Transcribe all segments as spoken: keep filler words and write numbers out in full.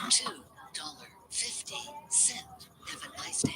Two dollar fifty cent. Have a nice day.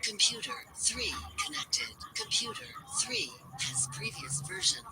Computer three connected. Computer three has previous version.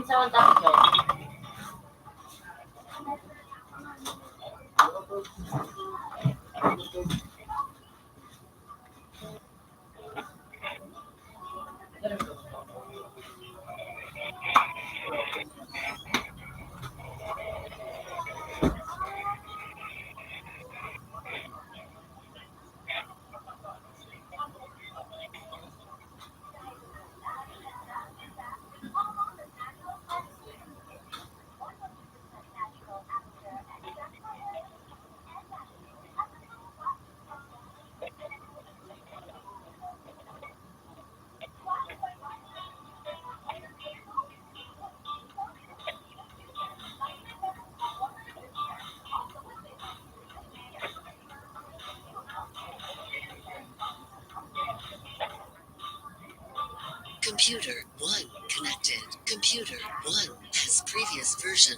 Sa one thousand. Computer one connected. Computer one has previous version.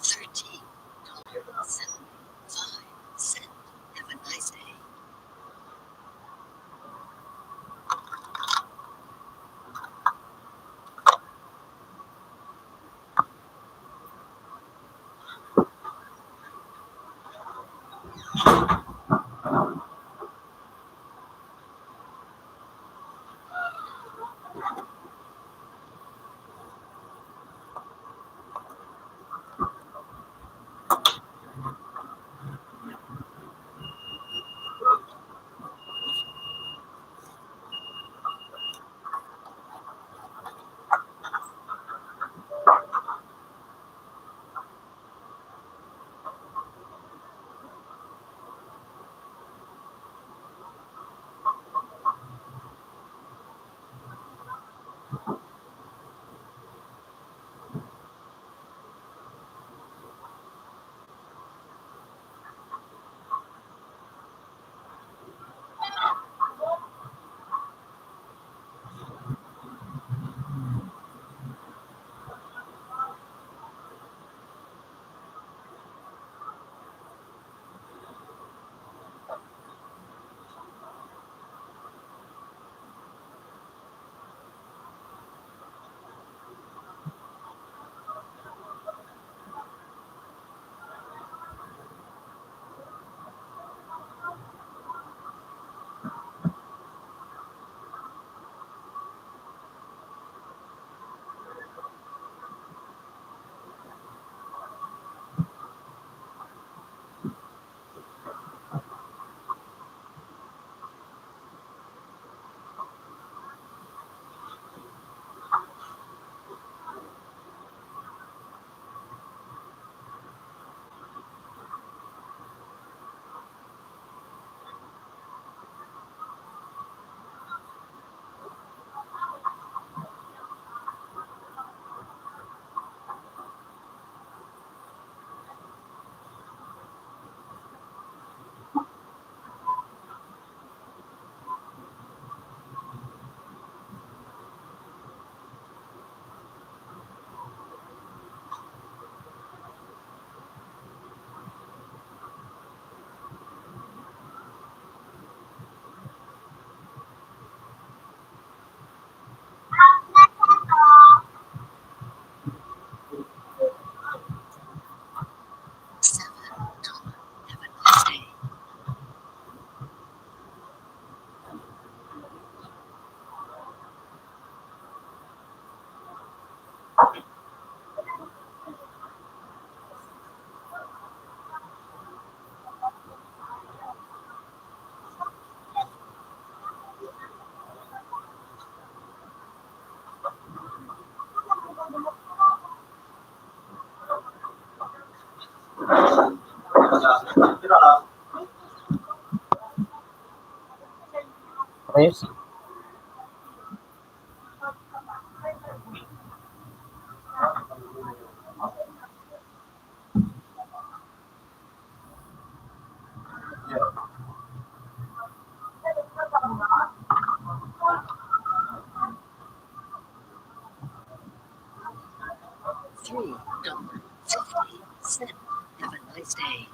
Thirteen point seven five cent. Have a nice day. Yes. Three, number fifty-seven. Have a nice day.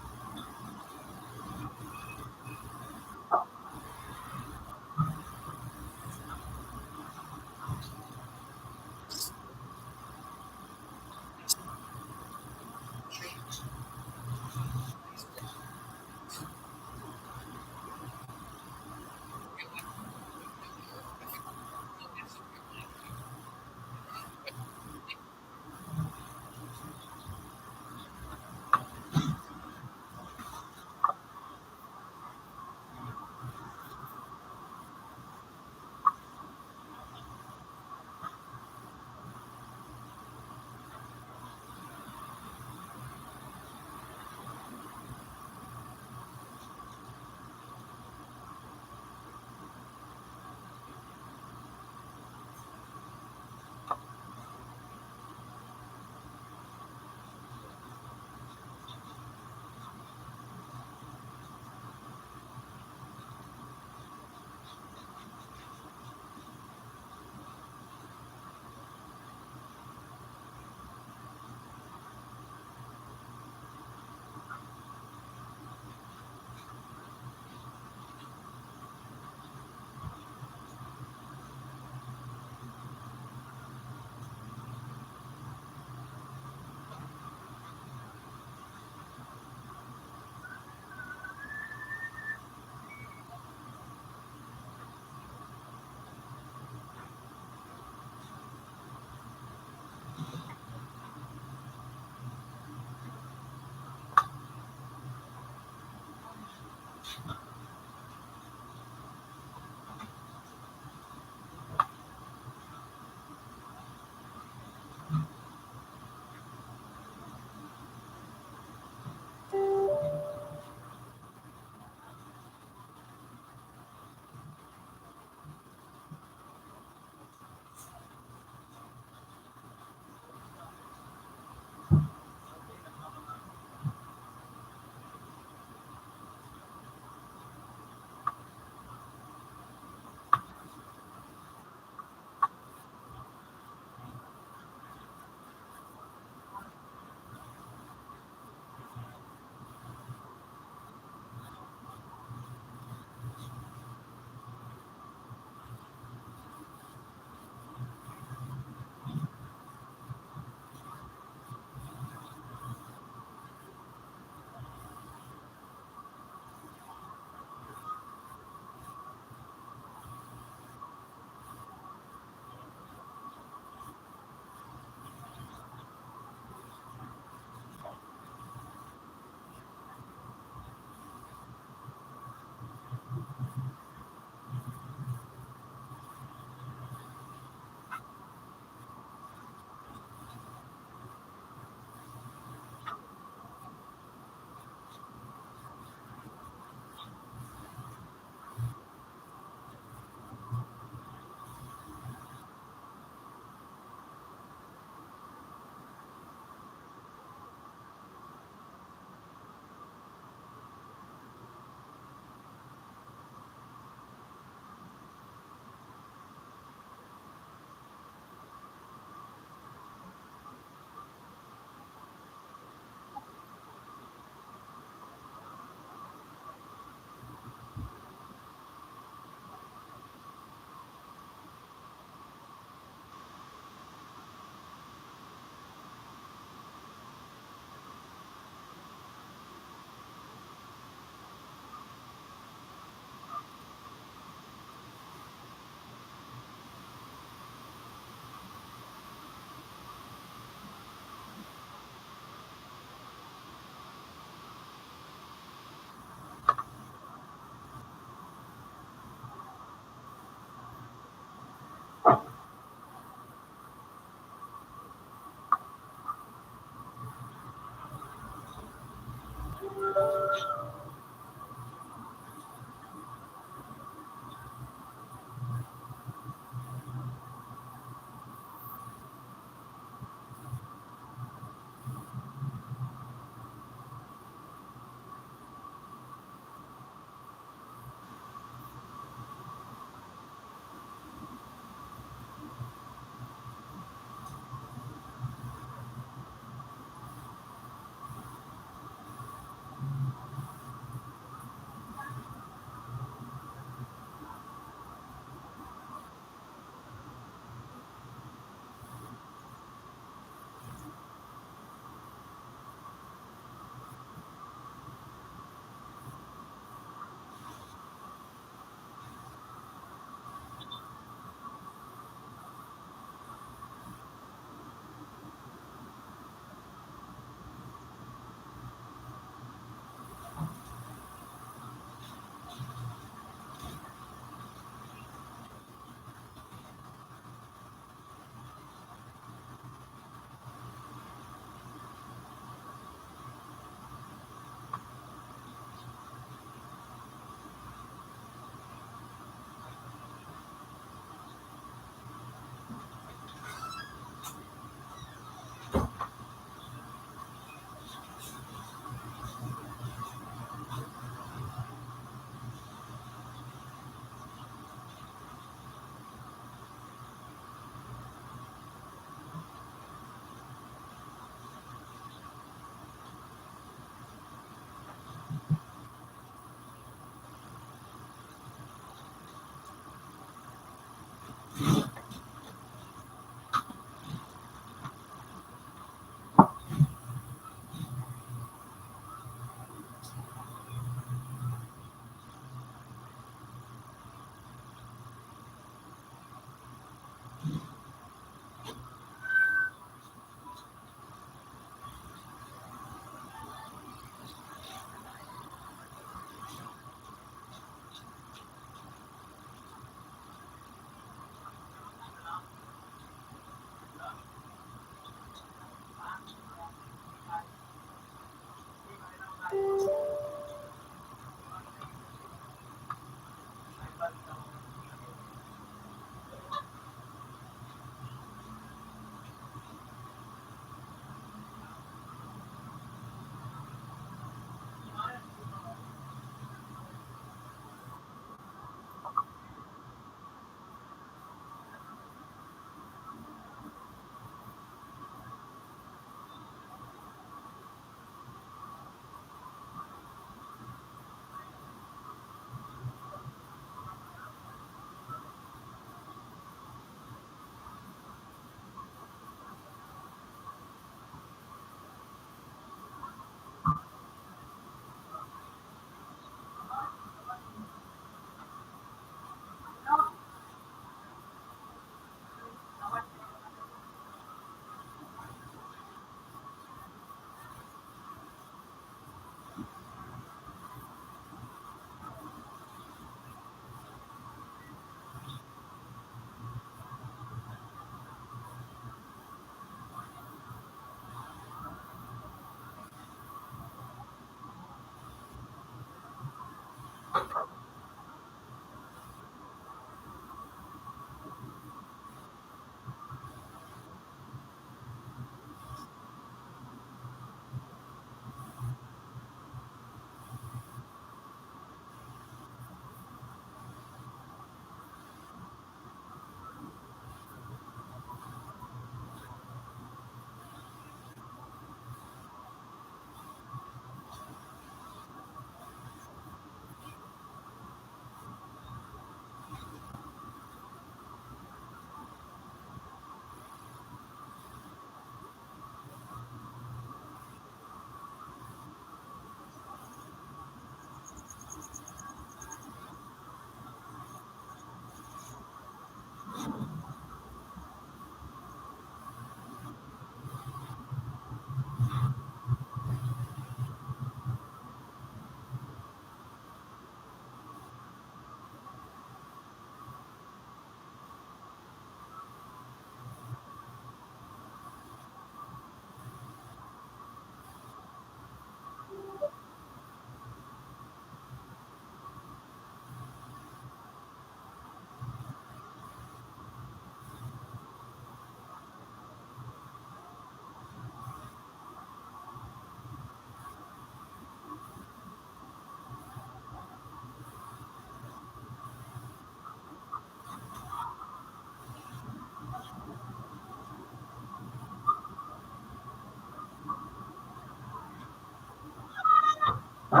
Five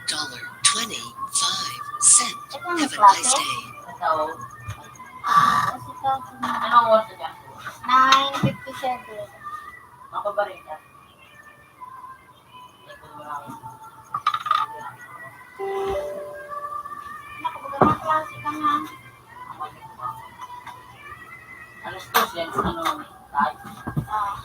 dollar twenty-five cent. Have a nice day. Ito. Ah, anong oras na dyan? Nine fifty-seven. Ako ba rin yan? Nakabaga mga klase ka na. Alas dos yan, ano, tayo. Ah.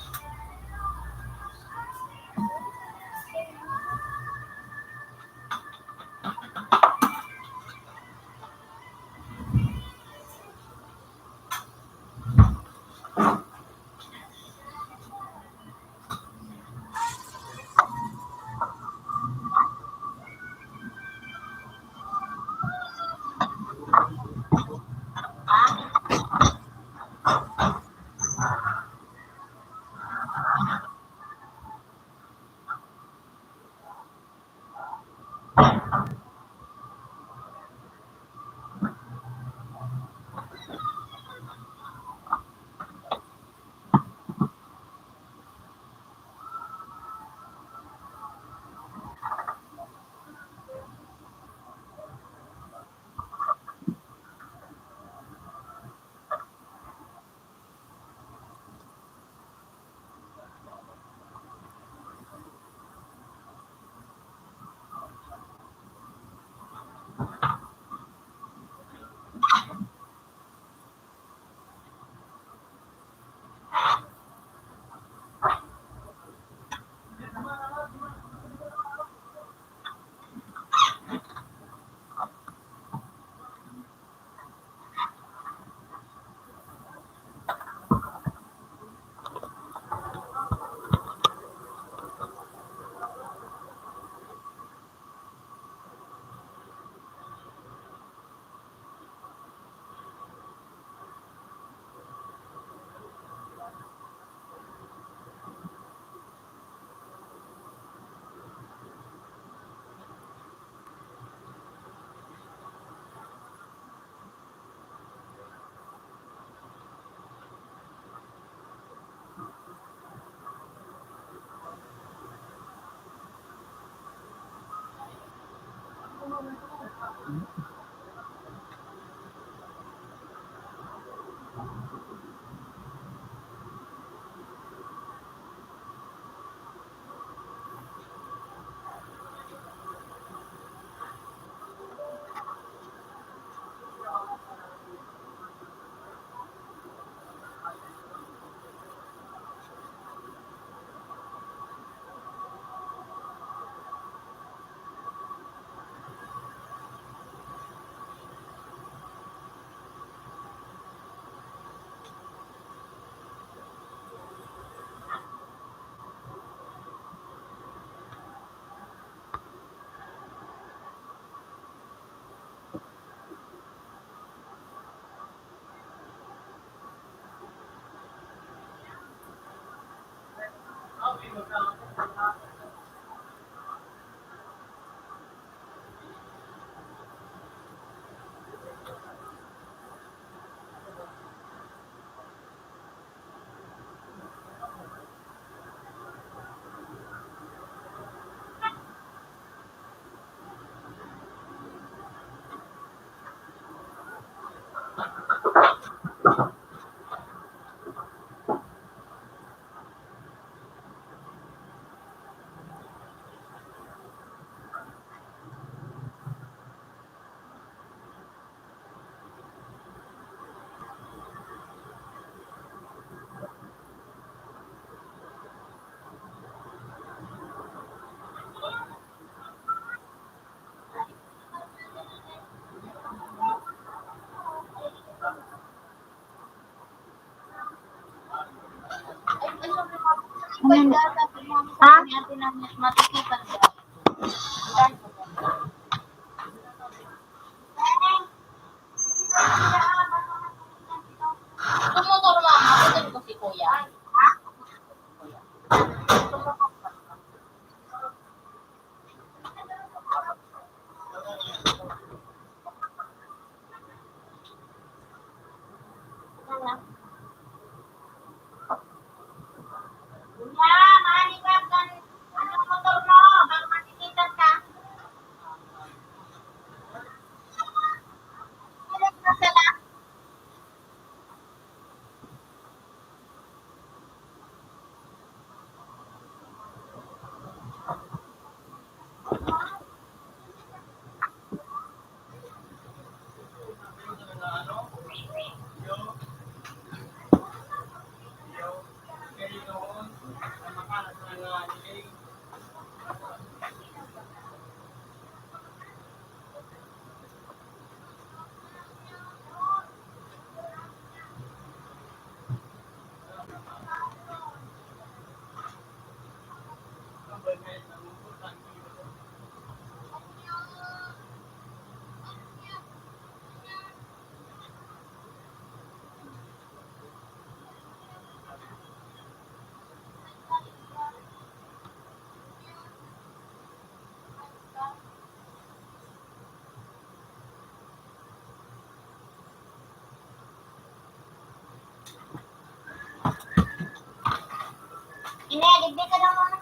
Ha? Motor, mama. Ito ko si kuya. Ine, digdi ka daw muna.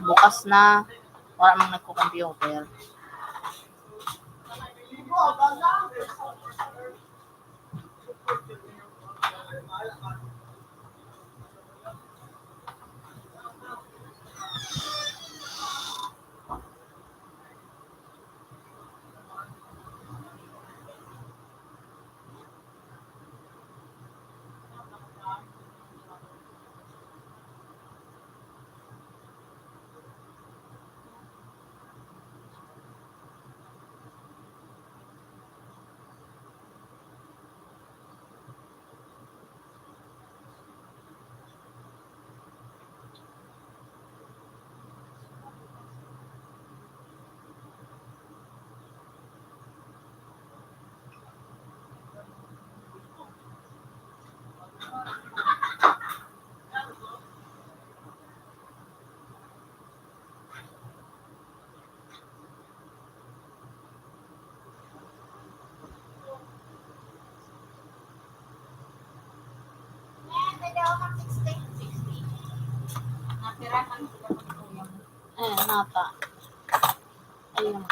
Bukas na. Wala mang nagko-computer. Natira na sila ni Kuya. Ayan, nata. Ayun.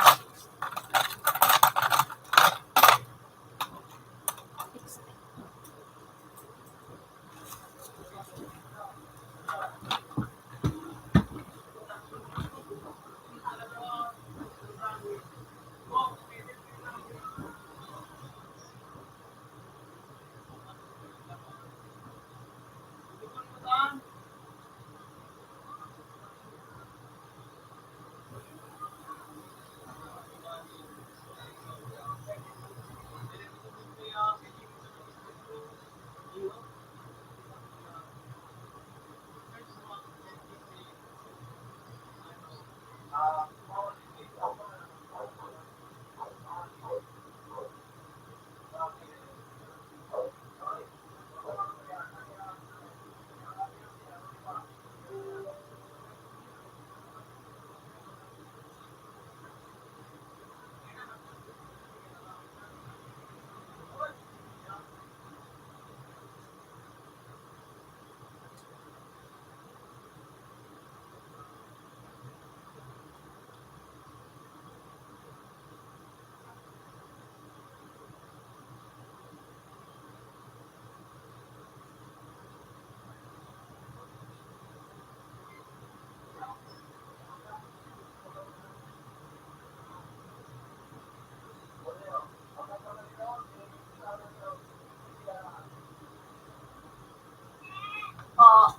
Po.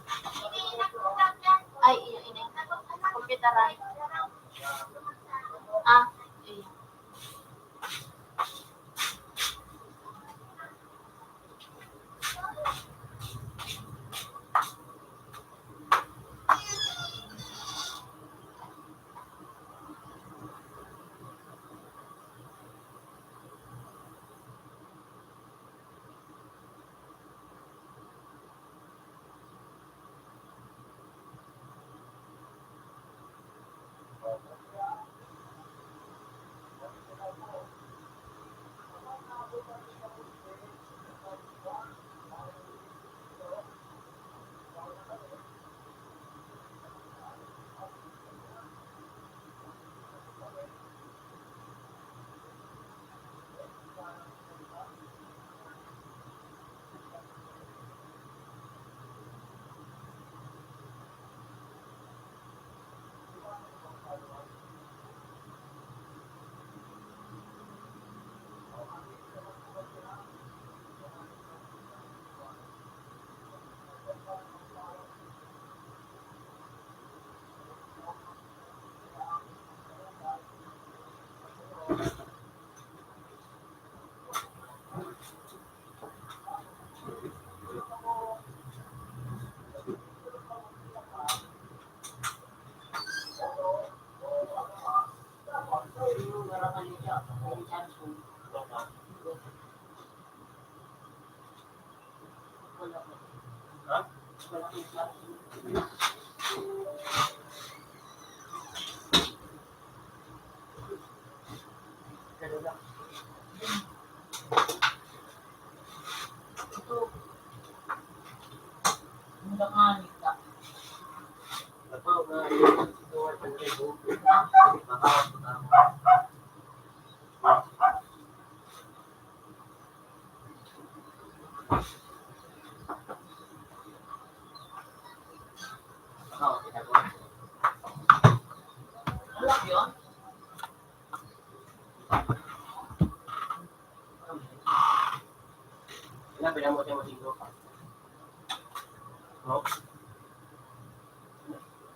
Ay, iyo, ini. Kompyuteran. Ah, iyo.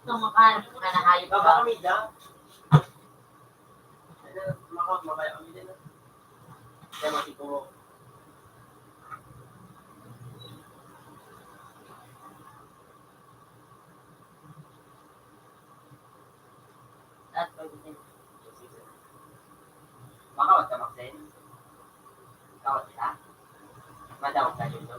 Kumakain ka na, hayop ka. Makawat ka, Maxine? Kawat kita? Madawat ka dito?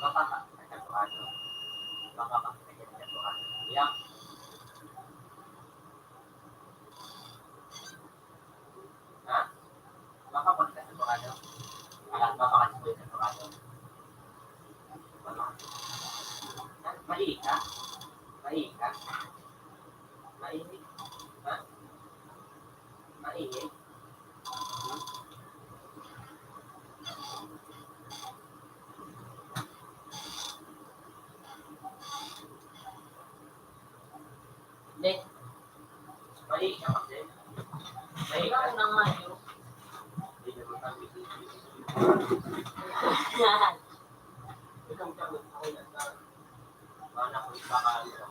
Mapapakasagurado. Mapapakasagurado. Yeah. Ha? Mapapakasagurado. Ala, mapapakasagurado. Mali ka? Mali ka? Mali? Ha? Mali? Hindi. Mali siya kasi. Mali ka. Ikaw na nga yun. Hindi naman kami. Ikaw siya, ako yan. Wala ko, baka ano.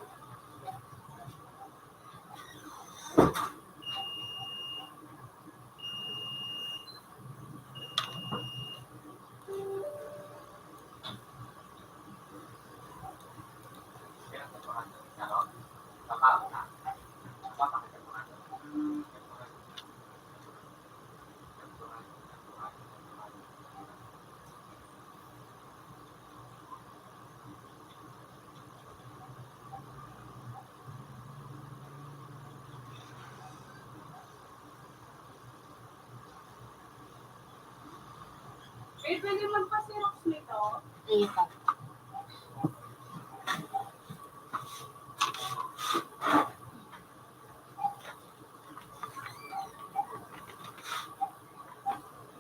Pwede magpa-Xerox nito? Ayun pa.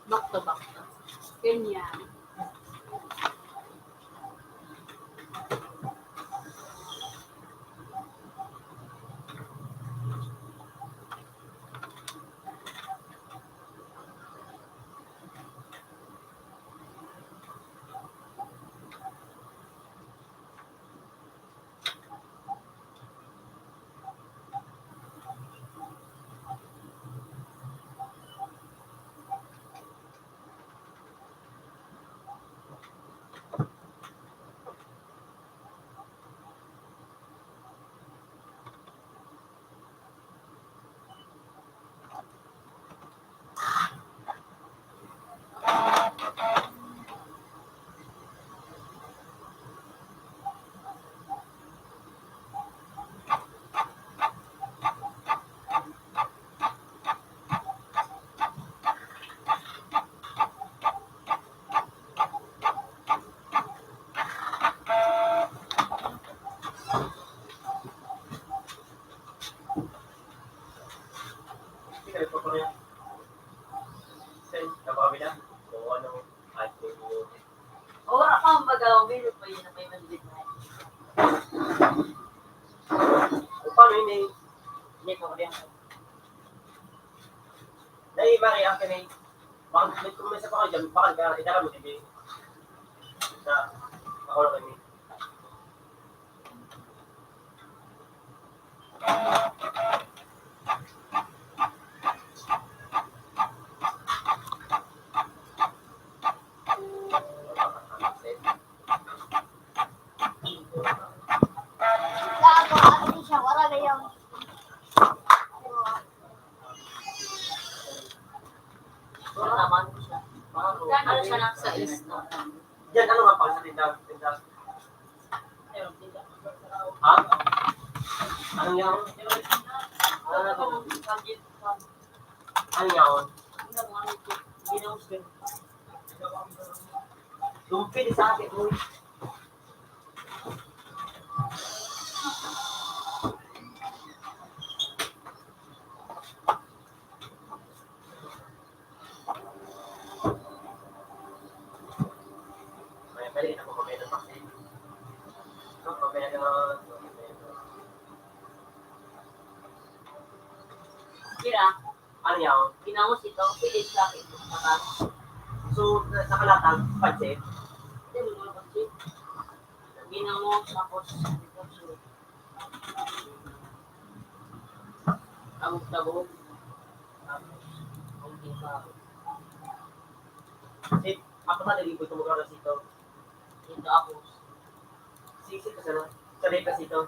Back to back to. Ganyan. Ora pa ang baga, ang bilog pa yun, may manibig na. O, paano yun, eh? Hindi ko rin. Dahil, Mari, ang kanay, baka, may, kung may isa pa kayo dyan, baka ka, itara mo, hindi. Sa, ako lang, eh. Gago, ano siya? Wala na yung Wala naman siya. Ano siya lang sa lista? Diyan, ano nga pang sa tindahan? Tindahan. Ha? Ano nga? Ano nga? Ano nga? Lumpit sa akin, uy. Kira, ano yan? Ginamos ito, pwede sa akin. So, sa, sa kalatag, pansit? Hindi mo naman pansit. Ginamos, tapos, ito, so, tabog-tabog. Tapos, konting kahoy. Kasi, ako na, nag-ipon ko magkaroon sito. Dito ako. Sige, sige, sana. Sanay ka sito.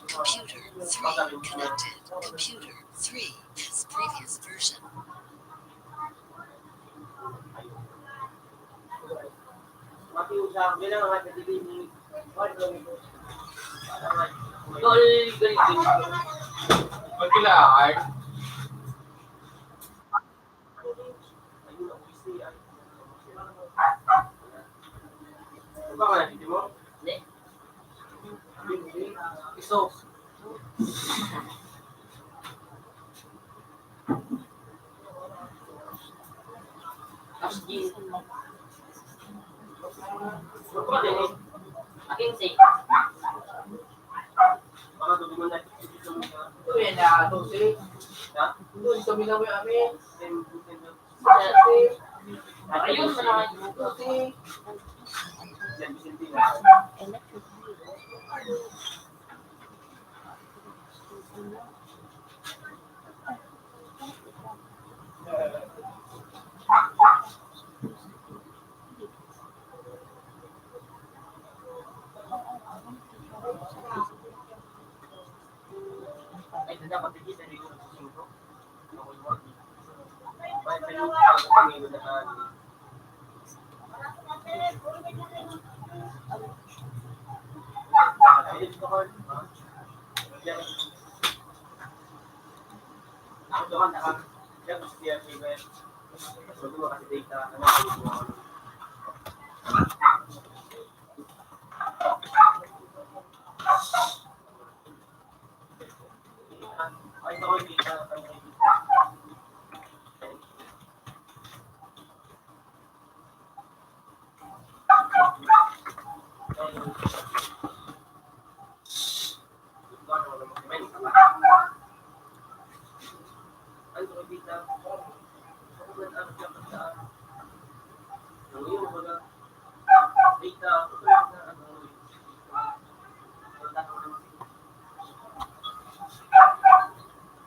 Computer three connected. Computer three, this previous version. Iso. Tapos, aking say. Ito yan, ah, dosi. Ha? Dosi kami lang may amin. Ayun, dosi.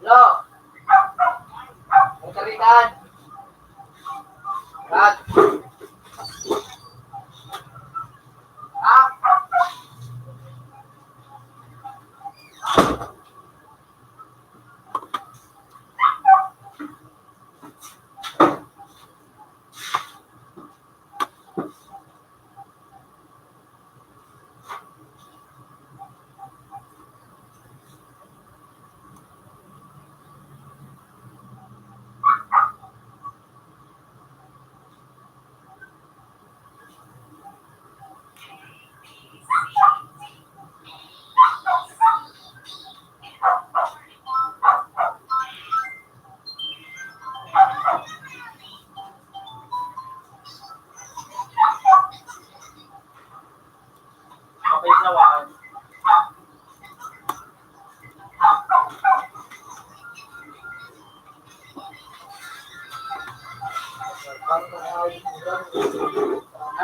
Lo! Ang karitan! Kat! Ha?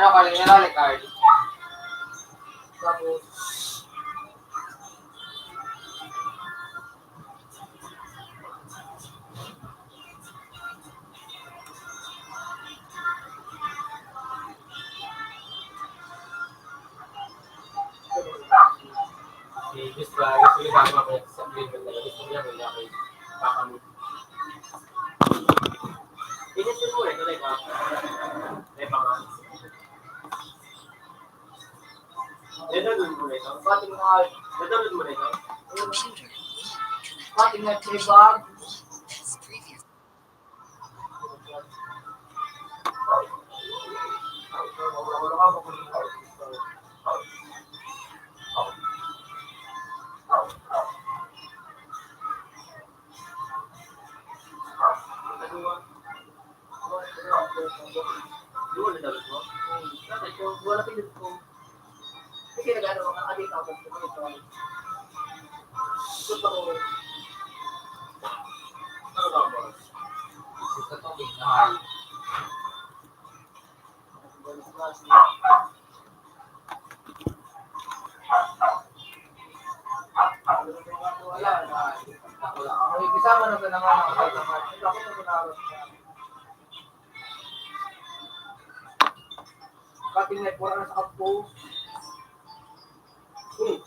Ano ka rin, ano, card? Tapos, si Diyos ba, gusto niya ba ako sa Biblia? Gusto niya ba ako? Baka mo. Inisip mo eh, tuloy ba? May mga Download mo na ito. Pating na, download mo na ito. Pating na, play bag. Ay, kasama na sa nanganak. Pating na, pura na sa kampo. Hmm.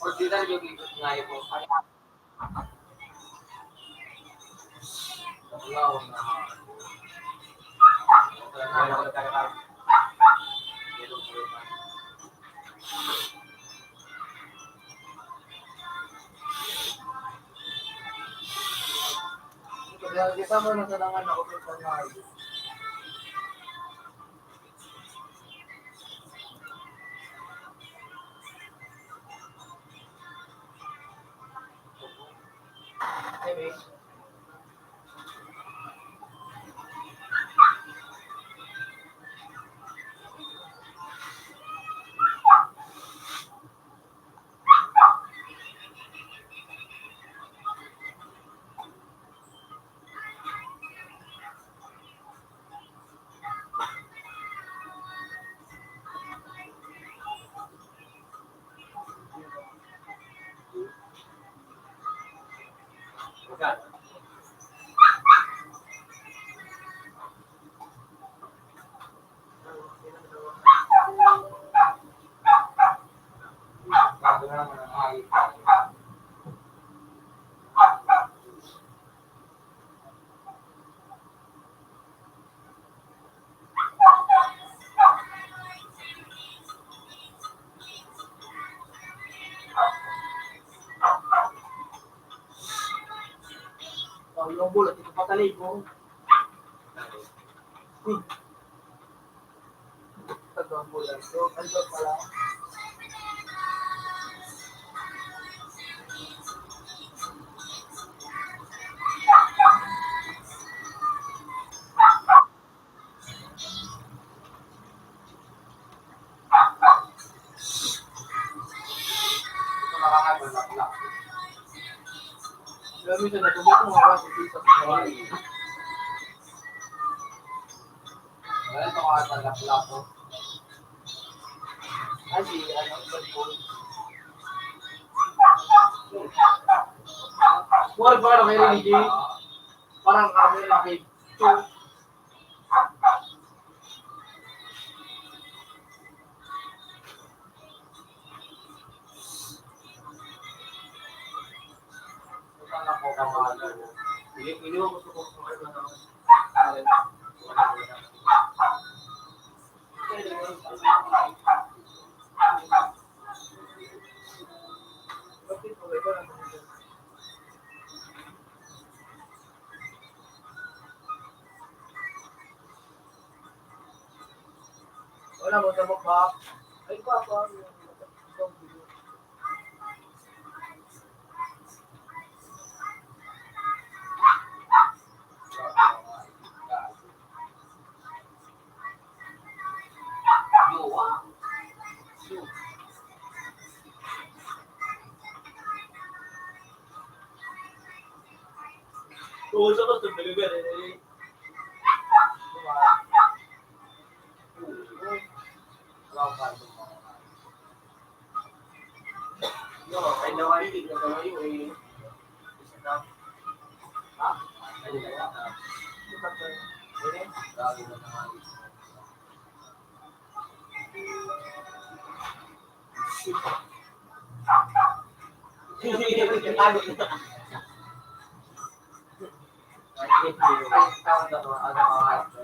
Original yung ikot nga yung Kaya kasama na sa nanganak ko sa pangalan. Ang lombo, lagi ko pataligo. Hmm. Tatlong bulan. So, ano pala? Ito, nakakabulaklak. Pero minsan, natutuwa ko mga klase sa buhay. Wala, ito nga, talaklak ko. Ah, si, ano, cellphone. Mura ba na kayo ni Jay? Parang kami na kay Chu. Ito na po, kamahal. Ini-, iniwan ko sa Wala mo sa mukha. Ay, papa.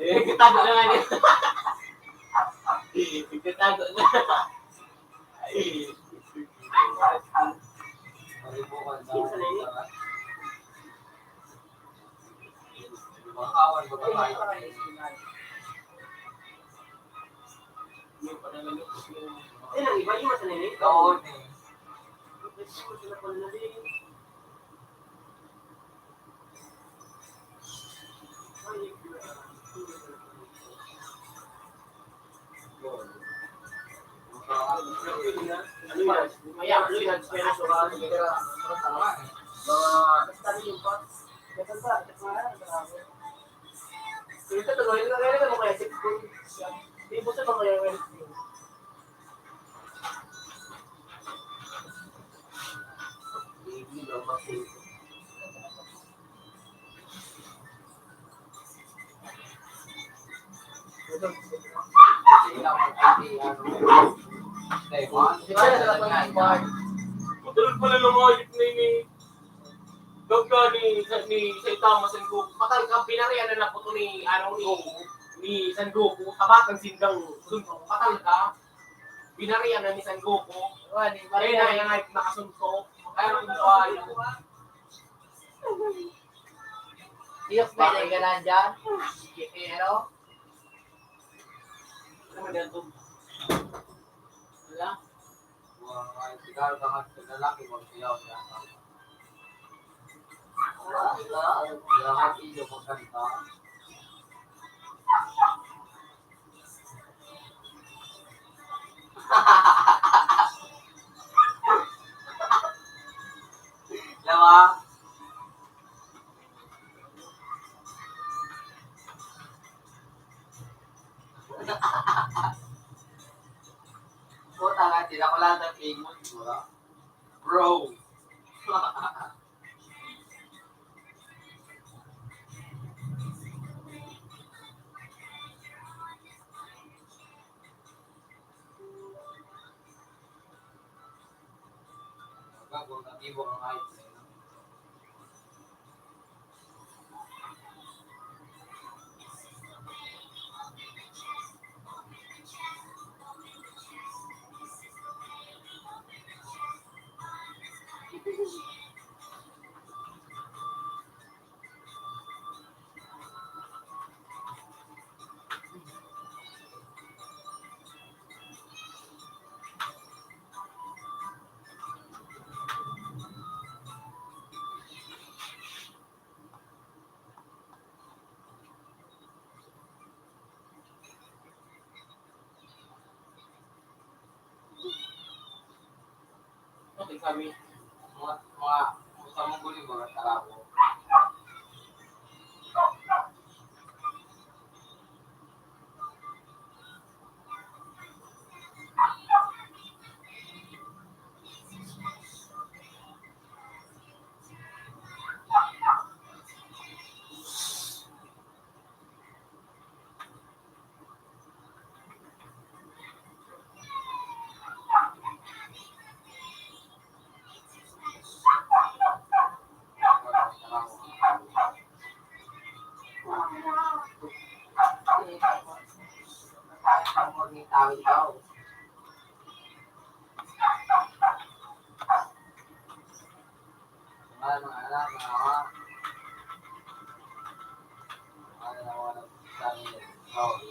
Eh, kita ko na nga niya. Kita ko na. Ay. Matulog pala ng mga ni, ni, Gagka ni, ni Saitama San Goku. Matay ka, binarian na naputo ni, ano, ni, ni San Goku. Habakan sindang suntok. Matay ka. Binarian na ni San Goku. Wala, ni Kaya na, Maria. Kaya nga nakasuntok. Kaya ang buhay. Iyok ba yung ganan dyan? Pero, ano ba dyan to? Wala. Wala, sigaw ka nga sa lalaki, magsiyaw siya. Wala, wala, wala, wala, Diba? Puta nga, sila ko lang sa famous, bro. Bro. Okay, sabi, mga, mga, mga guli, mga tarabo. Mga anak, mga awa. Mga anak, mga awa.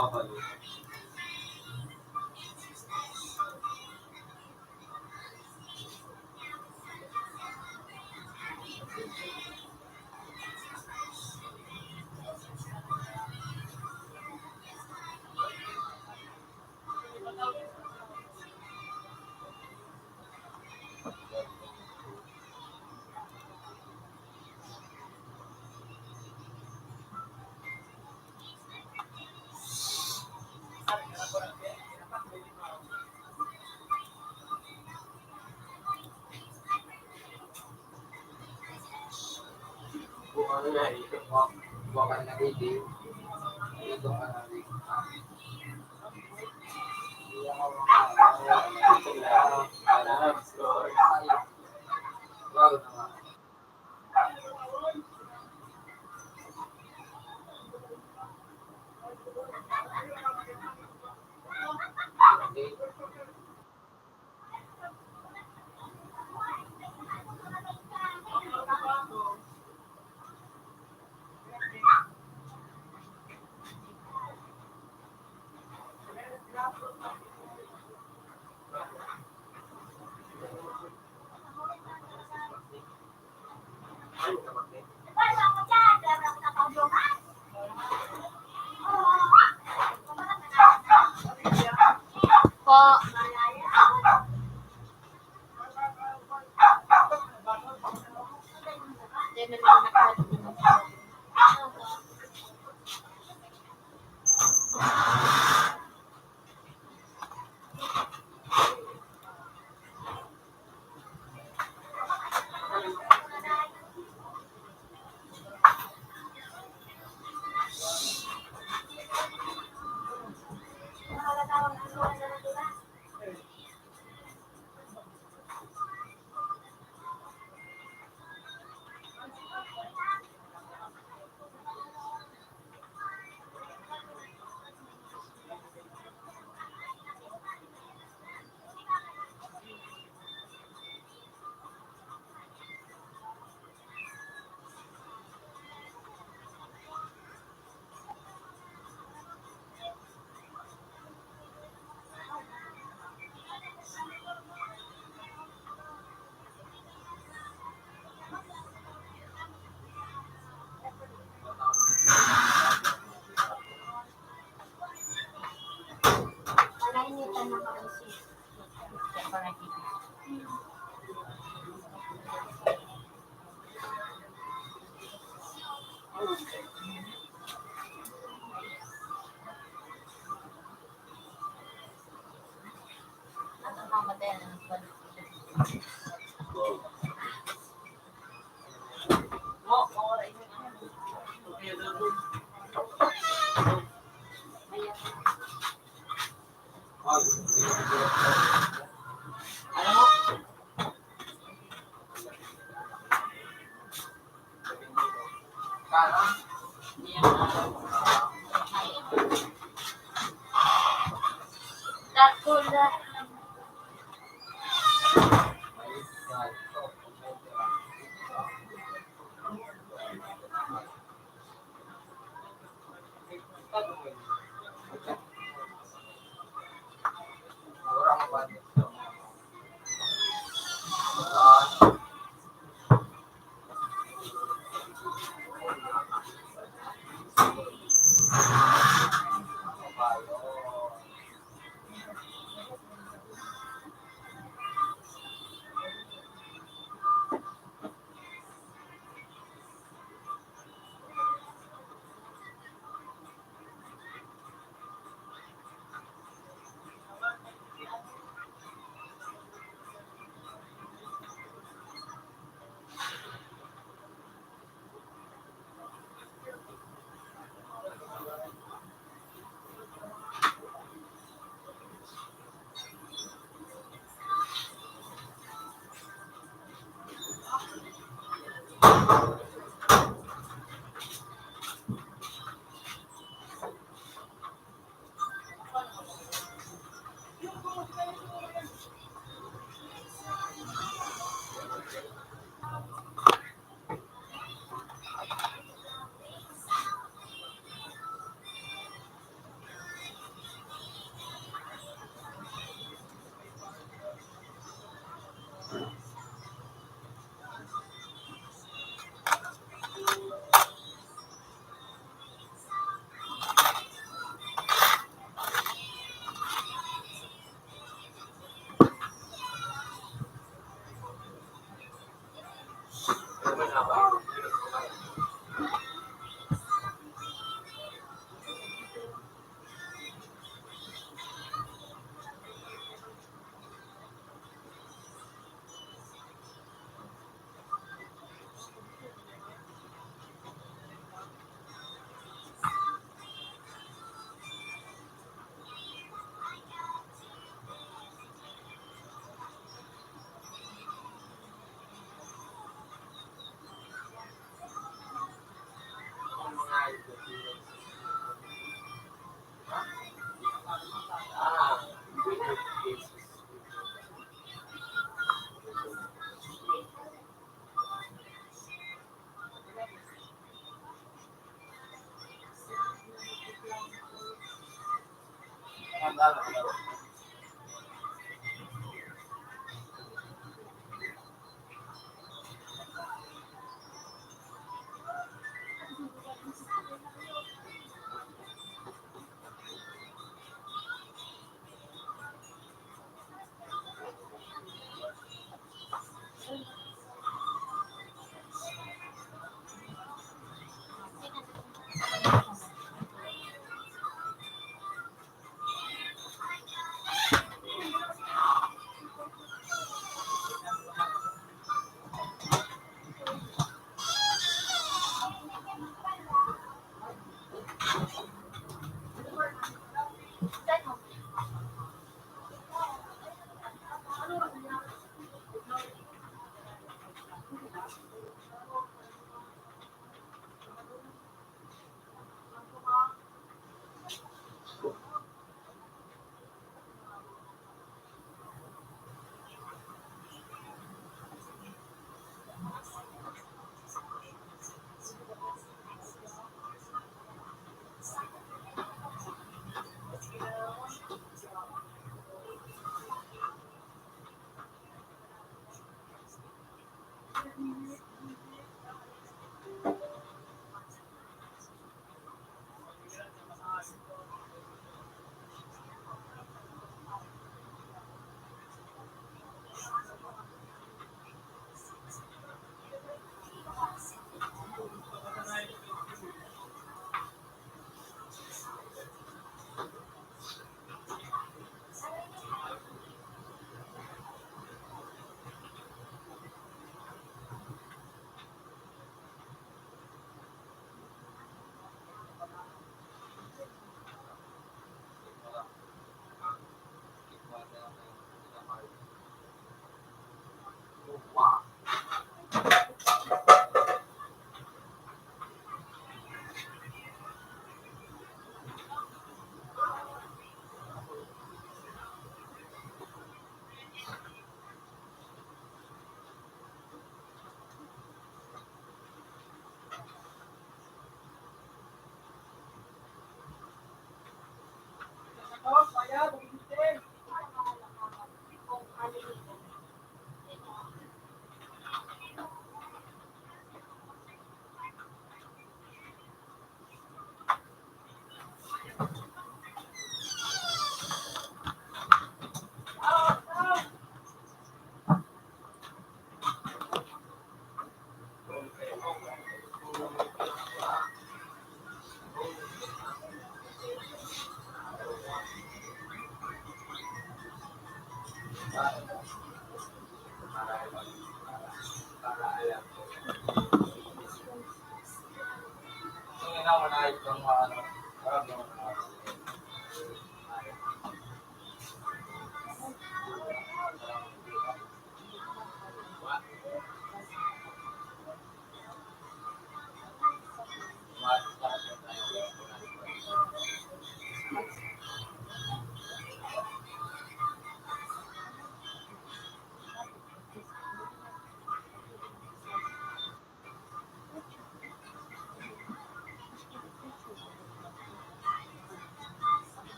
Po.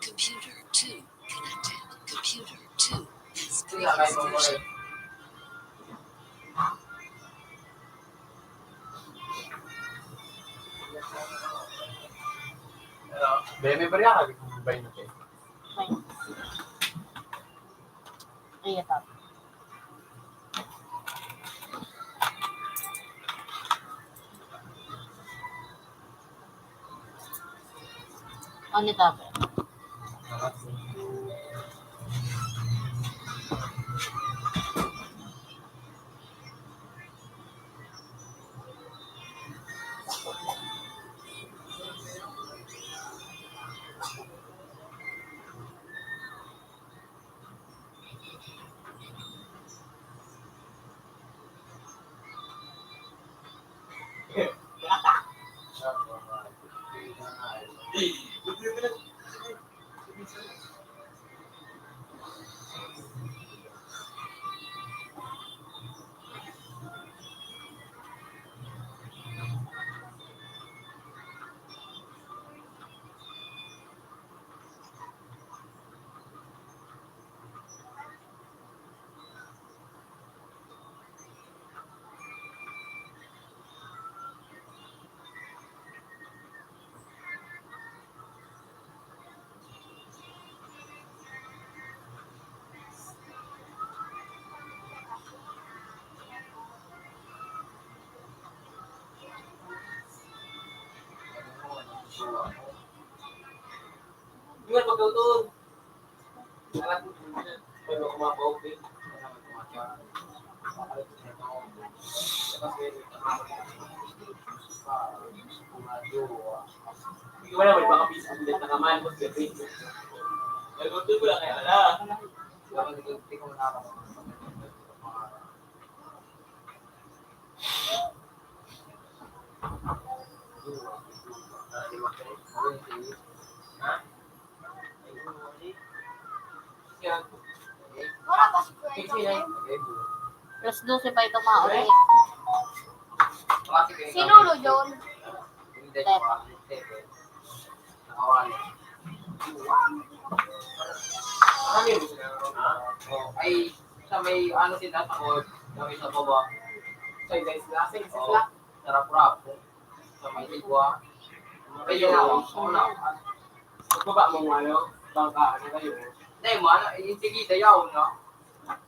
Computer two connected. Computer two has previous version. Bebe, bariya ka, di ko mabay na kayo. Ay, ito. Ano ito? Ingat pagkautol. Wala, may mga business na naman, mas gabi. Nagluto ko lang kaya, ala. Alas dose pa ito mauli. Si Lolo John. Ay, sa may ano sila, takot. Kami sa baba. Sa guys, lasing sila. Sarap-rap. Sa may igwa. Kayo na, ako na. Pagbaba mo, ano, bangka, ano kayo? Hindi, mo, ano, eh, sige, dayaw, no?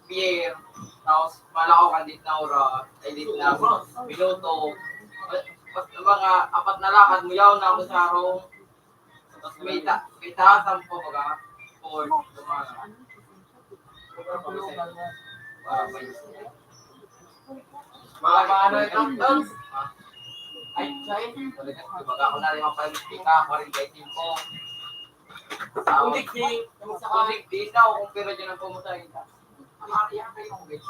Pier, tapos malakaw ka dit na oras, ay dit na minuto. Mas, mga apat na lakad mo, yaw na ako sa harong. Tapos may ta-, may taas ang pambaga. Four, mga, mga paano ito? Ay, siya eh. Talaga, kumbaga ako na rin ang pag-speak ka, kwarenta y cinco. Sa digdi, sa digdi, ikaw, kung pera dyan ang pumunta, ikaw. Ang mga riyan kayo, kung medyo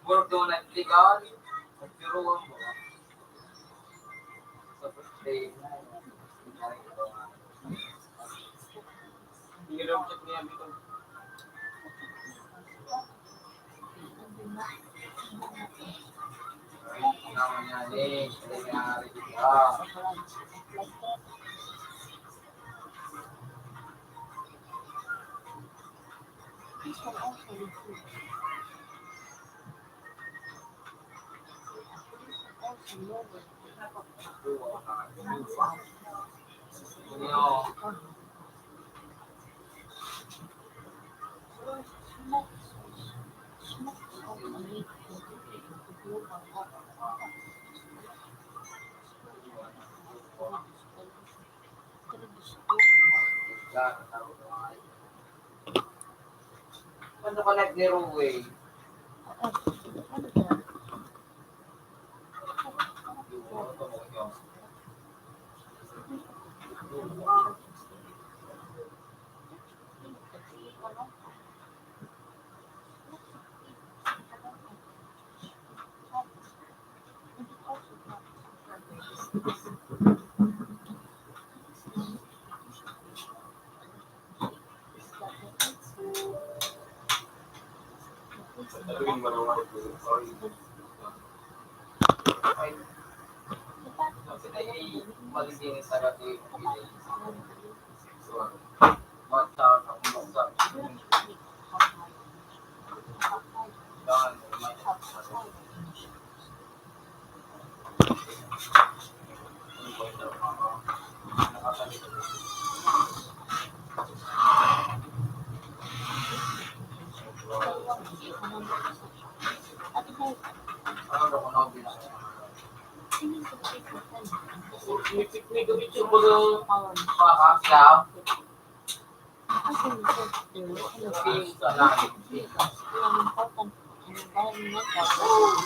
Bordo na legal, nagpiruwang mo. Ano ka nag-, ni Ruel? As a result, the role of the Philippines play an important environmental role.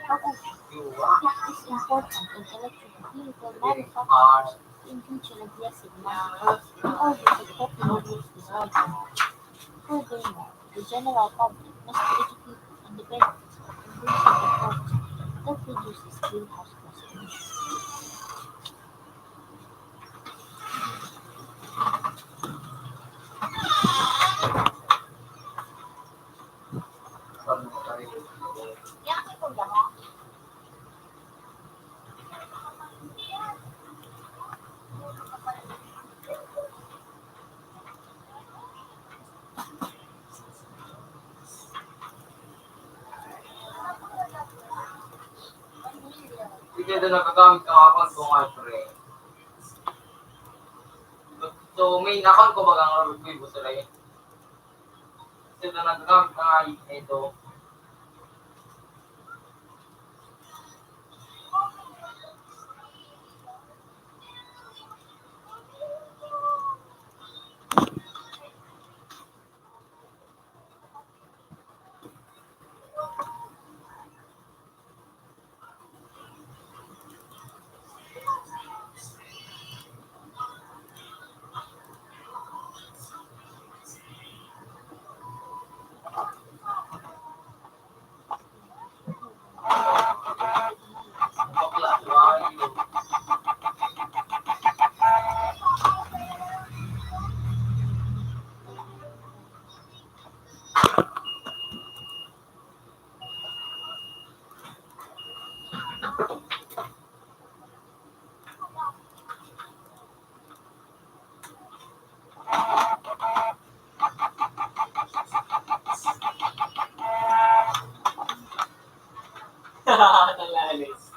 However, it is important in electric vehicle manufacturers to engage in aggressive manner in order to cope with this problem. Furthermore, the general public must be educated on the benefits of embracing a product that reduces greenhouse gas emissions. Hindi na nagagamit ang account ko nga, pre. So, main account ko baga ang Robert Cuevos, pre. Hindi na nagagamit na nga ito. Nalalis.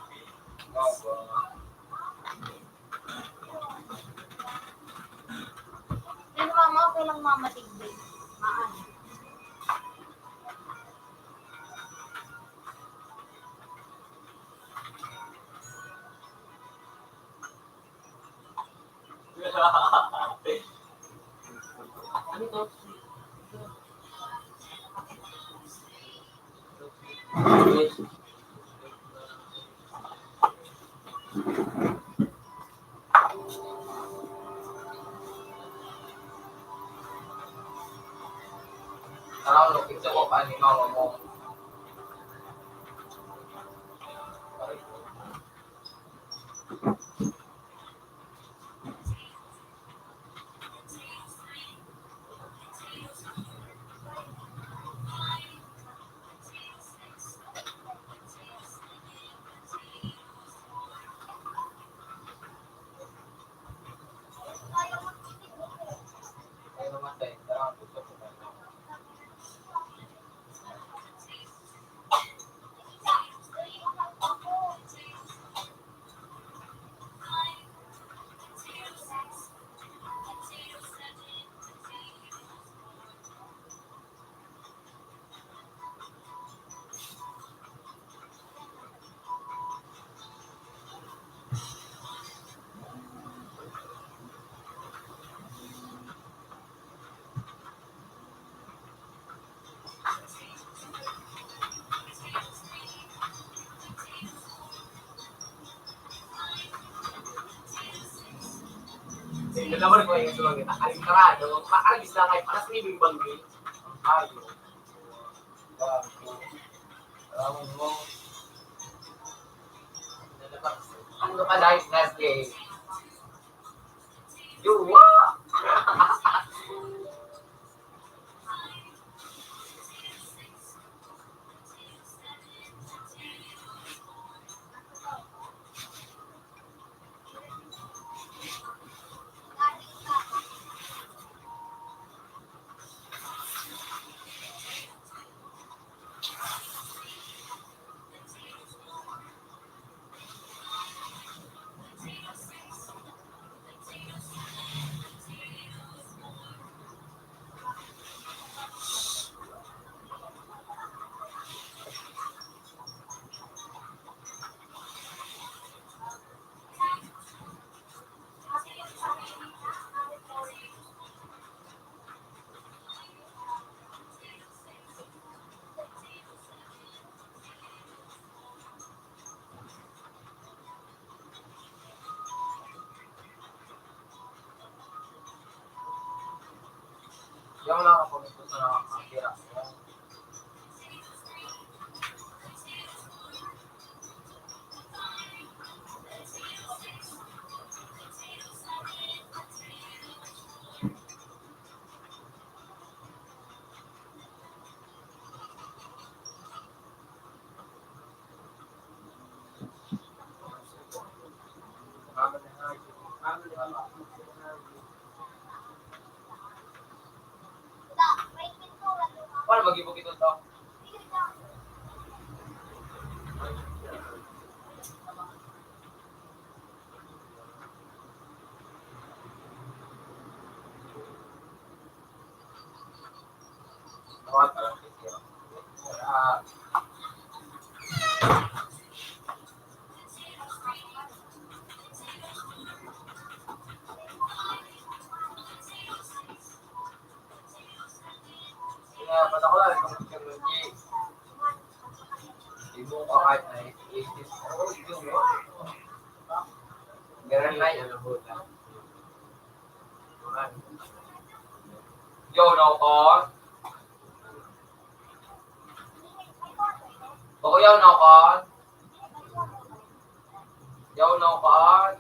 Pero mama, okay lang mama, tigbi. Maan. Tao, lupit sa ko, pa ni mama mo. Sila naman ko yung sulang kita. Aling karado, ang pakaragis na kayo, paras ni Bing Banggi. Ang tayo. Gago. Alam mo, ano ka, life last day? Yuwa! Yung lang ako gusto na makakira. Paano mag-ibog ito to? Kaya pala ko lang, itong technology. Hindi mo ka kahit na eighties. Oo, yun, yun. Meron na yun. Yo, no, call. Bako yaw na kan. Yaw na kan.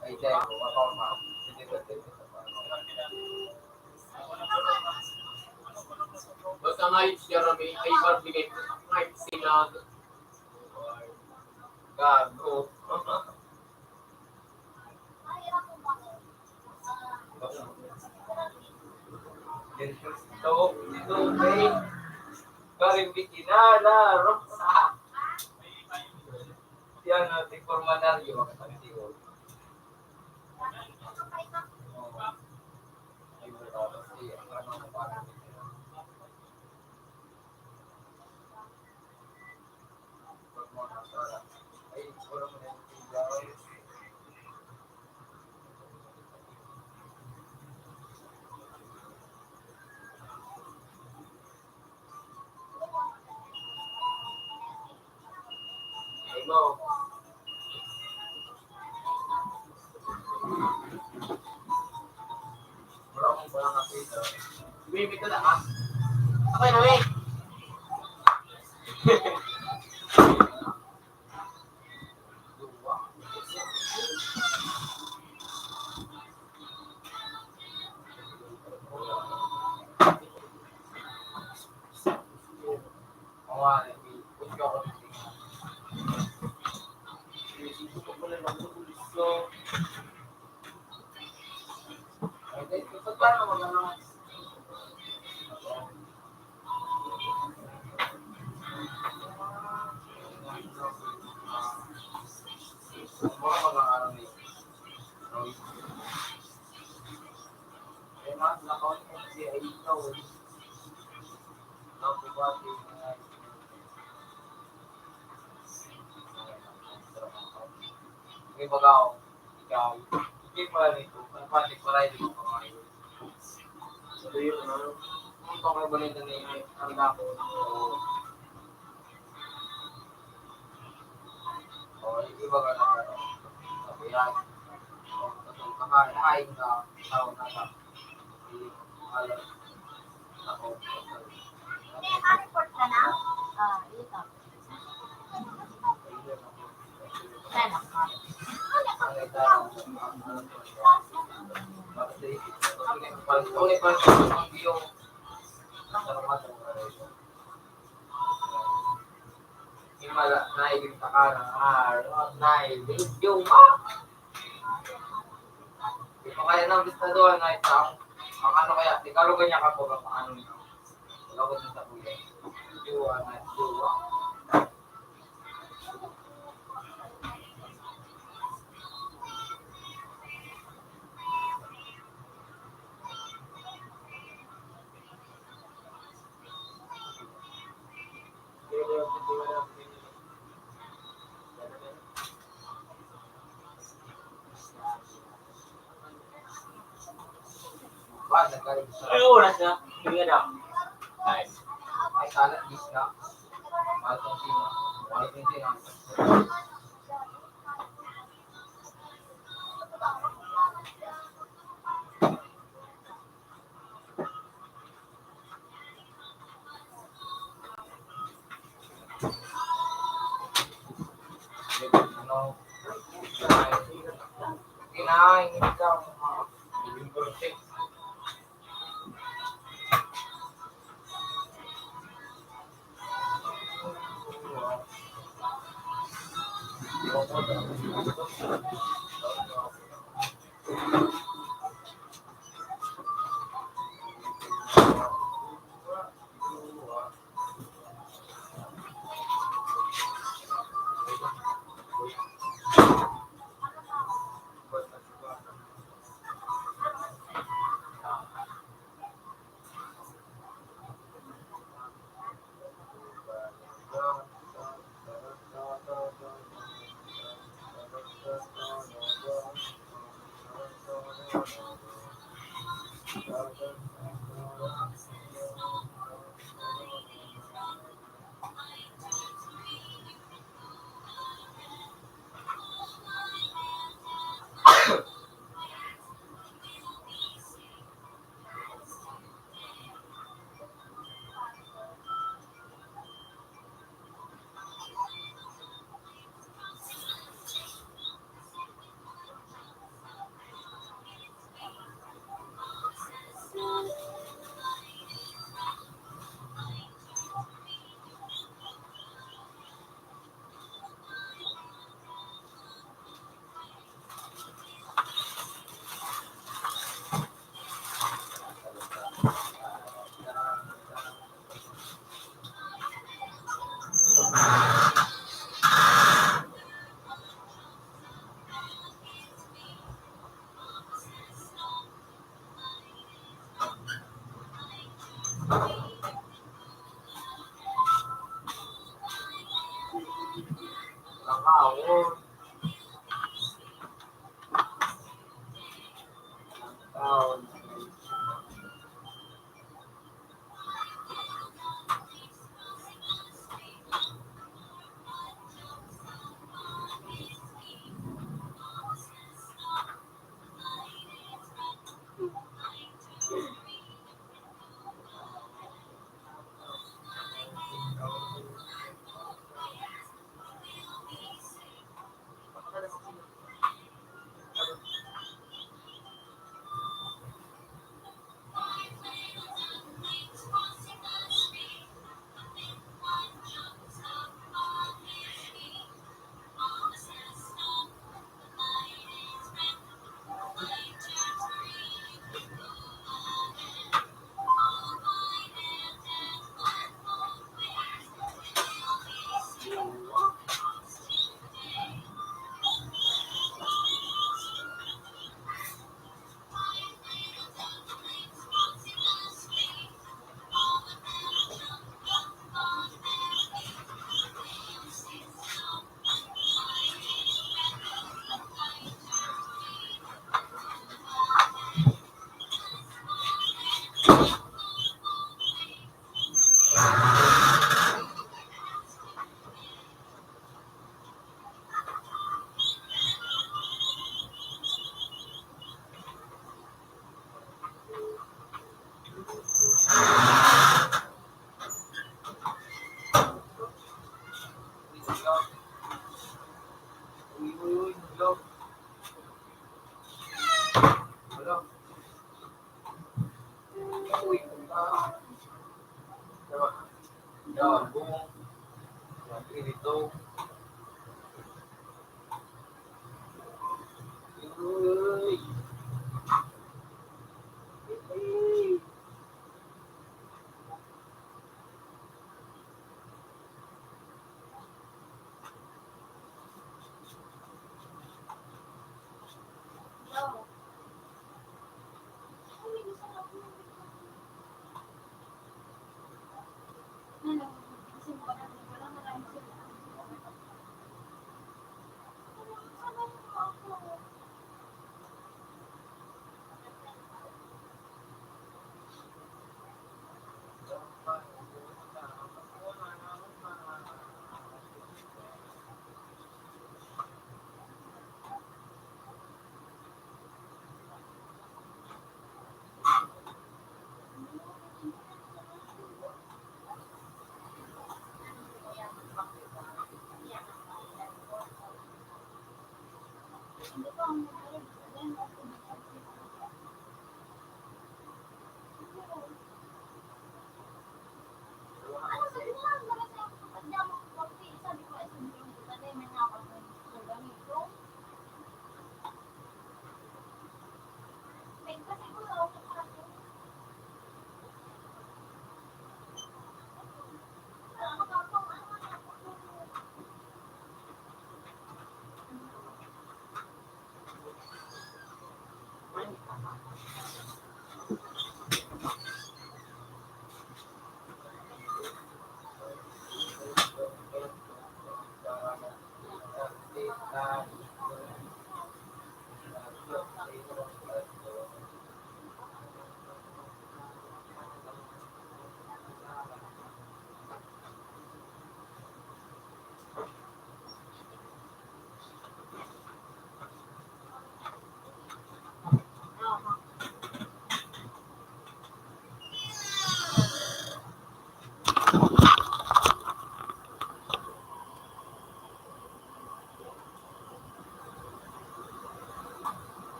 Ay, dahil ko, ako, ma. Basta nga yung si Jeremy, ay, Barbie, ngayon, sinag. Gago. Ito, ito, okay. Karin Bikinala, Rosa. Yan, ah, di formanaryo, ang tagtigo. Wait, wait, wait, ah. Okay na, wait. May baga ako. Ikaw, hindi pala nito. Ang pati pala yung mga yun. So, yun, ano? Ang pakabalita na yun, ang dako. O, hindi ba ka nagkano? Sabi yan. O, katong kahain, hain ka, tao na ka. Hindi, alam. Ako. Report ka na? Ah, ito. Himala, naibig pa ka na, ah, naibig yung, ah! Di pa kaya nang bista doon, na ito. Ang ano kaya, di karugan niya ka po, paano niya? Wala ko din sa kuya. Jowa na, jowa. Ay, oras na. Sige na. Ay. Ay, sana, bis na. Mahal kong sino. Mahal kong sino. Ano? Kinain ka.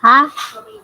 Ha? Ano yun?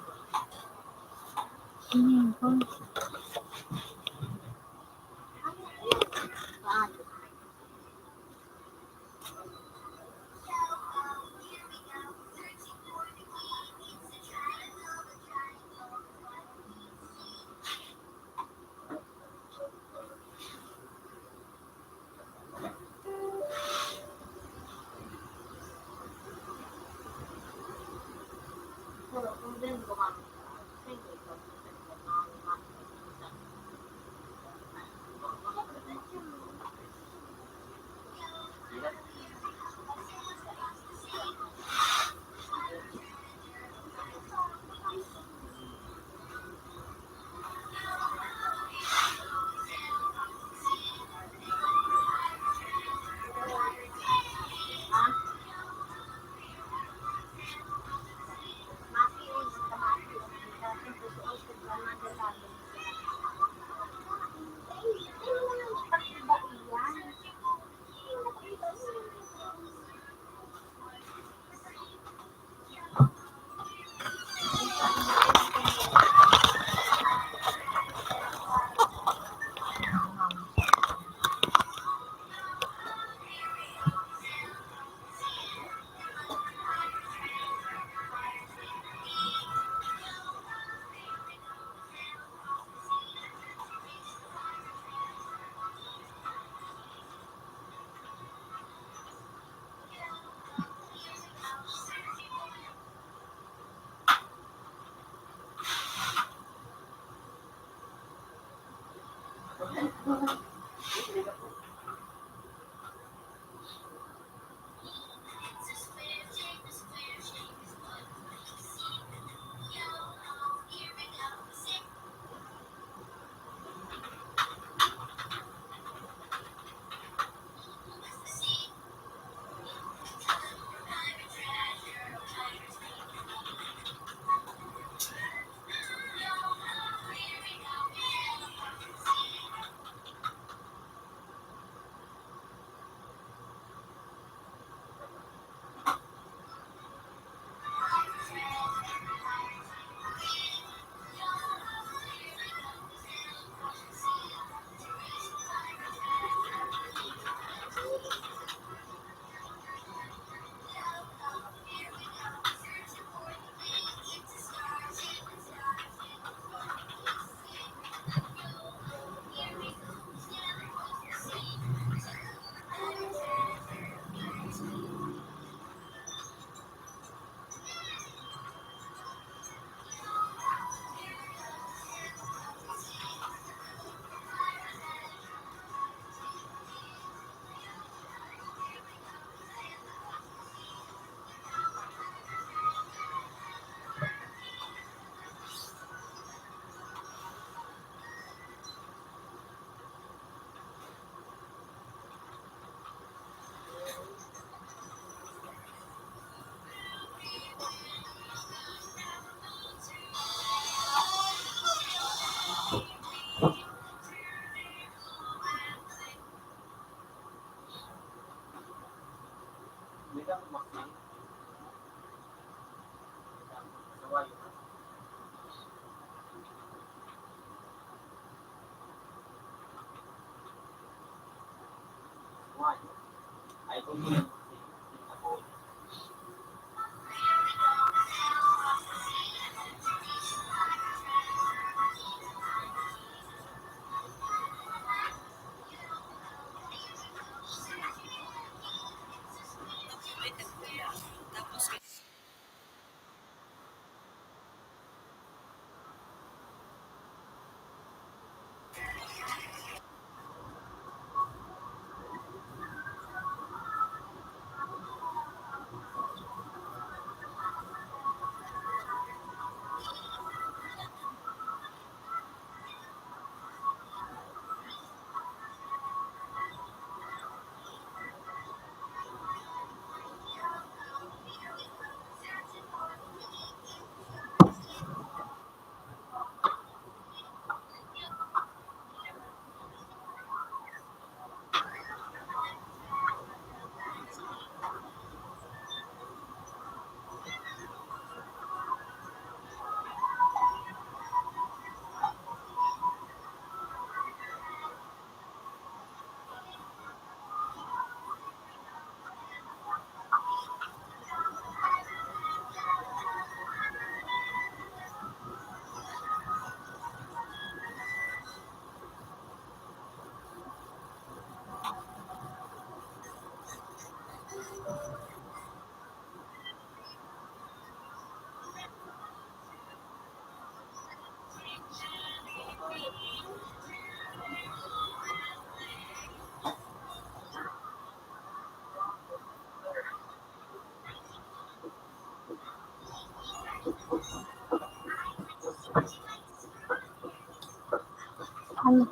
Ano?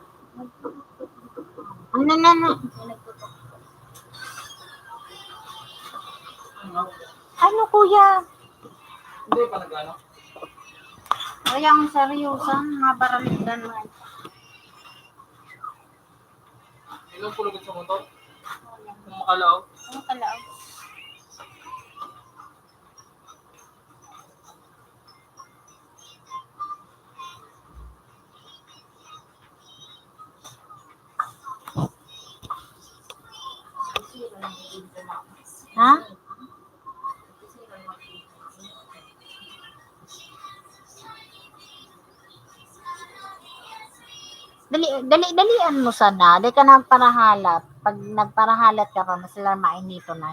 Ano na na? Ano, kuya? Hindi pa nag-ano? Kaya ang seryoso, mga baralidan mo. Ilang pulugot sa motor? Kung makalaog? Kung makalaog. Ha? Dali, dali, dalian mo sana. Di ka nagparahalat. Pag nagparahalat ka pa, mas lalo mainiton na.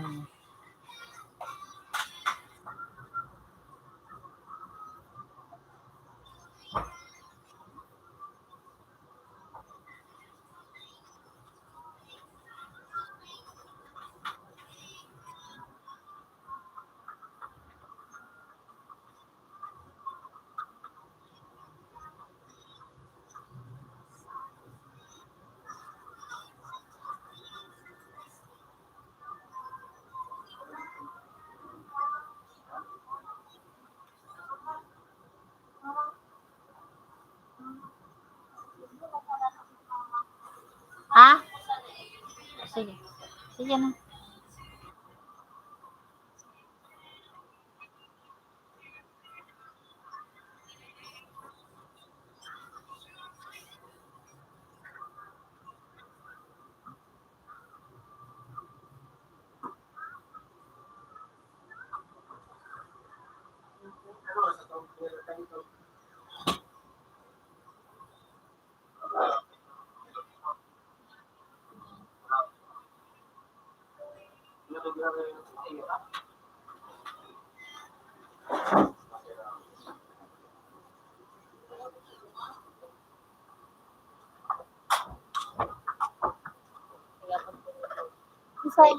Sige. Sige na. Isay.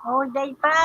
Holiday pa.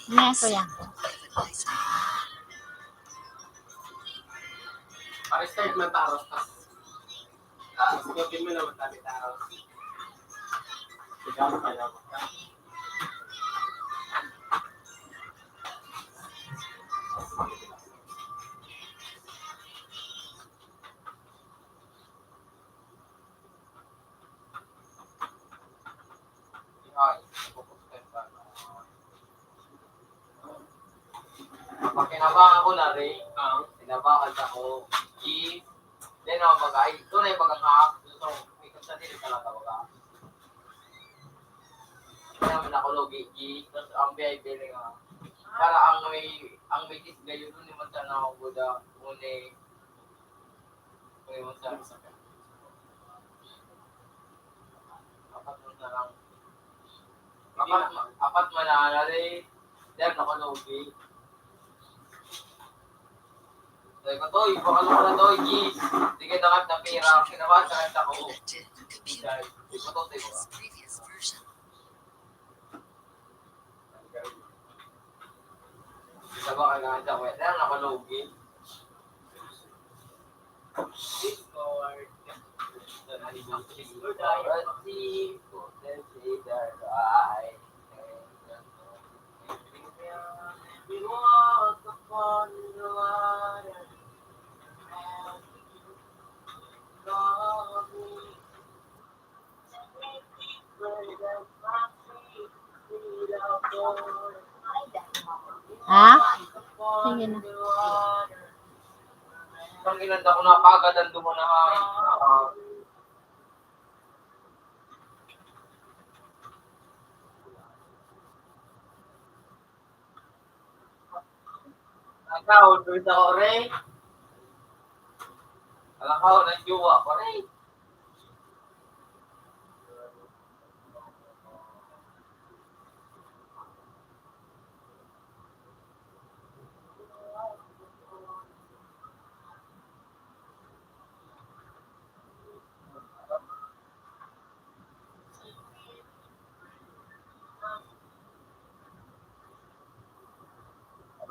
Ngayon ko yan. Pare-start man taros, tas, ah, sabihin mo naman tabi taros. Ikaw pa lang. Ay, pakinabangan ko na rin ang tinabangan sa ko. Di, di na bagay. Ito na yung bagang haak. Ito, may kanta din talaga baga. Kaya naman ako logi. Di, tapos ang B I B nga. Para ang may, ang may disgayo doon naman sa nakukuda. Ngunit, Apat man na lang. Apat, apat man na lang, eh. Yan, nakalugi. Sabi ko, "Toy, baka naman na, Toy, G. Di kita kahit na pera. Kinabahan ka kahit ako." Sabi ko, "Toy, baka." Isa ba ka nga sa wet? Yan, nakalugi. Discord. Ha? Sige na. Ang inanda ko na pagad ang dumanahay. Ah. Ang kaon, doon sa ore. Ang kaon, ang jowa, pare.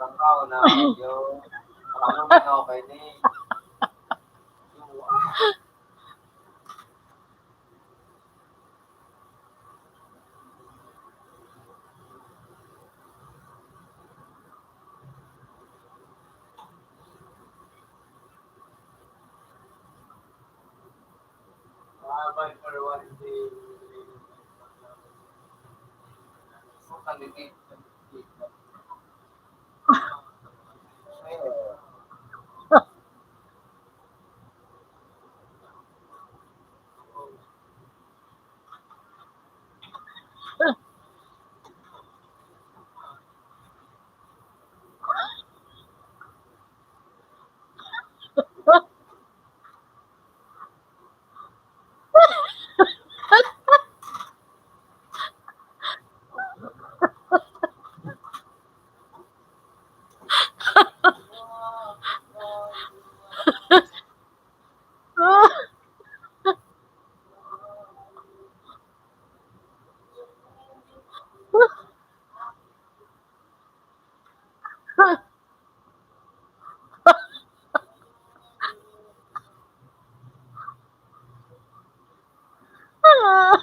Ang tao na medyo, ano, may okay ni. Ah.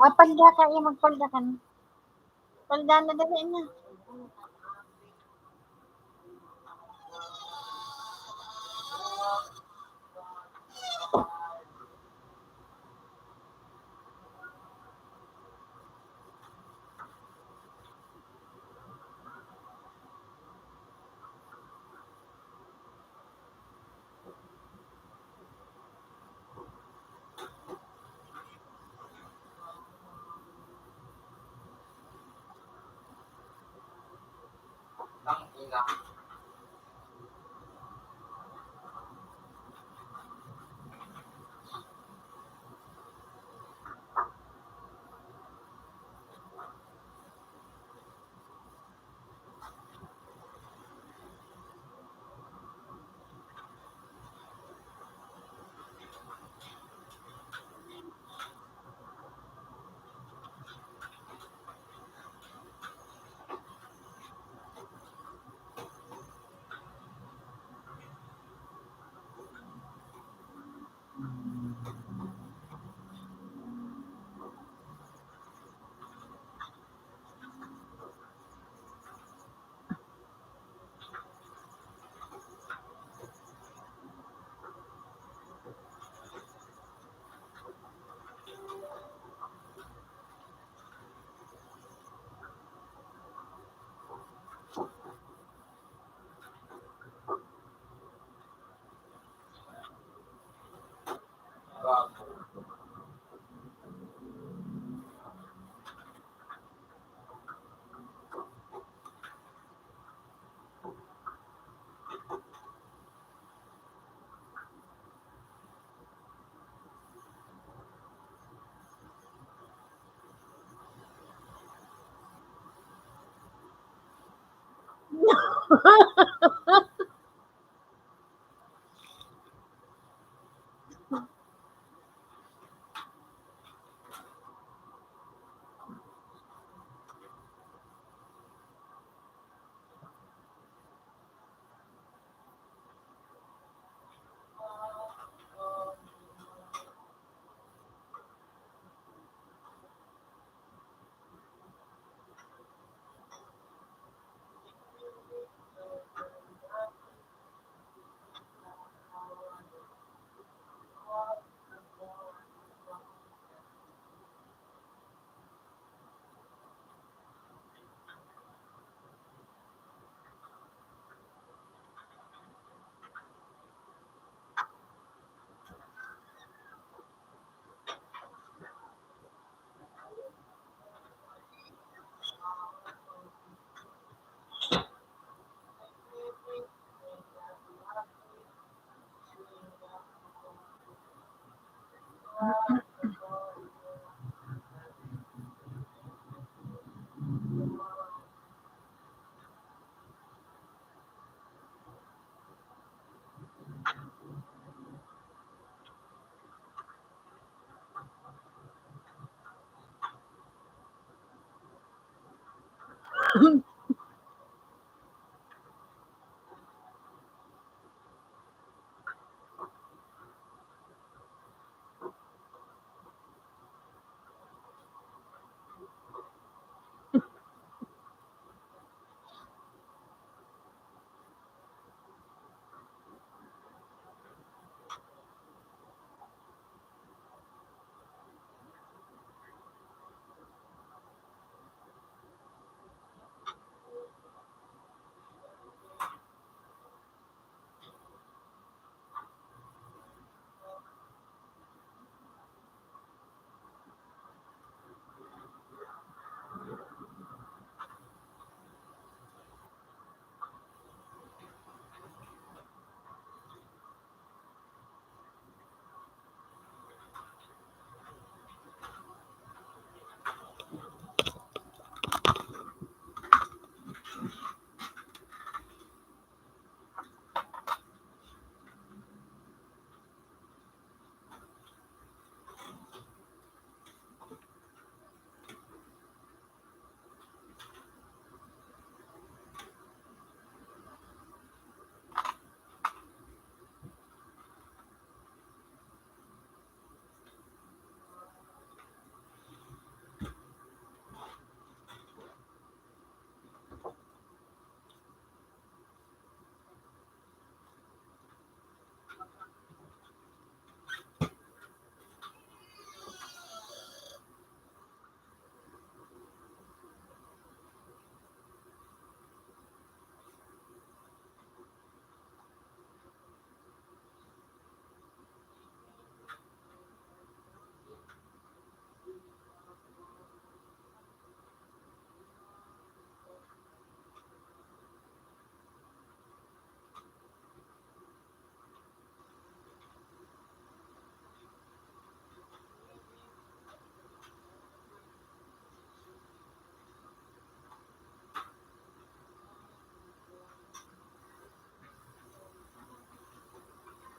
Ah, palda ka, eh, magpalda ka na. Palda na dali na. Tangina.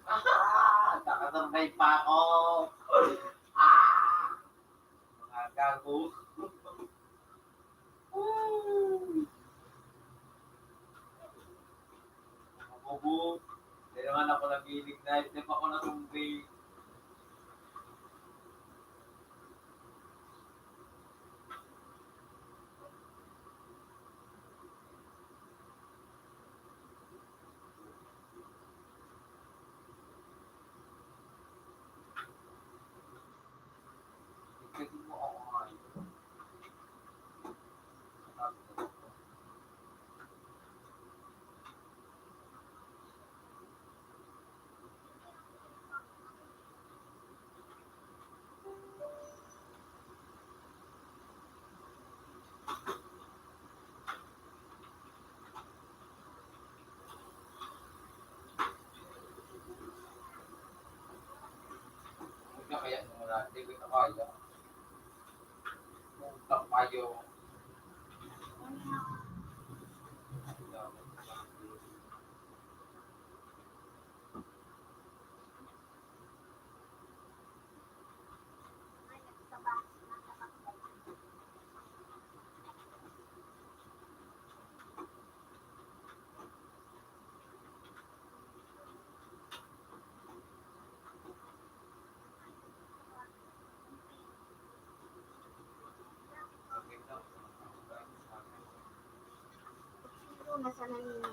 Ah, nakatambay pa ako. Ah! Mga gago. Woo! Mga bobo. Hindi naman ako nag-iinig na, hindi pa ako natumbay. Kaya naman natin, kita kaya. Puta kayo. Nasa nanini.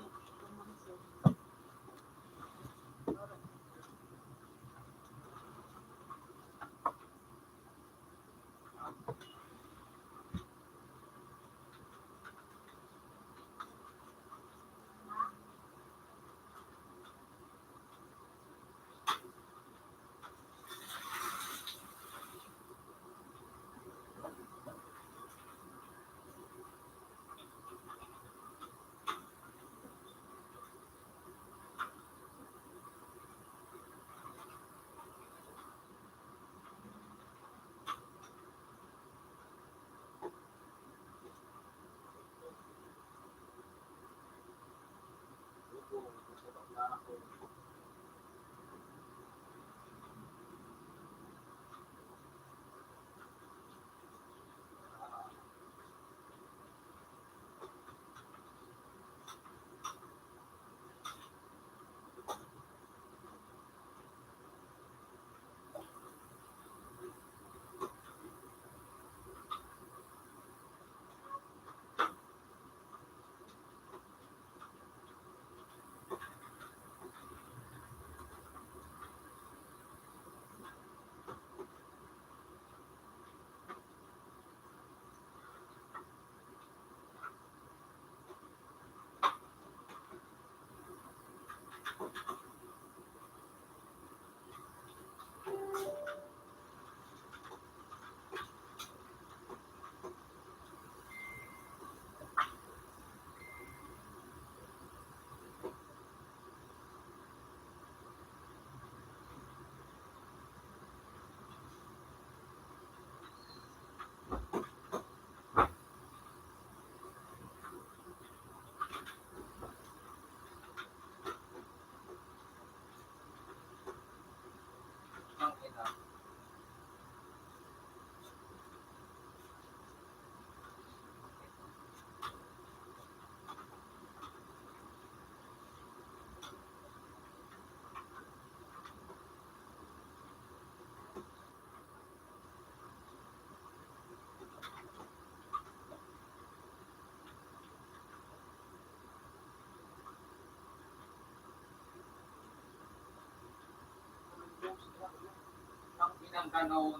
Ang inang ganon.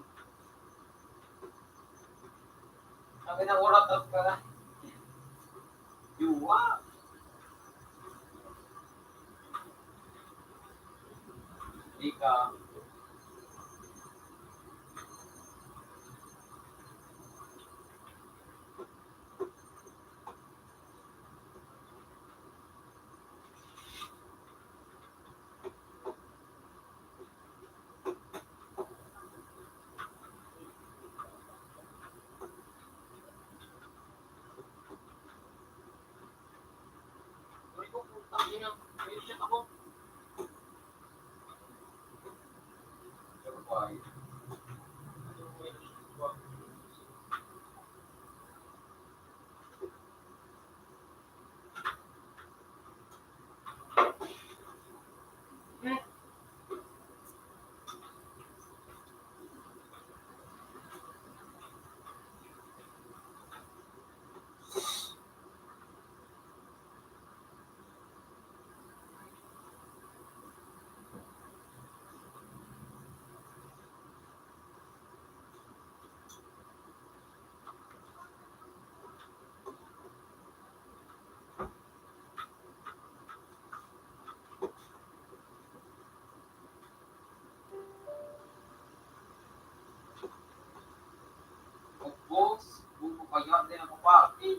Ang inang urat at ka na. Yuwa. Ika. Ubos, buko kaya din ang kapati.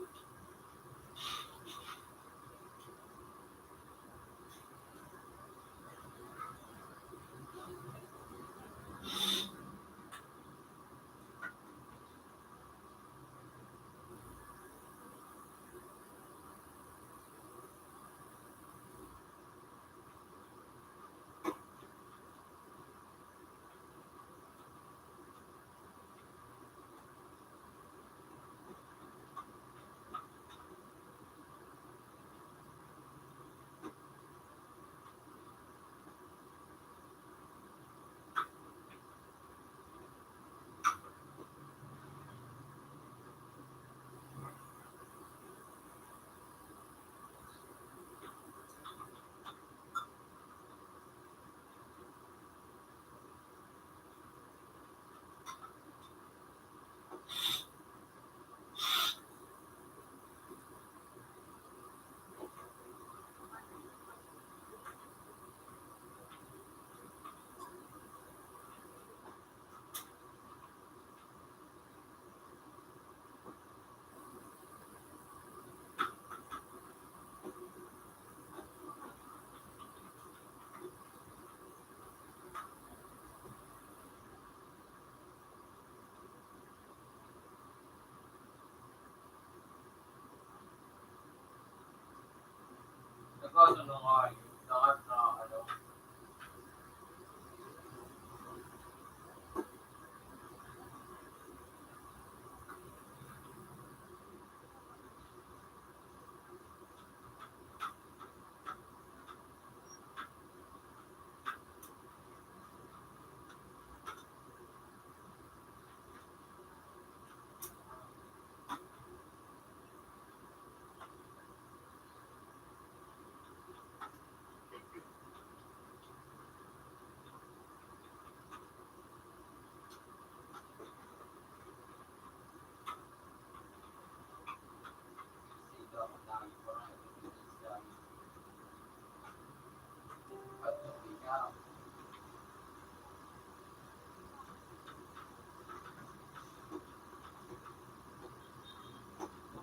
Ano nga yun? Lahat na, ano?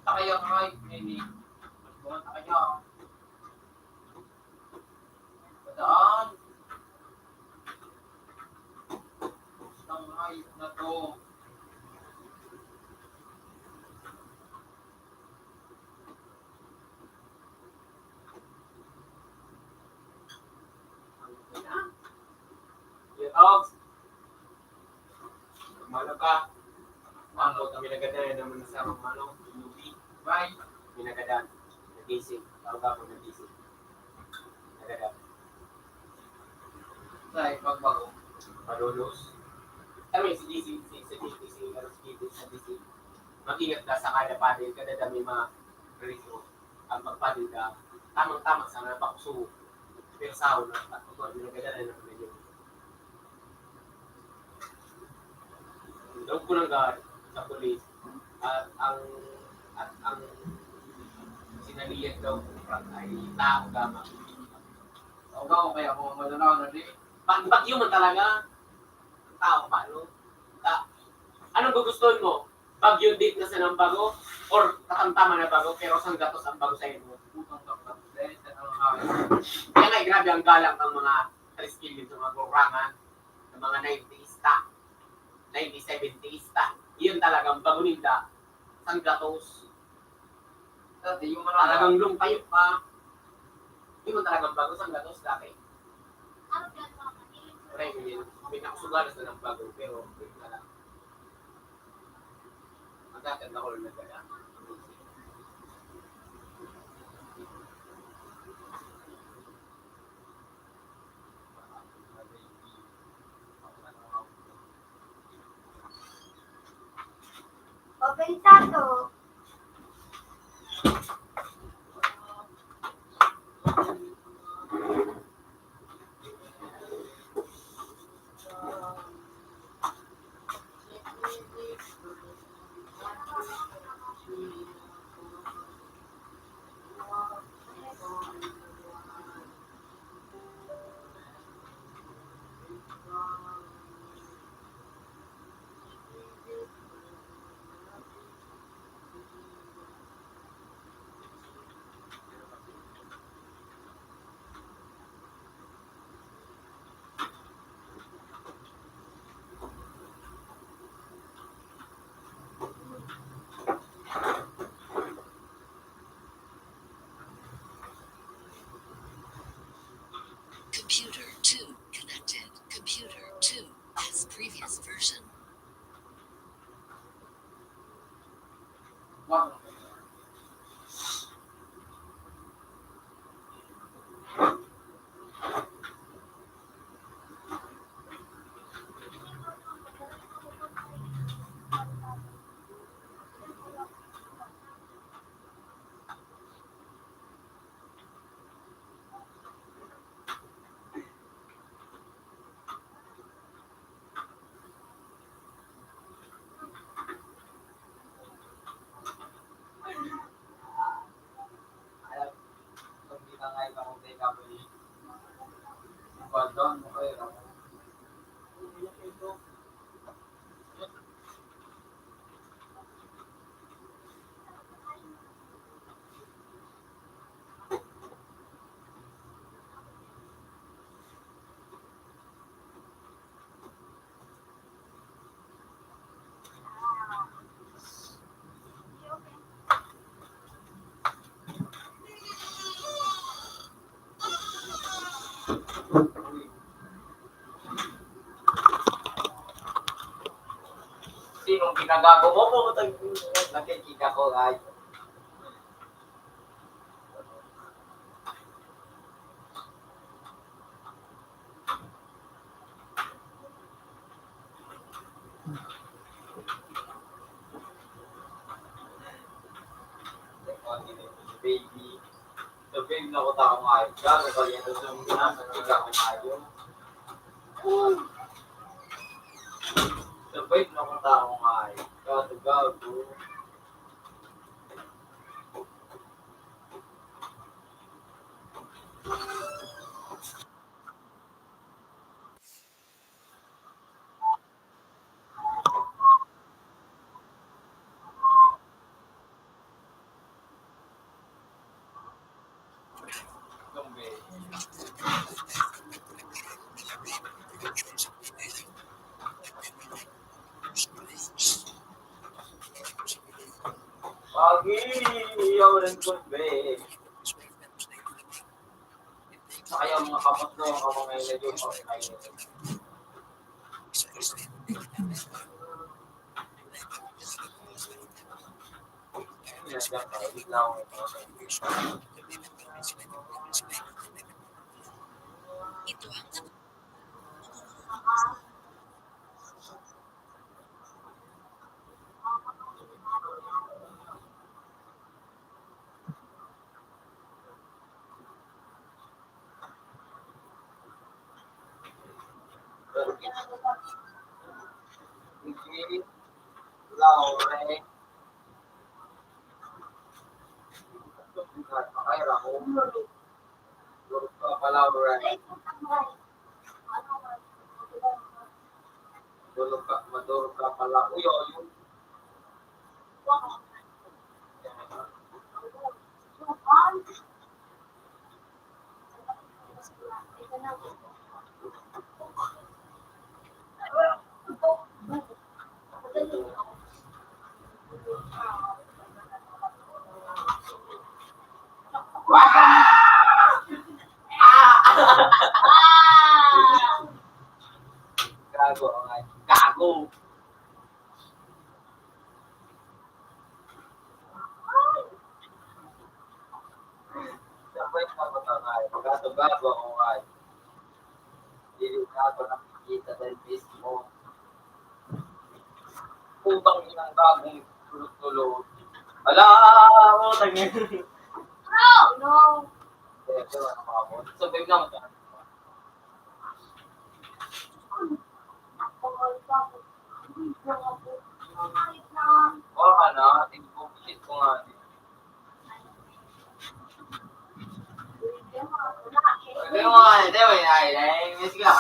Punta kayo, ay, nini. Punta kayo. Padaan. Ang hayop na to. Yun, Ops. Mano ka? Ako, kami nagadan naman sa mga ano, movie. Bye. Minagadan. Nagising. Tawag ako, nagising. Nagadan. Sa ipagbago. Palulos. Kami, si G C, si, si G C, si, si, si, si, mag-ingat ka sa kada paddle, kada dami ma-, release mo. Ang pagpaduda, tamang-tama sana, pakuso. Pero sa ako na, at ako, ginagadan na naman yun. Daw ko nang ga-, sa pulis, at ang, at ang sinaliyan daw ko ay tao gama. Tao gama, kaya ako ang mananaw na di. Pag bagyo man talaga, tao pa, no? Ta-, anong gugustuhin mo? Bagyo deep na sa nang bago or katamtaman na bago pero sanggatos ang bago sa imo? Kaya nga, eh, grabe ang galang ng mga triskilyo sa mga gurangan, ng mga nineties ta, nineties, seventies ta. Yun talagang bago ninda, sanggatos. Dati, yung mga talagang lumpay pa. Yung talagang bago, sanggatos dati. Pre, hindi, hindi na ako sugalas na ng bago, pero yun na lang. Magkakanta ko lang na gaya. Open sa to. Computer two connected. Computer two as previous version. Sinong ginagago mo? Putang ina, nakikita ko, ay. Baby. Sabihin na ko tao nga, gago ka yan, gusto mo na, sabihin na ko nga yun. Sabihin na ko tao nga, gago, gago. Pagi, yaw rin ko, be. Sa kaya mga kapatid, mga mga ilagay ko, Laure. Pakaira ko. Dorka, Palawan. Dorka, Madorka, Palawan. Uy, oh, yun. Gago, gago. Gago, gago ako, ay. Dili na ako nakikita dahil mismo. Putang inang gagong tulog-tulog. Ala, putang ina. Bro! No. Sabi naman ka. Oo, ano, tingko, ko nga. Hindi mo, hindi mo, hindi mo, hindi mo, hindi mo,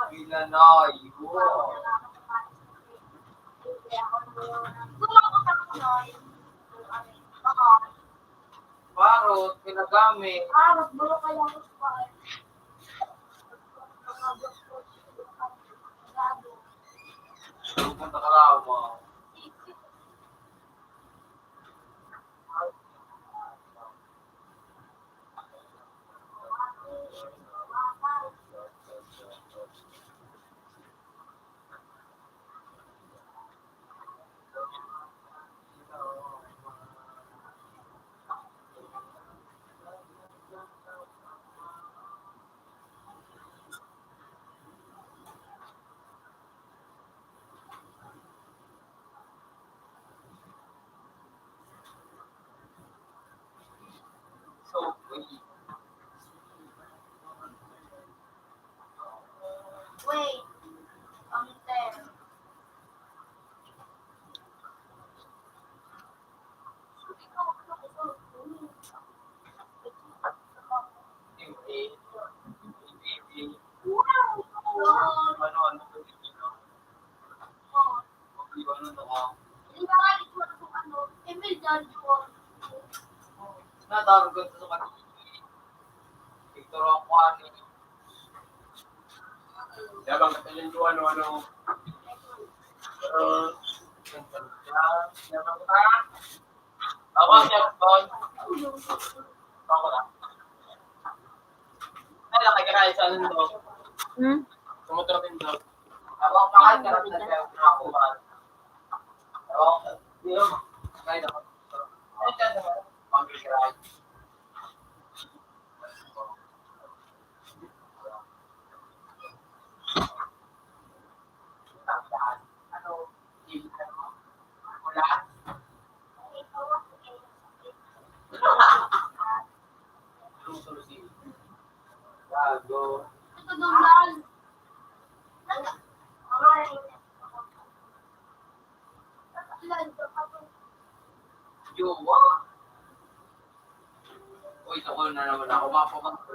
Minanayo. Parot, ginagamit. Parot, bulok ka lang. Pupunta ka lang mo. So, wait. Wait. Ang ten. Natawag ko sa kanila. Victor Roque, ano. Yabang ka tayo yung ano, ano. Pero, yabang ka. Ako, yabang. Ako lang. Hmm? Sumutra din daw. Jowa. Uy, takol na naman ako. Mapapag-,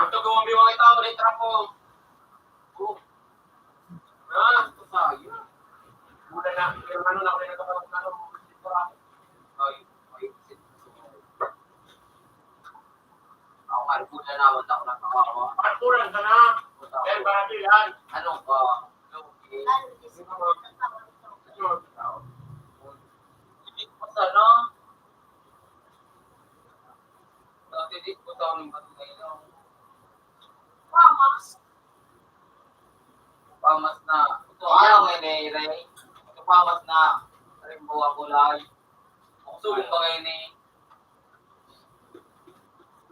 Ito, gawang biwang ito, ulit ako. Oh. Ah, ito tayo. Mula na, yung ano na, yung nagkakaroon na, ay, ay, ako nga, mula na, wala ako nagkakaroon. Arturan ka na. Kaya ba natin yan? Ano ba? Hindi ko sana. Dati di ko tao ng bato na ilaw. Pamas. Pamas na. Ito, ano, may nairay. Ito, pamas na. Rimbo ang kulay. Ako subong bagay ni.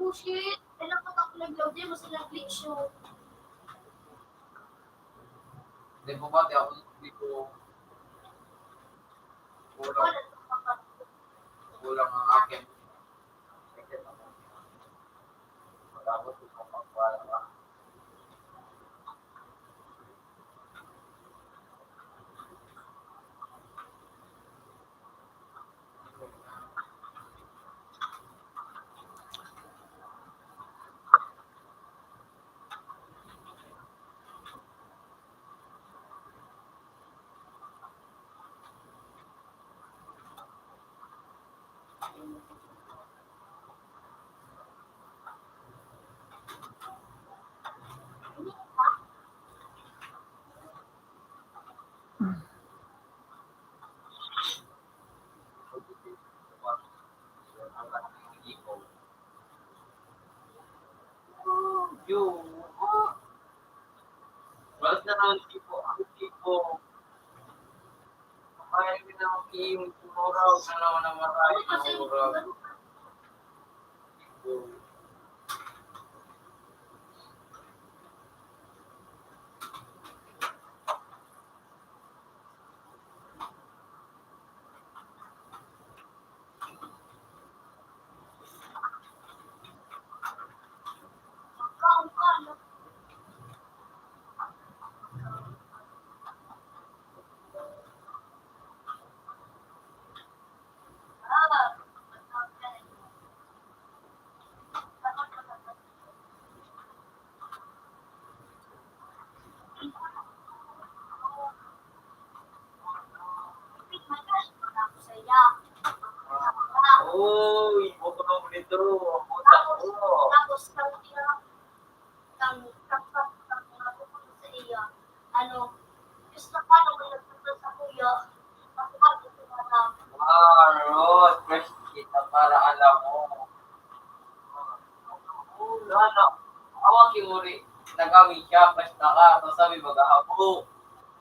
Oh, shit. Kailan pa ako nag-load yan? Mas nag-glitch yun. Hindi po ba, di ako, hindi ko kulang. Kulang ang akin. Yun. Ba't na naman tipo? Ang tipo. Ay, pinakakiyong tumuraw na naman ang maray. Tumuraw. Uy, bukod nito, ang utak ko. Tapos, tapos, tapos, ang, ang, ang, ang, ang, sa iya, ano, gusto pa nung nagpunta sa kuya, ako pa nagpunta. Ah, Rose, fresh kita para alam mo. Sana, awak yung uri, nagawin siya, fresh na ka, tapos sabi, mag-ahabo.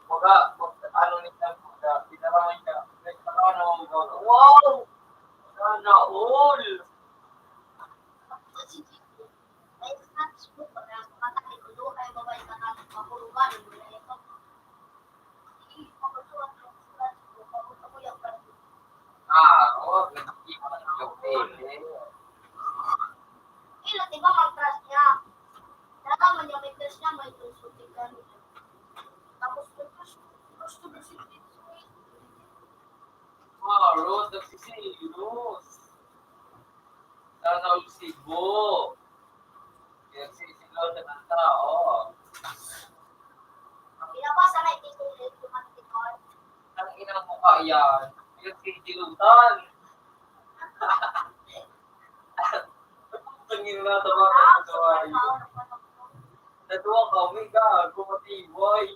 Baga, mag-, ano ni siya, baga, pinaraman siya, fresh na ka, ano, baga, wow! Sana all! Ah, oo, hindi ko na nagpili. Ila, di ba, mag-crush niya? Nalaman niya, may crush niya, may crush ko, tignan niya. Tapos, may crush, crush ko na si Prince Roy. Wow, Rose, nagsisilos. Sana all sibo. Pinagsisigaw sa kanta, oo. Binabasa na ito yung romantikon. Ang inang mukha yan. Pinagsisilutan. Ang ina, tama ka, tama yun. Natuwa kami, gago, matibay.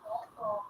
Oo.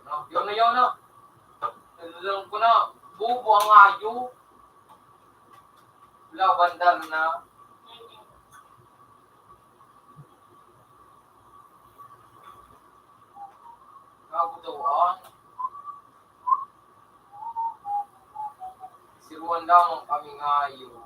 No, yun na yun, no? Alam ko na, bubo ang ayo. Lavender na. Kagutuan. Siruan lamang kami ngayon.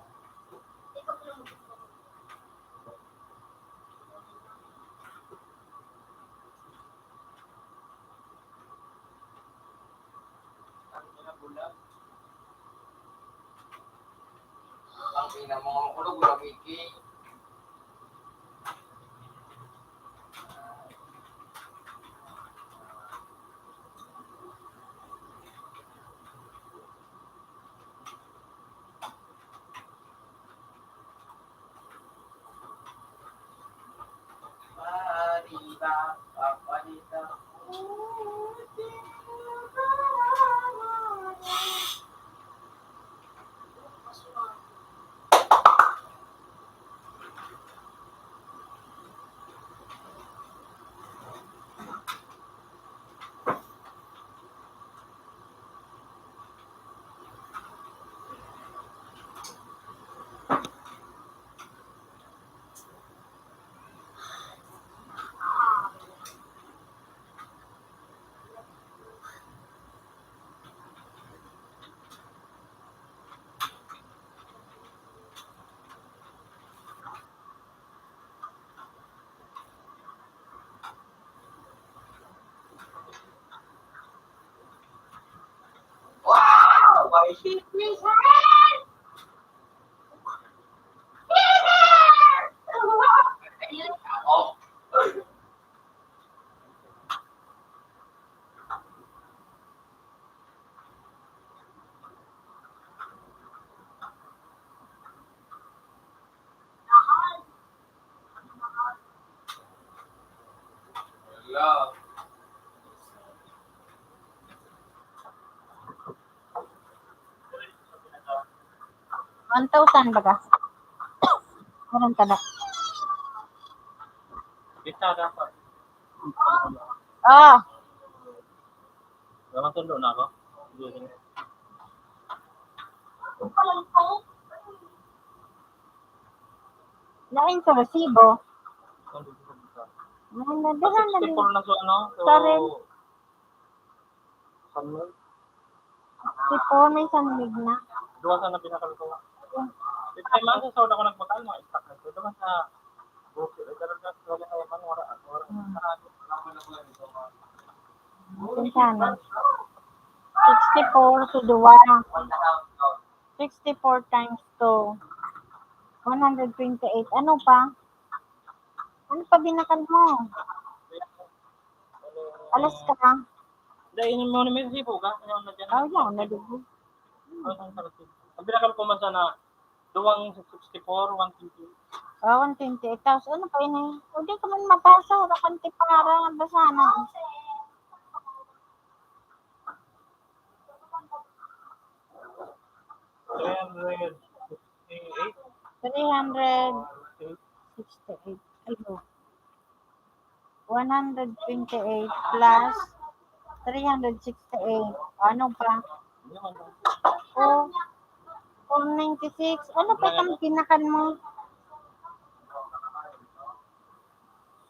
Ang ina mo, mga makulog, wala, Miki. One thousand baga. Meron ka na. Kita dapat. Ah. Dapat tulo na ako. Lain sa resibo. May nadahan na din. Sixty-four na so, ano? So, Sorry. San mil? Sixty-four, may san mil na. Duwa sa nabinakal ko. Fifty months, so, ako nagbakal, mga istak na ito. Duwa sa grocery, talaga, wala na yung wala, wala. Hmm. Atin sana. Sixty-four sa duwa. Sixty-four times two. One hundred twenty-eight. Ano pa? Ano pa binakal mo? Alas ka na? Dahil mo naman sa sibo ka? Ano na dyan? Oh, yan. Nadugo. Ang binakal ko man sana, duwang sixty-four, one twenty. Ah, one twenty-eight. Tapos ano pa yun eh? O di ka man mabasa. Wala kang tipara. Ang basa na. Three hundred sixty-eight. Three hundred sixty-eight. Ay, no. One hundred twenty-eight plus three hundred sixty-eight. Ano pa? Oh, four ninety-six. Ano pa itong pinakan mo?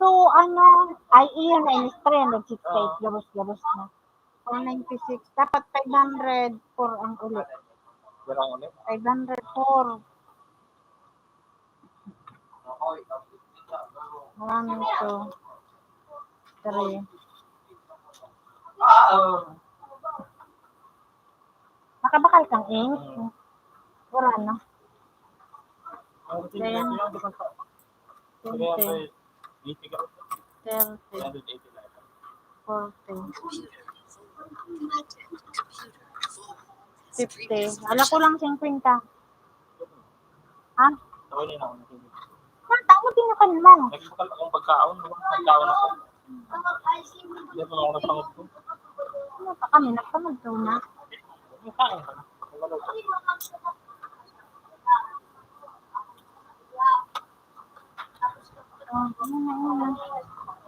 So, ano, ay, iyon na inis three hundred sixty-eight. Gabos-gabos na. Four ninety-six. Dapat five hundred four ang uli. Wala ang uli? Five hundred four. One, two, three. Nakabakal kang ink? Wala na. Ang routine Then, ko lang, di ba, sa twenty. Three hundred eighty ka. Thirty. Three hundred eighty na ito. Forty. Fifty. Ala ko lang, singkwenta. Ha? Okay na ako. Saan? Tao, tinakan mo. Nagbakal akong pagkaon, di ba? Pagkaon ako. Hindi pa ako nagpangod ko. Ano pa kami? Nagpangod ka na? Yung kain ka na. Oh, ano na yun, ah?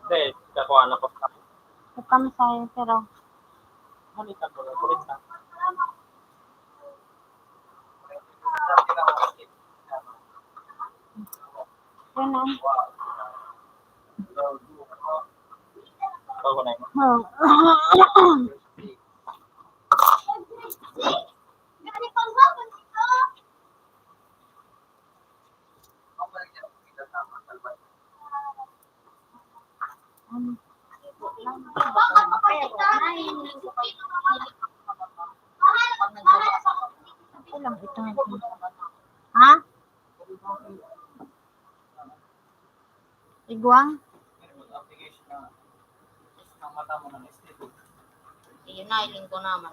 Hindi, kakuha na ko. Ito pa masaya, pero Ano ito? Kulit na. Yan na. Bago na yun. Oh. Ito lang, ito. Ha? Igwang? Yun na, iling ko naman.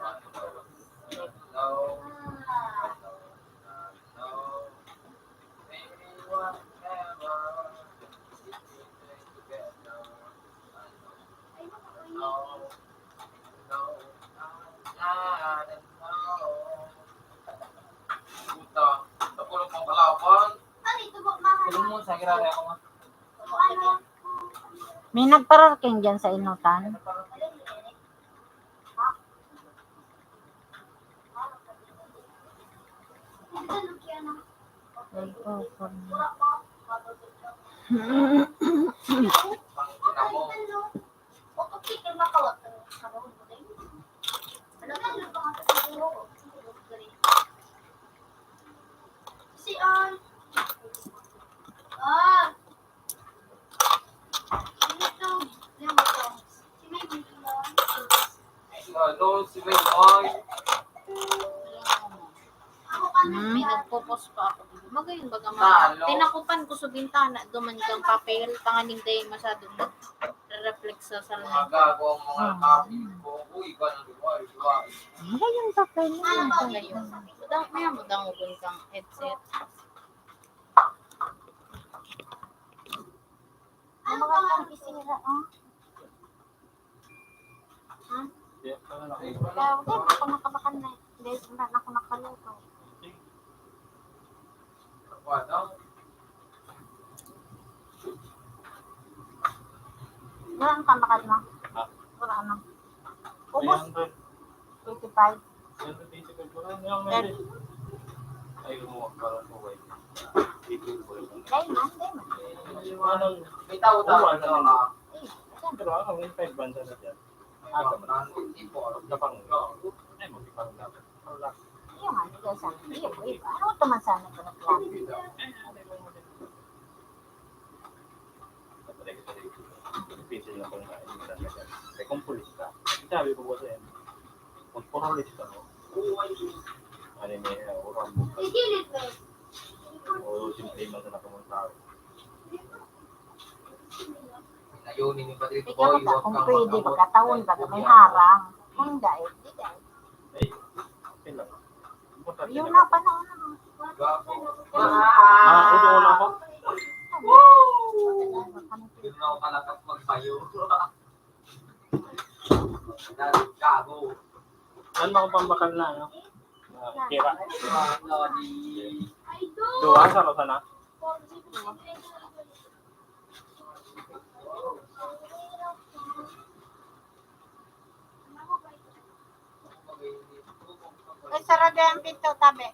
May nagpararking diyan sa Inutan? Hello, si Maymay. Tapos pa ako. Magayon baga mga tinakupan ko sa bintana, duman kang papel, tanganing dahil masyadong nagre-reflect sa salamin. Mga gago ang mga kapit ko. Uy, iba na, di ba? Di ba? Magayon papel mo. Ano ba ngayon? Mudang, may mudangogon kang headset. Ano ba kang isira, oh? Ha? Kaya, okay, ako nakabakan na. Dahil na ako nakaluto. Wala ang tamakad mo? Wala na. Ubus. Twenty-five. Ay, lumuwag para sa white. Dahil man, dahil man. May tao, tao, tao. Eh, siyempre, ang five banda na dyan. Aga man. Napang-, ay, magpipang-, iyo nga, ikaw sa, iyo, iyo, ano to man sana ito na plan? Depende na kung, kung pulis ka. Sabi ko po sa'yo, kung pulis ka, no? Ano yung, eh, oras mo? O, simple man sana kung tao. Ikaw ba, kung pwede, pagkataon ka, may harang. Kung hindi, di ka. Yun na, panahon na. Ah, oo, wala pa. Hindi na ako kalakas magbayo. Gago. Saan ba akong pambakal na, ano? Ah, kira. Duwa, sa rosa na. Ay, sarado ang pinto, tabi.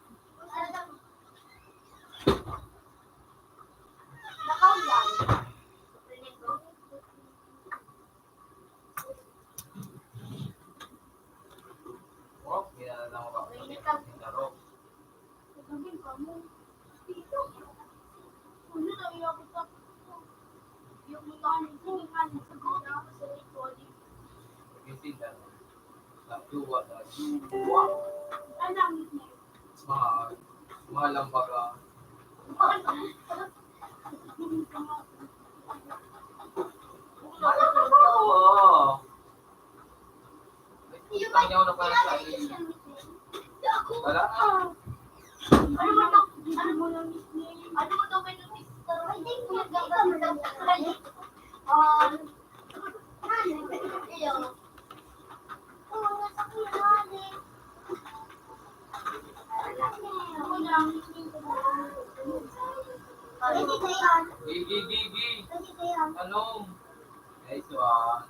Mahal, mahal ang baga. Oo. Ay, putang yaw na pala sa akin. Wala. Gigi, gigi. Ano? Nice one.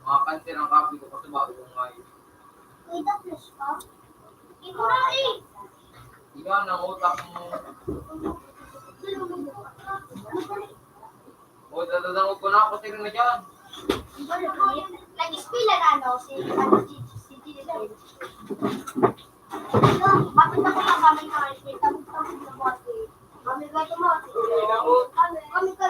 Mga kanser ang kape ko kasi bago kong ngayon. Yan ang utak mo. O, dadadangog ko na ako, tignan na dyan. Nag-eskwela na, ano, si, ano, si, si Gilbert. Bakit ako lang kami na, tabog-tabog na bote? Kami ba ito, bote? Kami, kami, kami.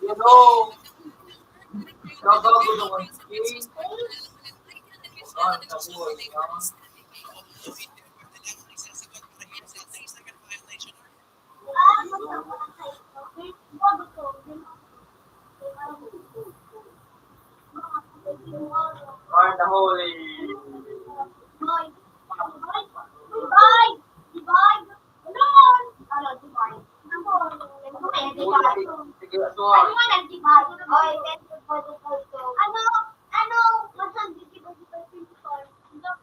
Hello. Shout out to the one K. Are the holy. Ano nga nag-divide? Oy, thank you for the photo. Ano, ano, masang di ba di ba principal? Di ba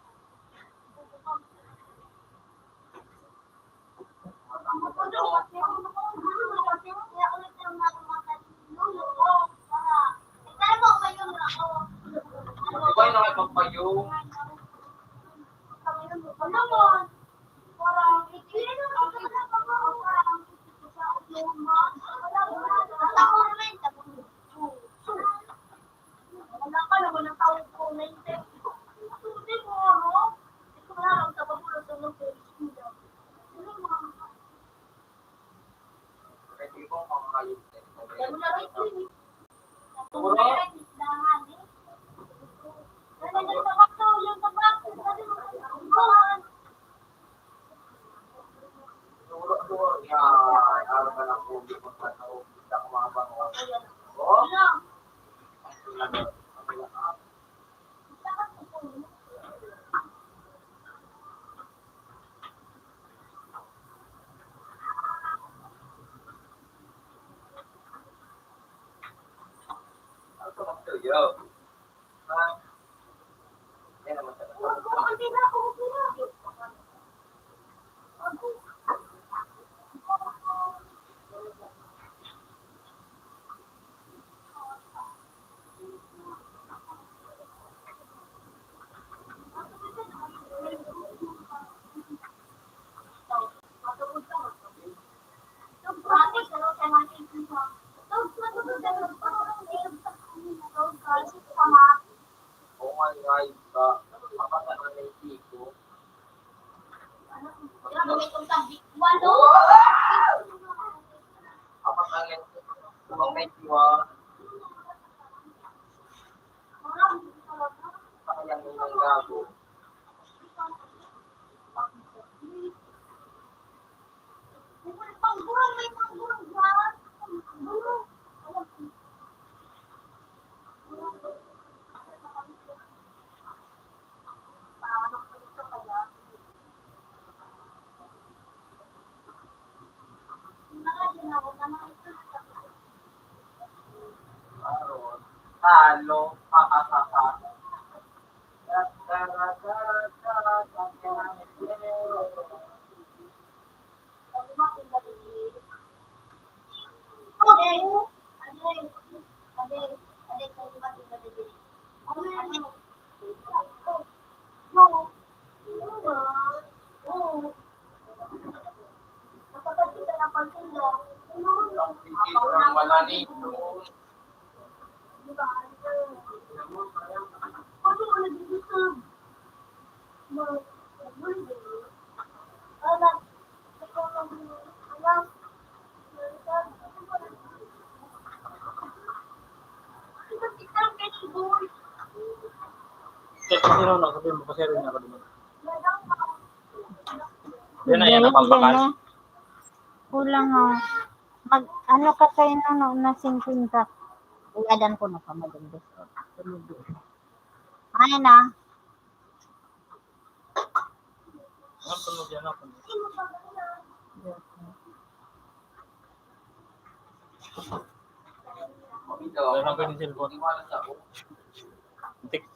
yung nakapagpayong? Wala ka naman ang tawag ko na yung text. Hindi mo, ano? Ito na lang sa babulo sa mga text. Hindi mo. Hindi mo na rin, eh. Hindi mo na rin, eh. Ano yung tabak to? Yung tabak. Ano yung tabak? Talo. Kasi no, no, sabi mo, kasi rin ako din. Yan na, yan ang pampakan. Kulang, oh. Mag, ano ka kayo, no, no, na singkwenta? Uyadan ko na pa, madugdos ko. Ay na. Ano, tunog yan, ano, tunog? Wala nang ganyan cellphone. Text.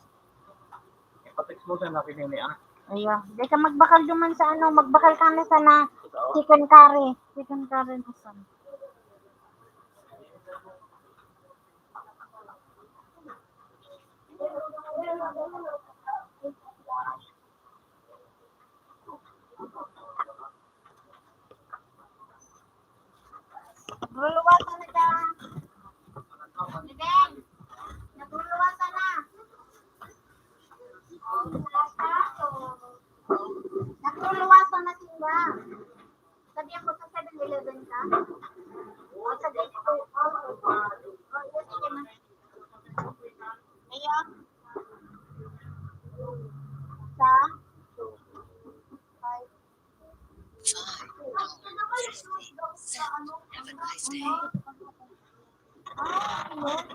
Ipa-text mo sa natin yun, eh, ah. Aywa. Di ka magbakal duman sa ano, magbakal ka na sana chicken curry. Chicken curry na sana. Nagluluwasa na siya. Miguel, nagluluwasa na. Nagluluwasa na sila. Sabi ako sa seven eleven ka? O, sa Disco. O, yun, sige, ma. Ayun. Sa? Five. Have a nice day. Ah, ayun.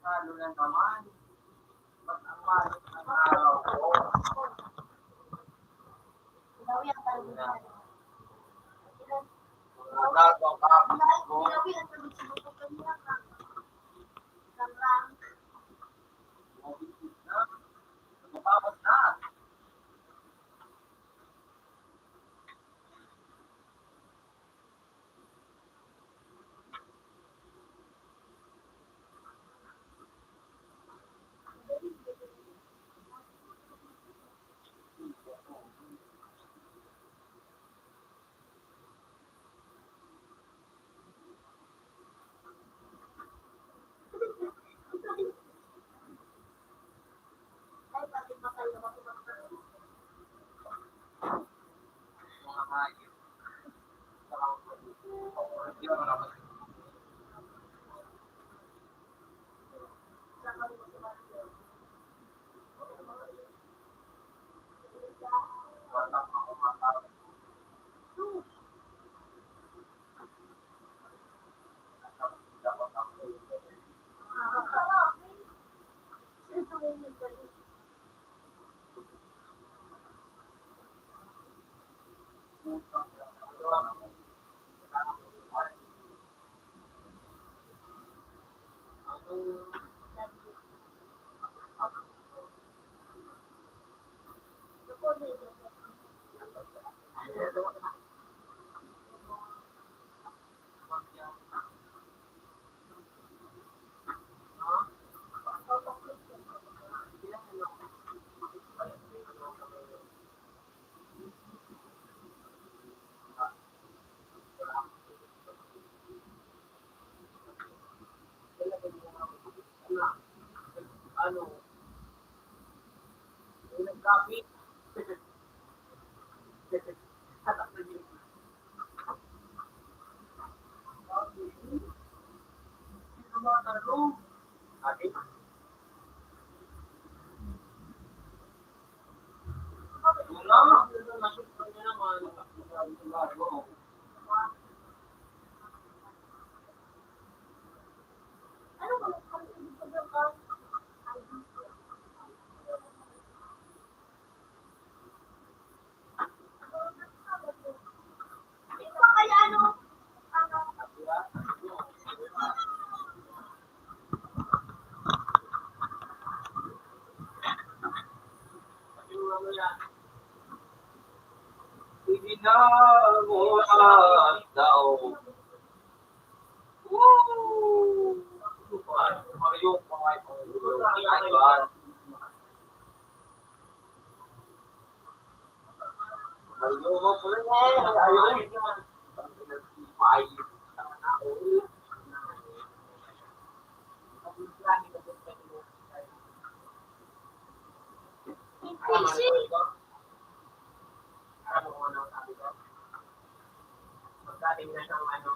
Lalo na naman, ba't ang manit ng araw ko? Wala to ang kapit ko. Mabibig na. Mababas na. Ano? Yung nagkapit. Ibinagos ang tao. Woo! Mario, mga ito. Mario, mga ito. Ayun. Busy. Alam mo kung ano ang sabi ko? Pagdating na ng ano,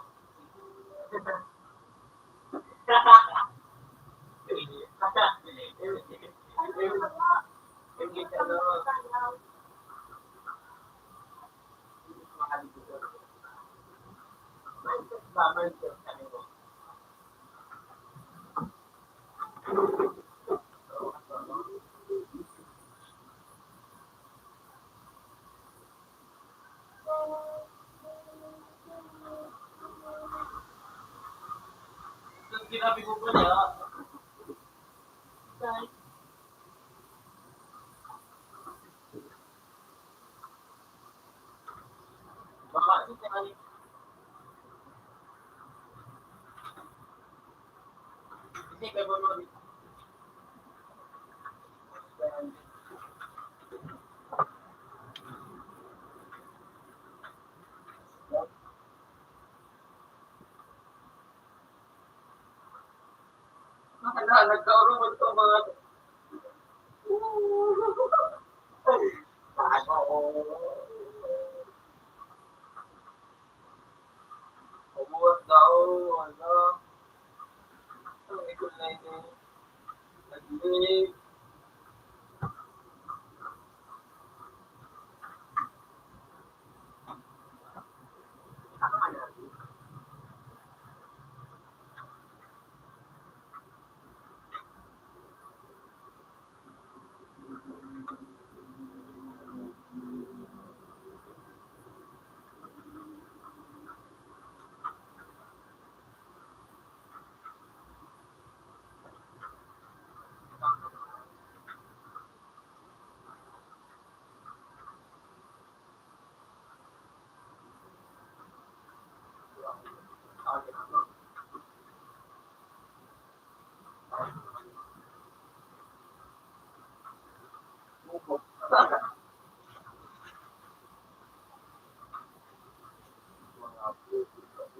Sinabi ko pa niya, baka hindi ka, hindi ka ba mag- Hala, nagkaroon ito mga Ubuan daw, ano? Ang ikon na ini. Nag-leave.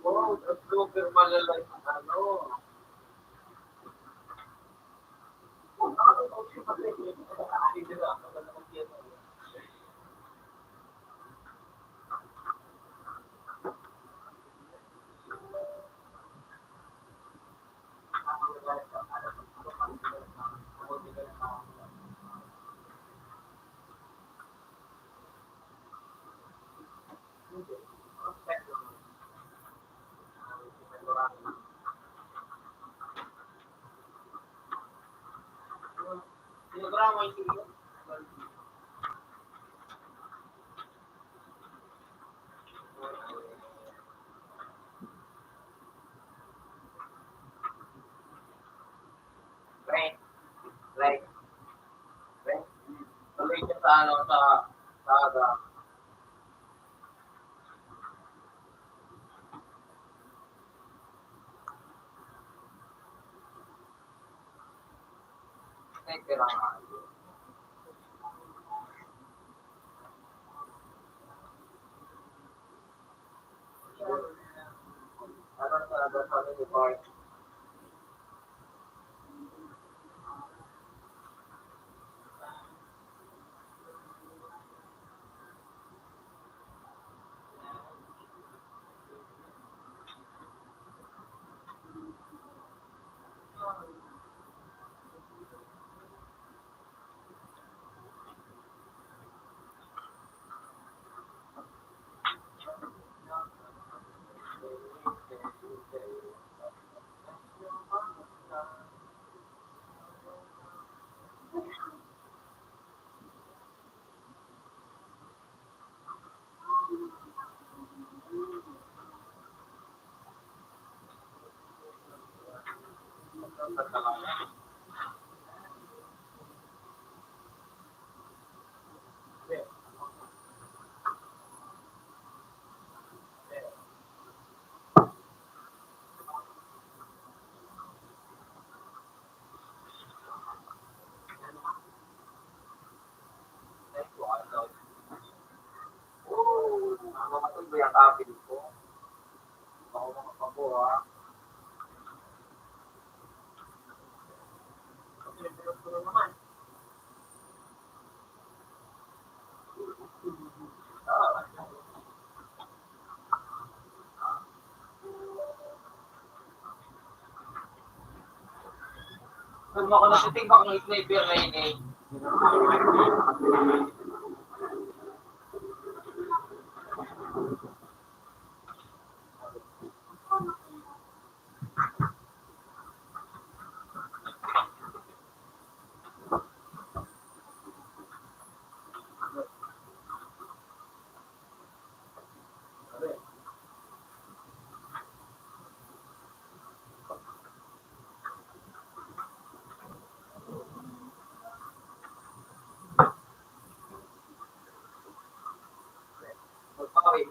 Wow, super malalay ang ano. Right. Right. Right. Tuloy siya sa ano, sa, sa aga. Ay, kailangan. Ano sa, sa, sa, sa, Kung ako natitig, baka may sniper na yun eh.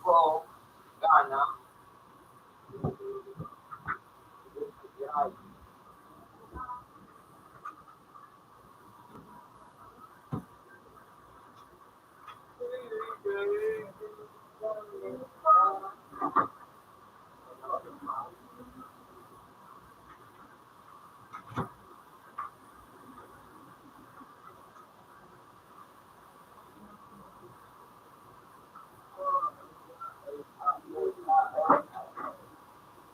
Oo. Gana.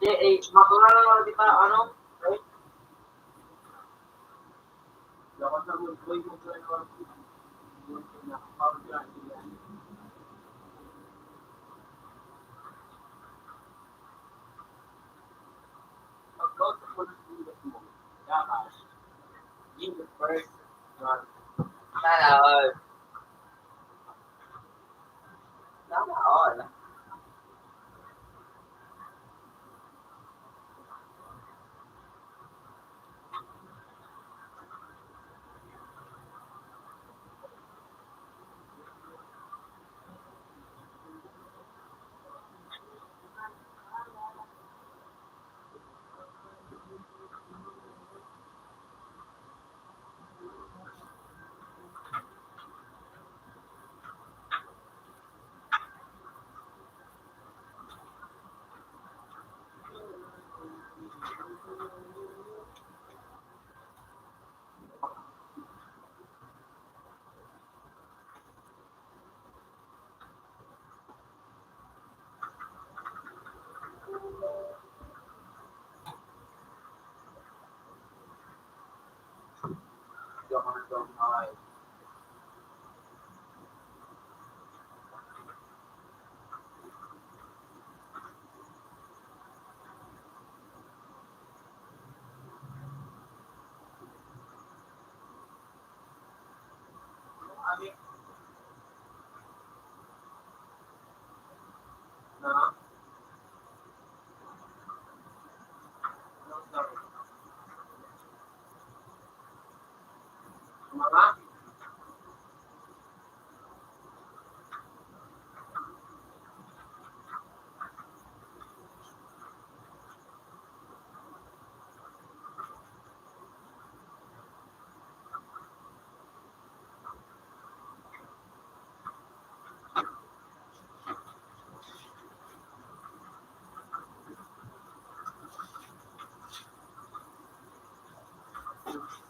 J H, matural, di ba, ano? Sana all. Sana all.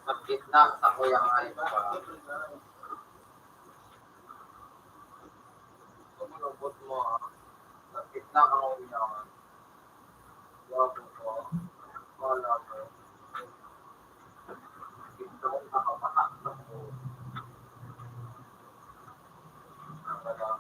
Sakit na sa kuya nga rin pa. Sumunod mo, ah. Sakit na ang uyan. Wala ko. Wala ko. Ito ang nakapahak na ko. Wala.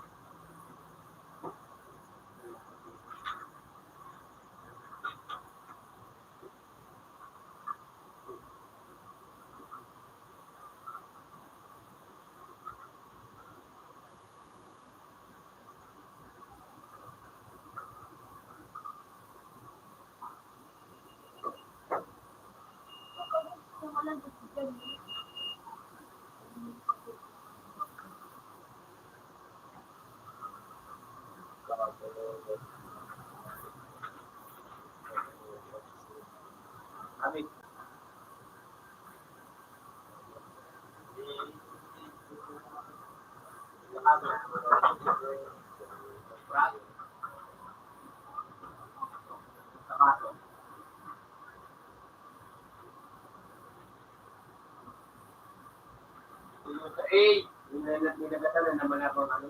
Sa A, yung nagkakatalan naman ako ng ano,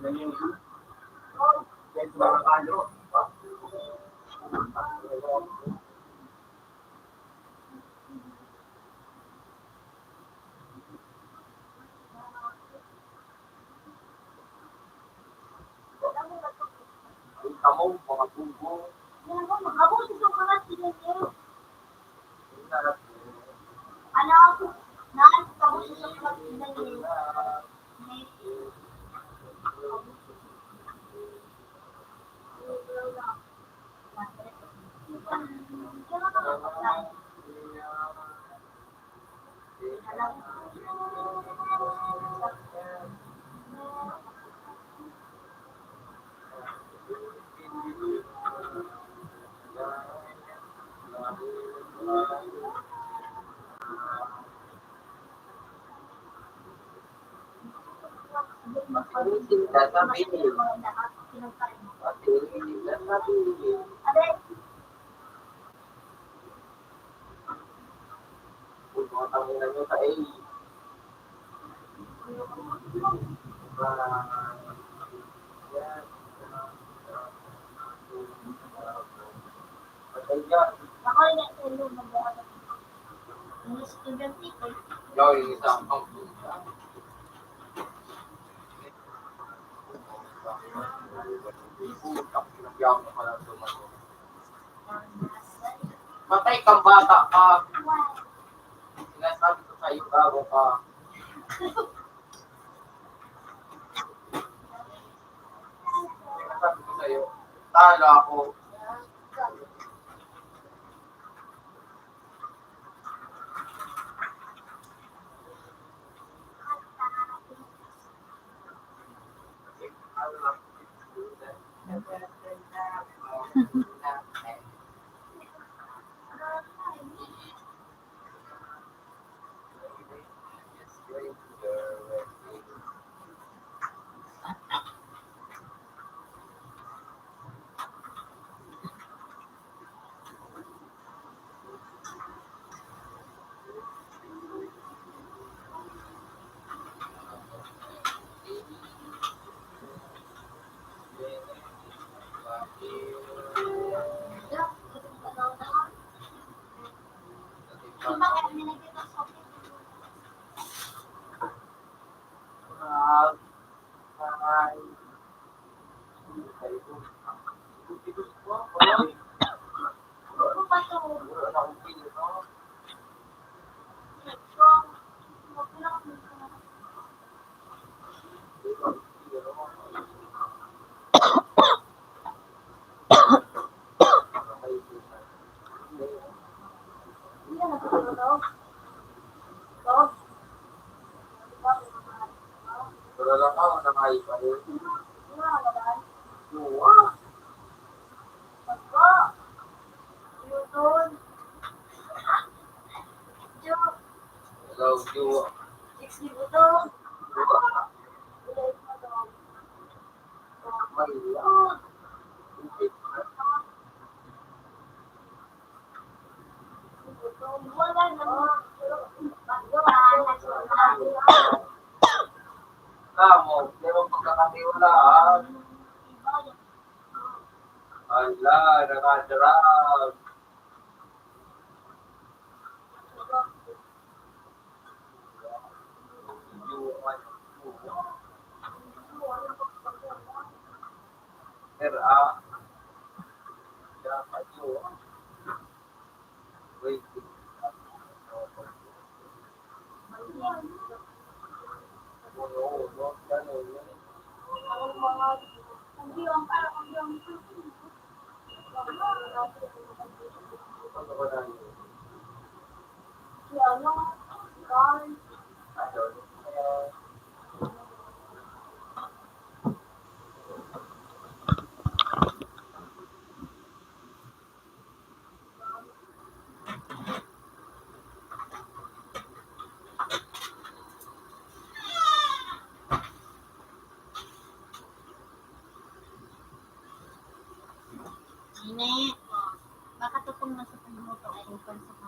ng YouTube. Yan sa mga palo. Ang kamong mga bubo. Ano? Patay kang bata ka. Sinasabi ko sa'yo, gago ka. Sinasabi ko sa'yo, talo ako. Hello, Jowa. Kamo, pero pagkakatiwalaan. Ala, nakadrug. Pero, ah, Ini, makatutong na sa pagluto, ay, kung sa mga.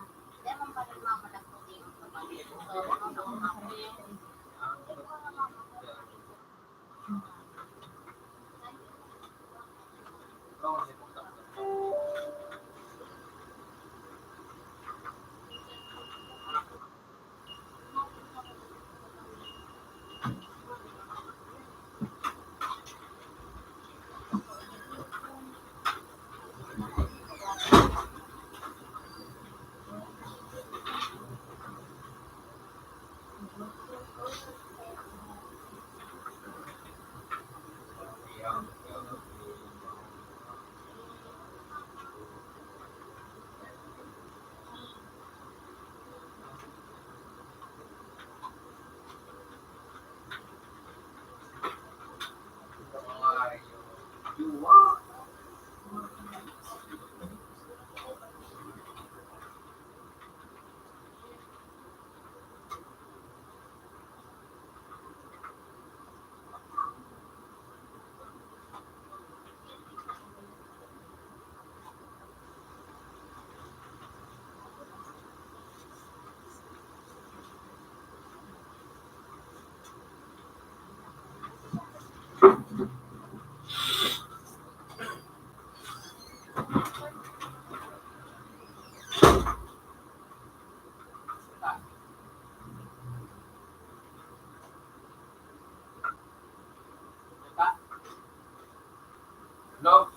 No?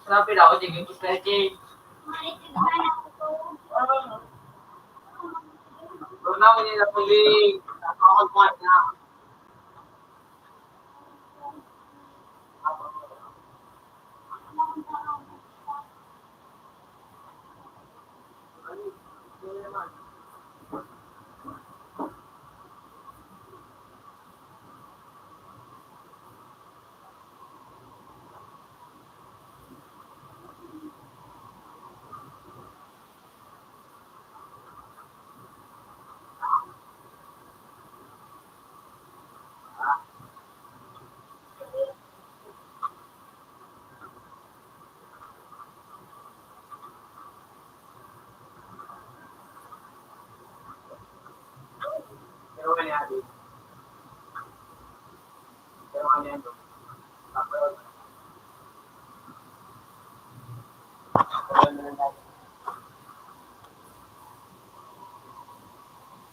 Sabi na ako, sige, gusto ko, Jay. Wala mo nila tuloy. Nakakagwa na.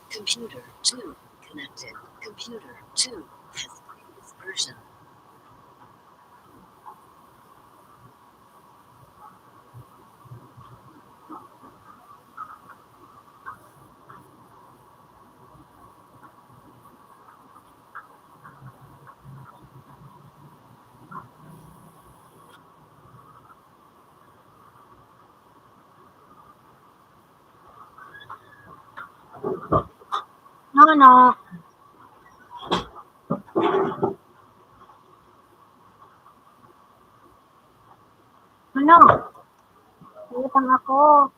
Computer two connected. Computer two has previous version. No, no. Ano? Utang ako.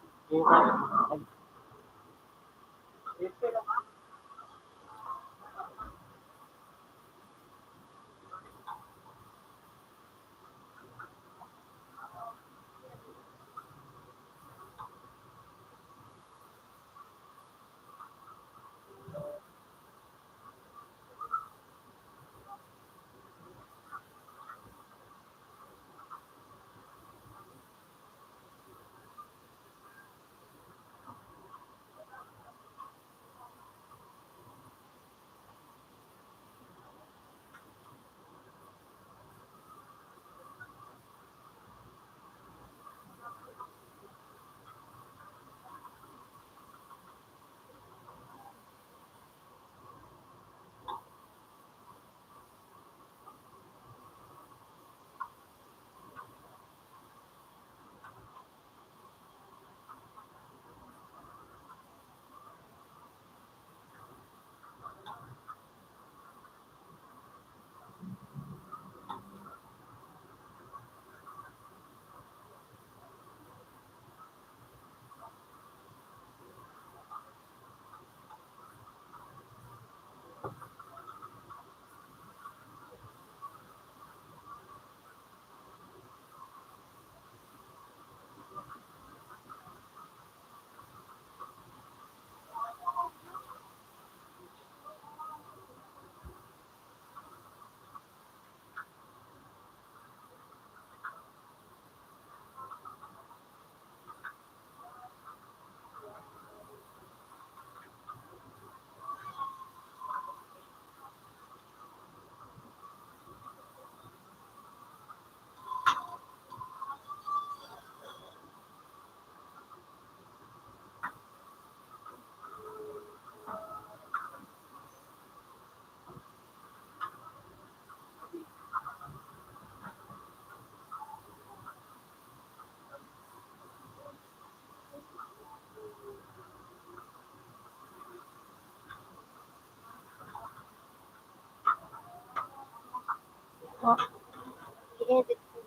I-edit ko.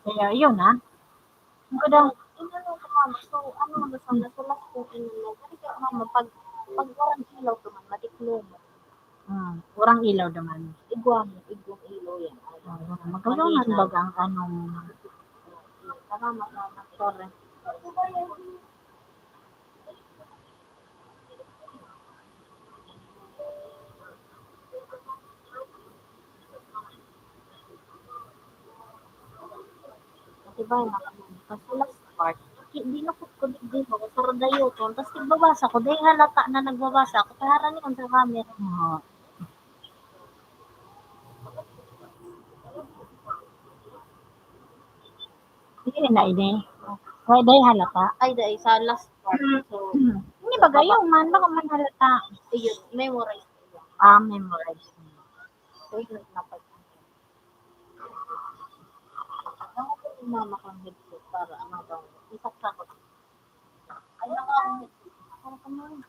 Kaya yun, ah. Ang ganda. Inano ko, mama, so, ano, mama, sa nasulas ko, inano, kasi ka, mama, pag, pag warang ilaw ka, mama, matiklom. Hmm, warang ilaw naman. Igwa mo, igwang ilaw yan. Oo, magayon man baga ang ano mo. Tama, mama, sorry. Diba, yung mga, kasi last part, di, di na po ko, di, di mo, saradayoton. Tapos nagbabasa ko, dahil halata na nagbabasa ako, kaya harani ang sa camera. Oo. Hindi na ini. Kaya dahil halata. Ay, dahil sa last part. So, hindi ba gayo man? Baka man halata. Ayun, memorize. Ah, memorize. So, yun, napag-, Ang mama kang headset para ano daw, isaksak ko. Ay, naka, ano ka man?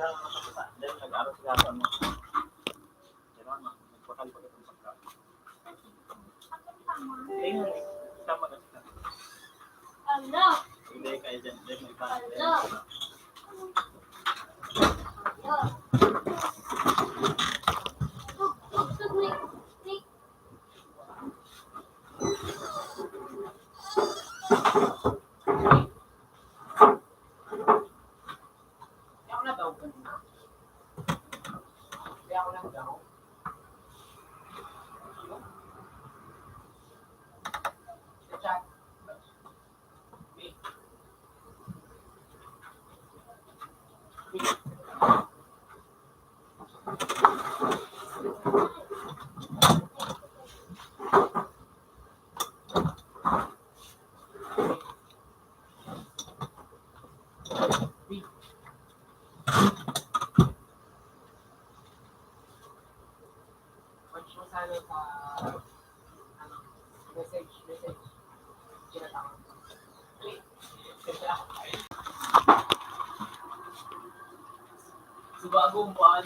Dahil nag-aral sila sa ano. Kailangan mag-, magpakal pa itong pagkain. Ayun, tama na sila. Hindi, kaya dyan, dyan, may iba. Hala. Hala. Message, message. Sa bagong buwan.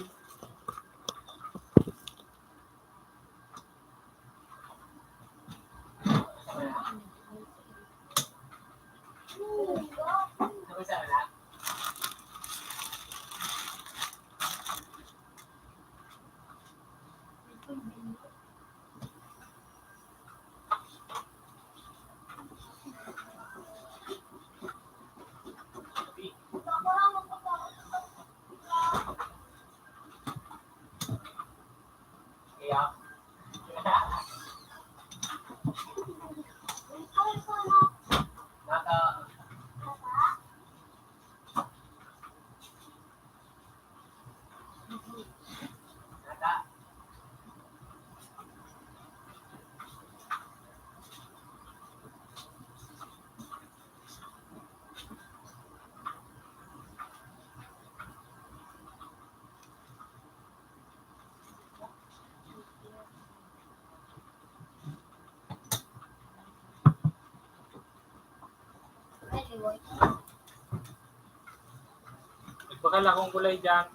Nagbakal akong gulay dyan.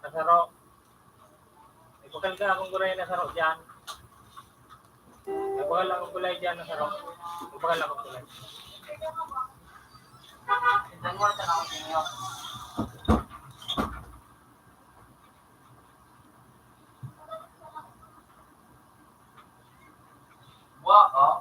Nasaro. Nagbakal ka akong gulay, nasaro dyan. Nagbakal akong gulay dyan, nasaro. Nagbakal akong gulay. Wa, oh.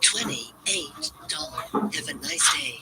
Twenty-eight dollar. Have a nice day.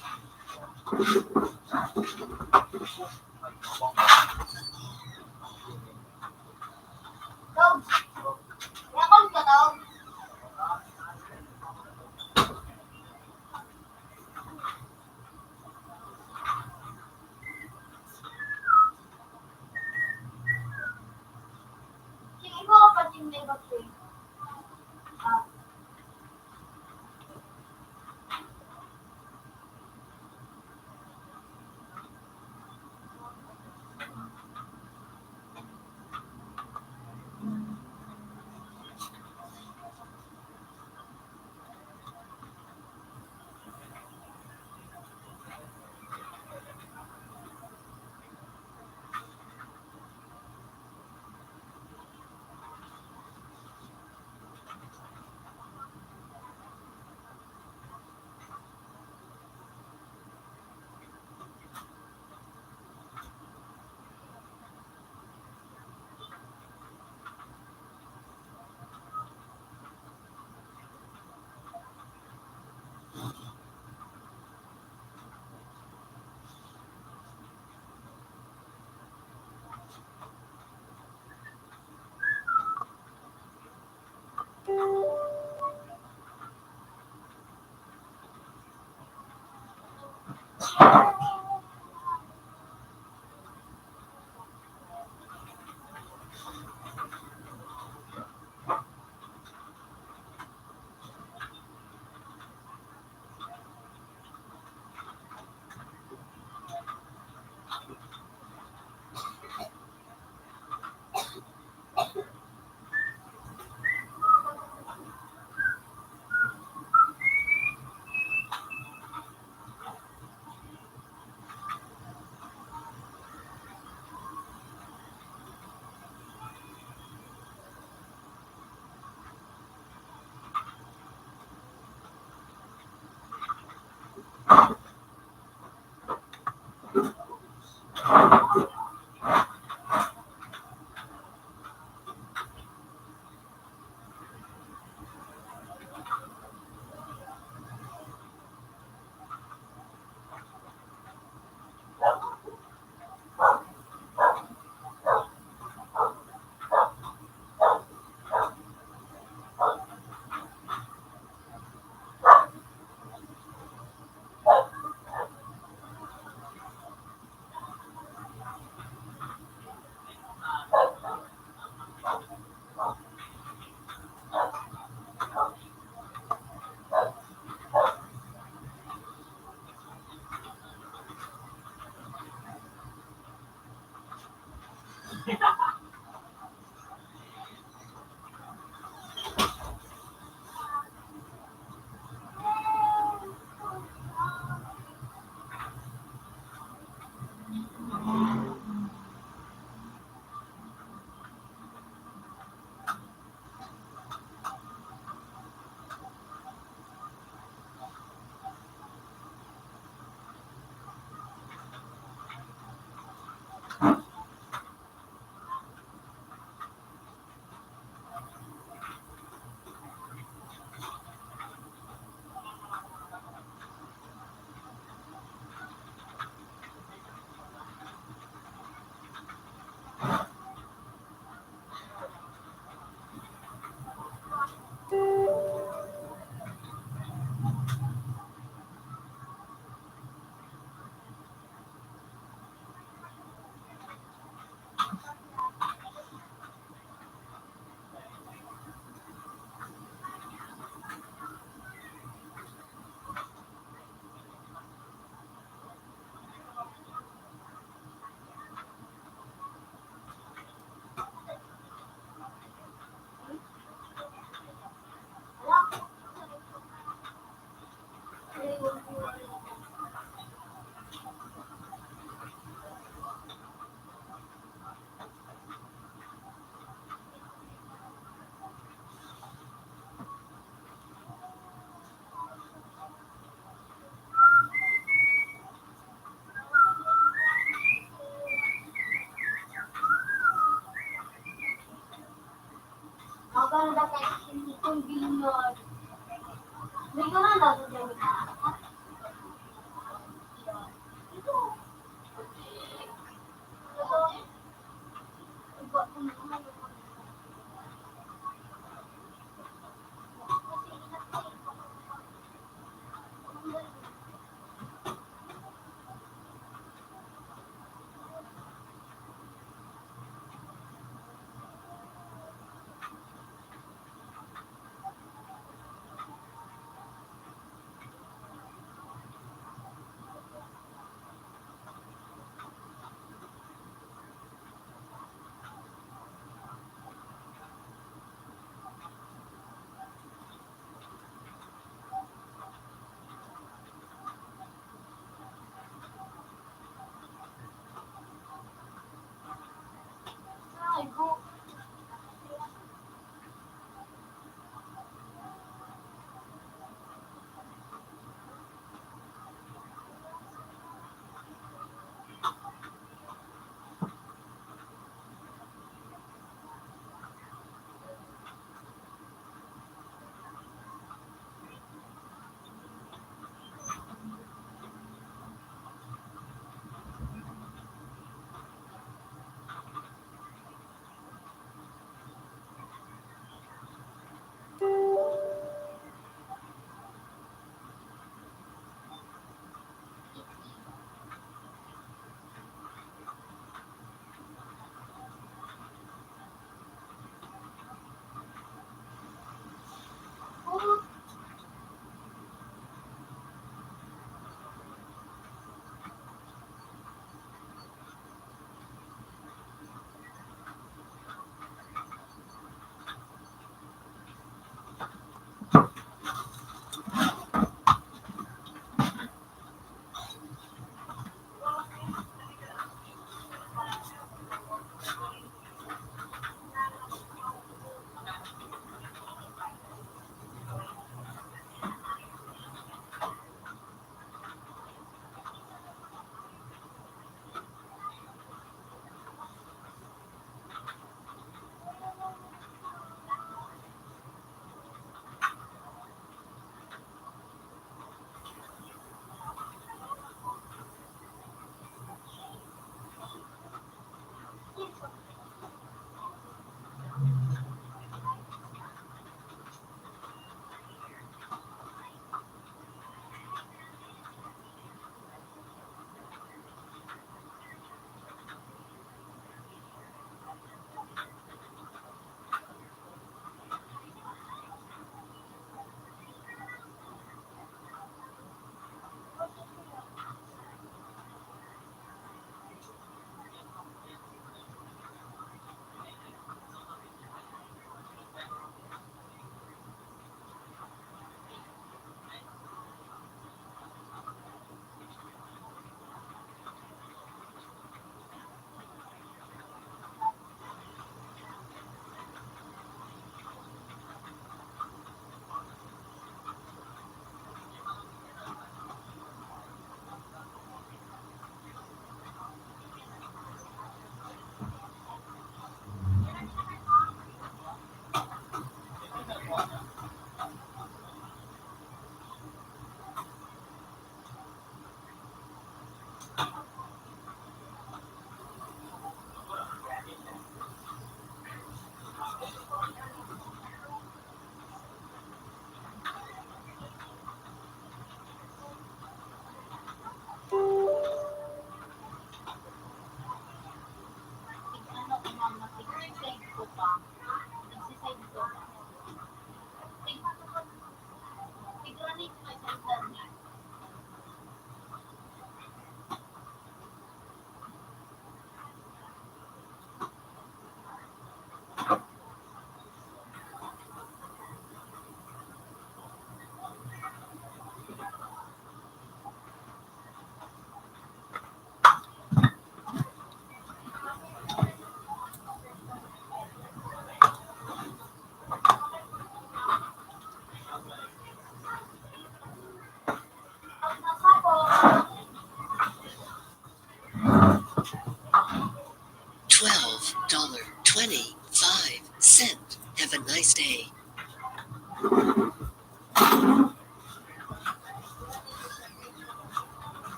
Twelve dollar twenty-five cent. Have a nice day.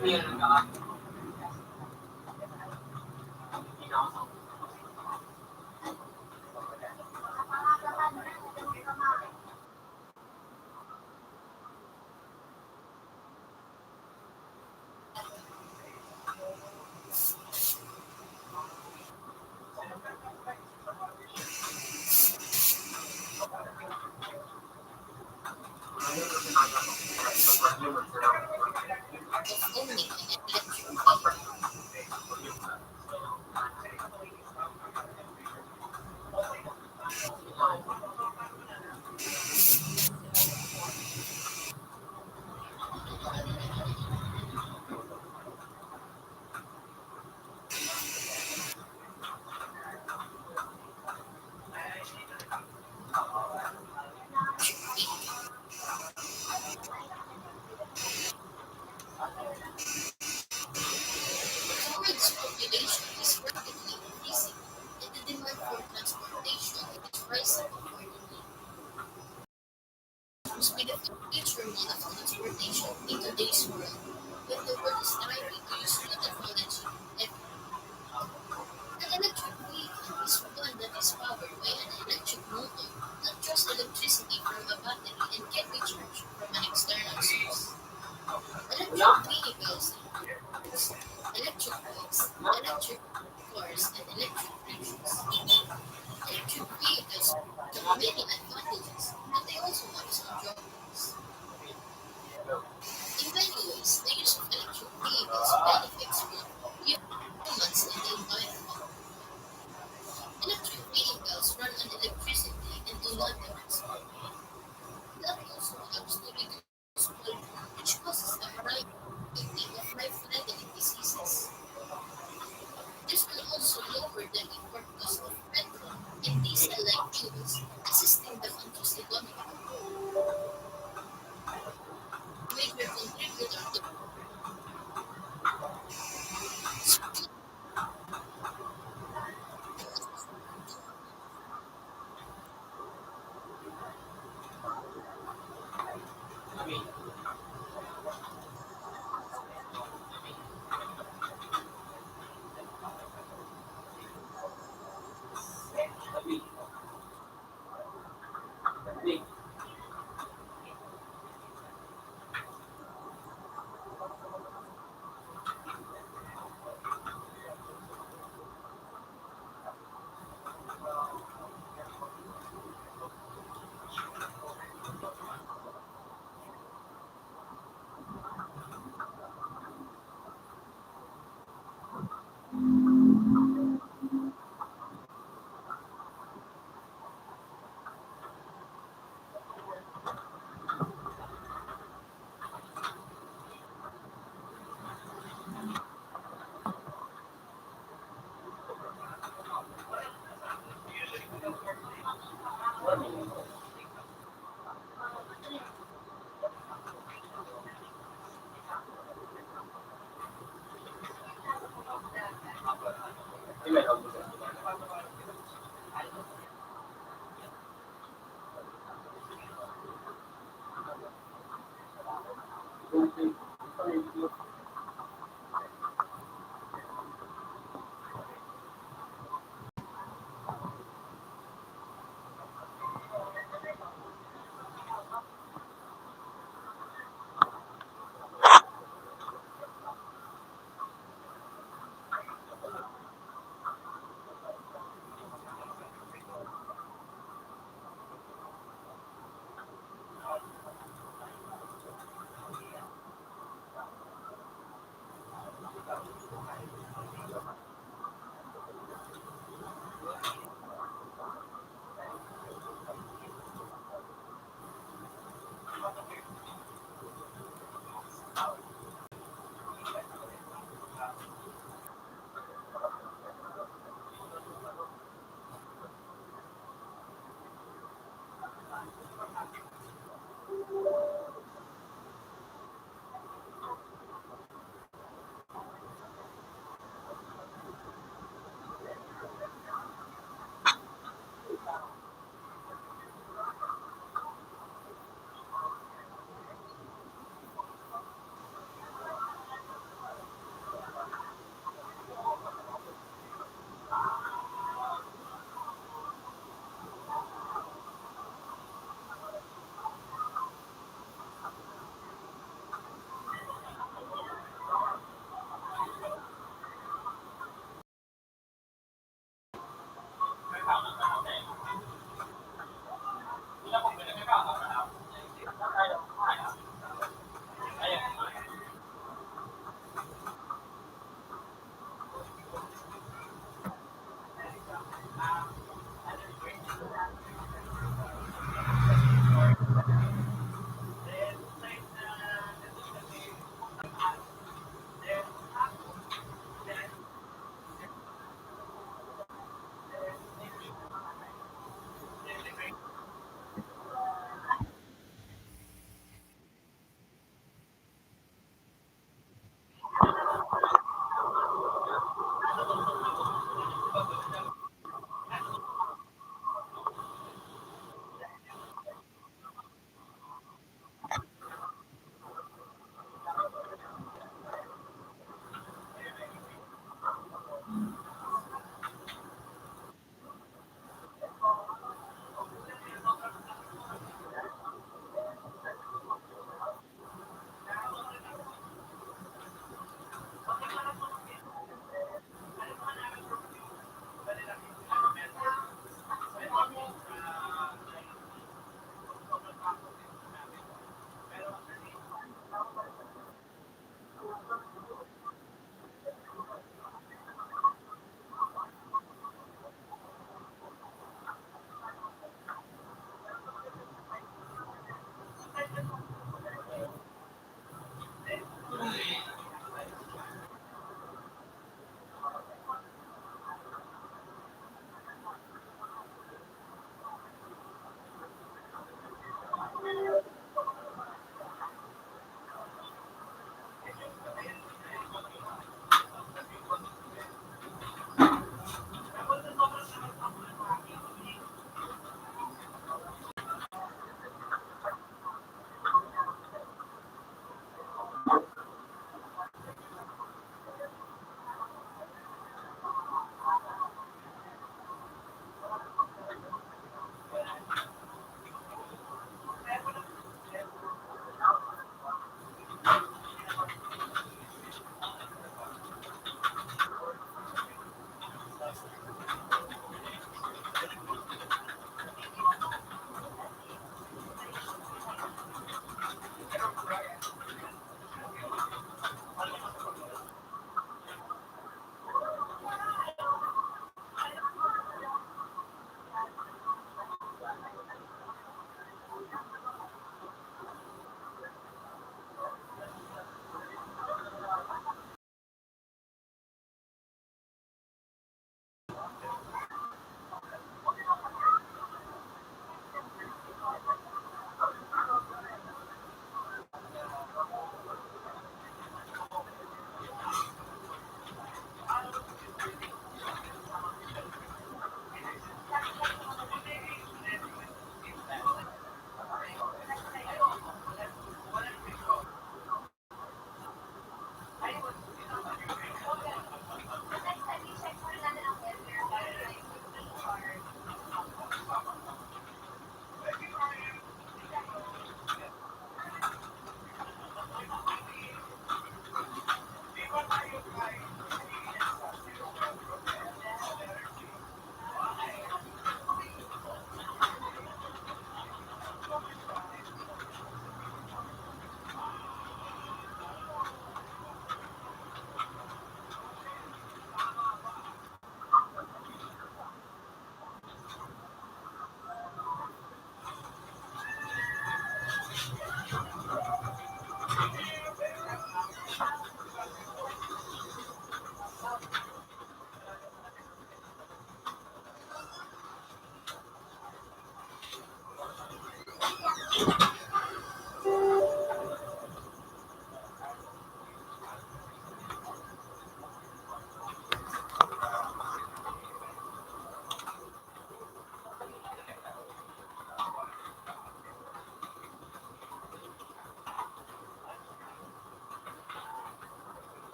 The world's population is rapidly increasing, and the demand for transportation is rising accordingly. With the future mode of transportation in today's world, when the world is striving to use new technology, an electric vehicle is one that is powered by an electric motor that draws electricity from a battery and can be charged from an external source. Electric vehicles include electric bikes, electric cars, and electric rickshaws. Electric vehicles have many advantages, but they also have some drawbacks. In many ways, the use of electric vehicles benefits both humans and the environment. Electric vehicles run on electricity and do not emit smoke. That also helps to reduce pollution, which causes a variety of life-threatening diseases. This will also lower the import cost of petrol and diesel-like fuels, assisting the country's economy. Major contributor to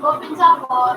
Open sa po.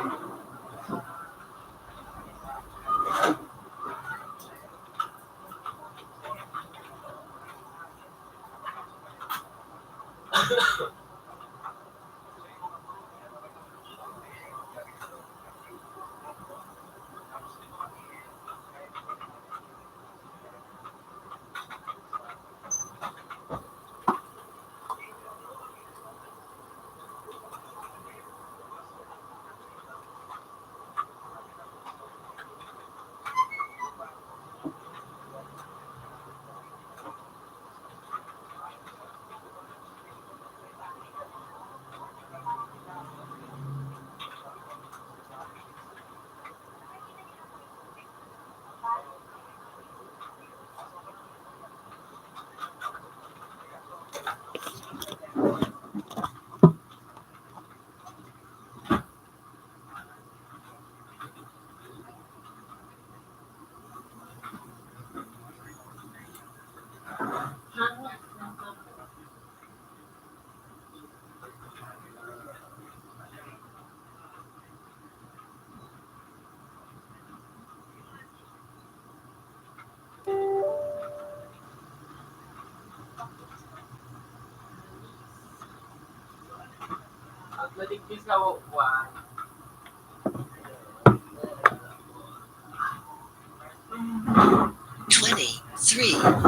Twenty-three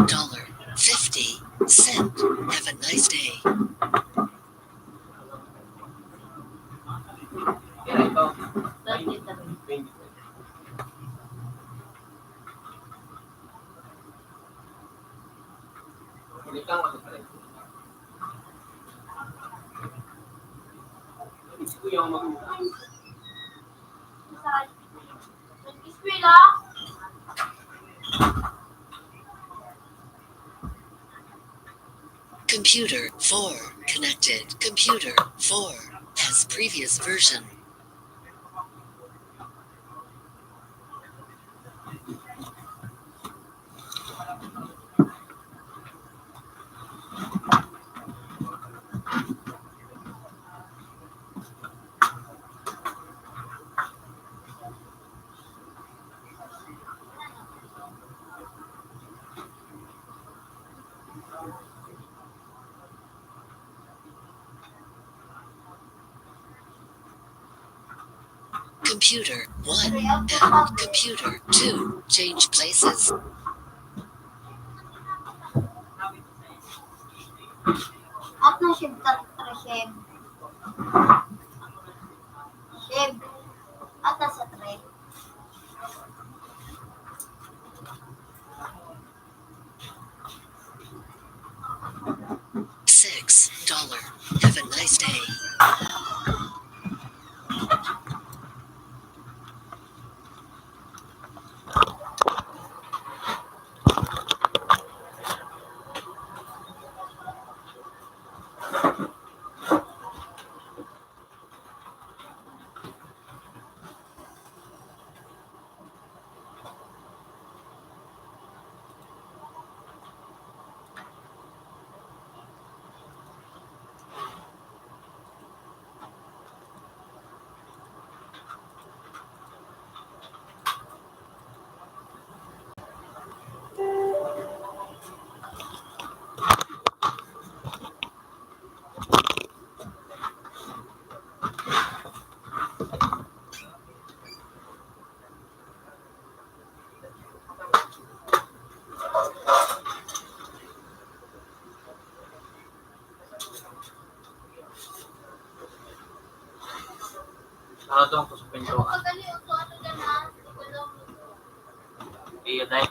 dollar fifty cent. Have a nice day. Computer four connected. Computer four has previous version. Computer one and computer two change places. At na shift at three shift. Shift. At nasa three. Six dollar. Have a nice day. Nakadungog ko sa pintuan. Iyo, Day.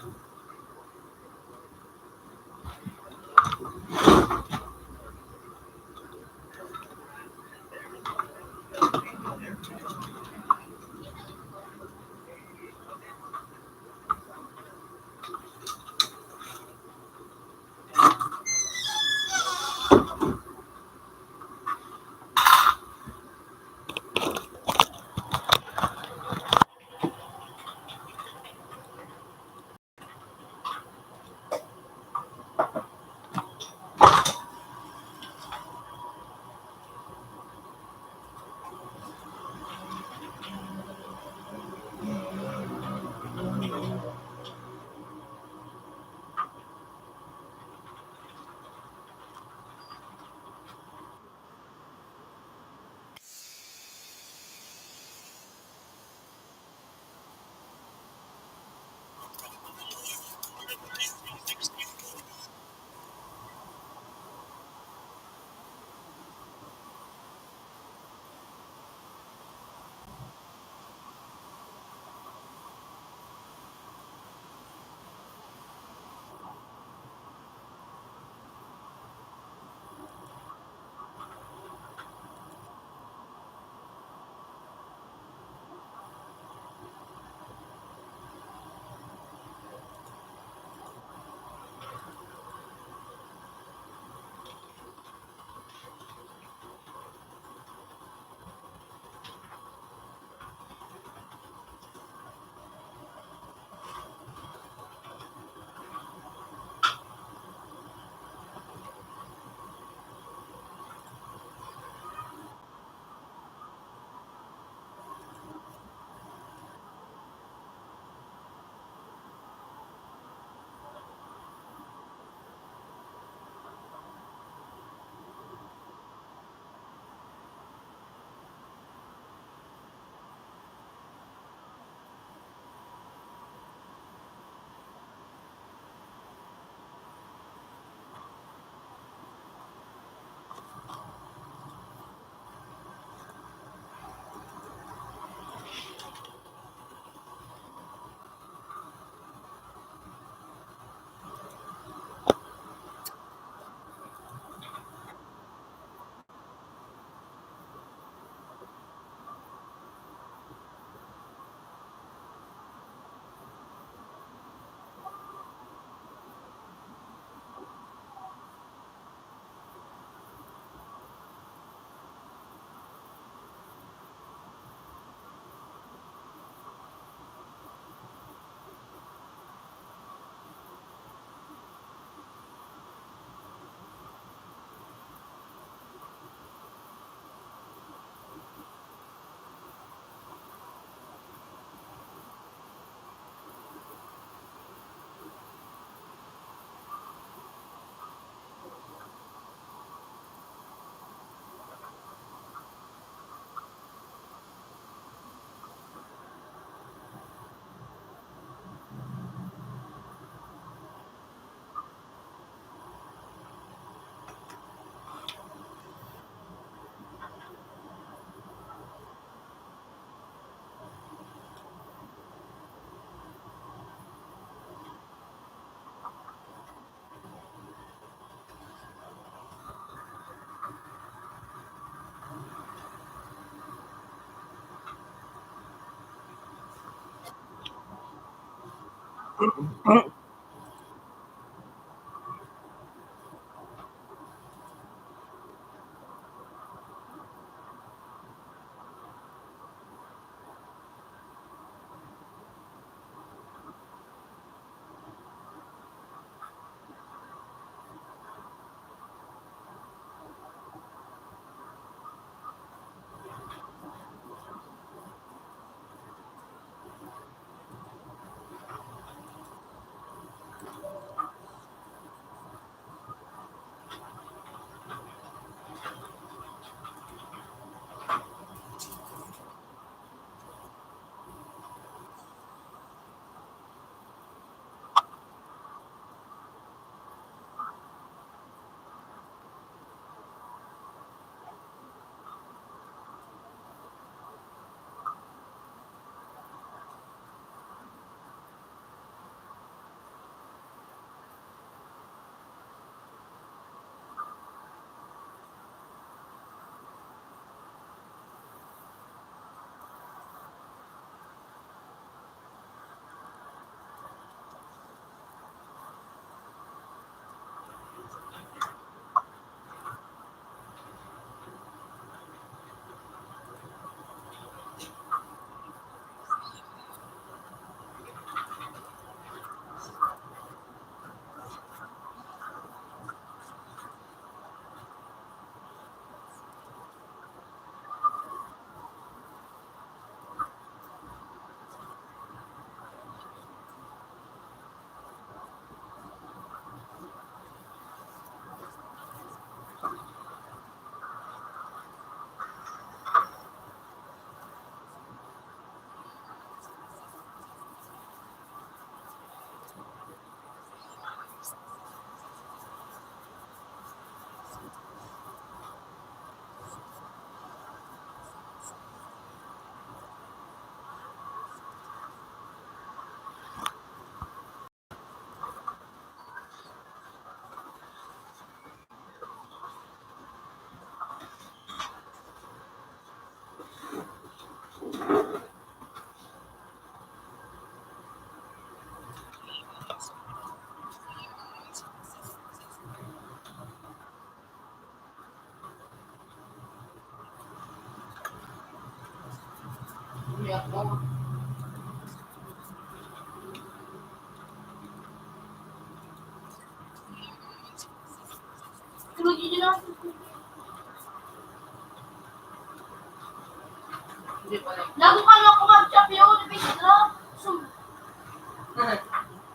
Lago ka na ako mag-chat yun, page drop. So,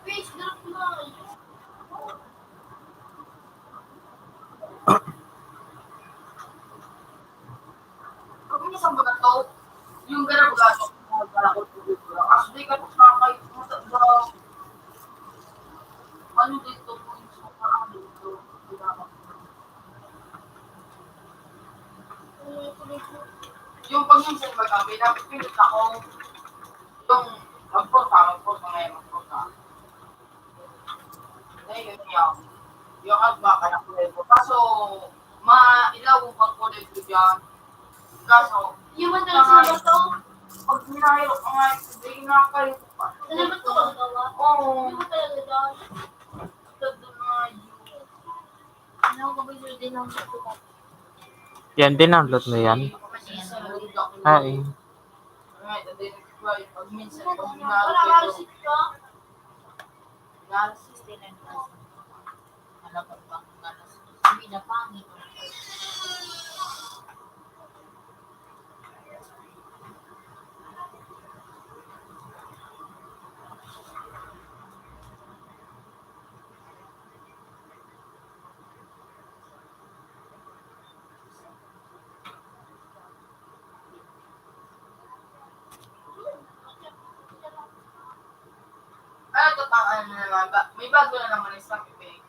page drop na. Kung minsan ba na to, yung garab-garab, magkakot ko dito. As di ka pa kay, ano dito, kung sa parang dito, yung pag minsan magkape, dapat pinit ako, yung magporta, magporta ngayon, magporta. Ngayon, yung, yung agba, kaya ko rin po. Kaso, mailaw ang pagkulay ko dyan. Kaso, yung madalas na ba to? Pag minayo ko nga, hindi na kayo pa. Ano ba to? Ang gawa? Oo. Hindi ko talaga dyan. Ganda na yun. Ano ko ba yun din ang Yan, din-download mo yan? Ay. Ah, ito pa, ano na naman, ba-, may bago na naman isang ipin.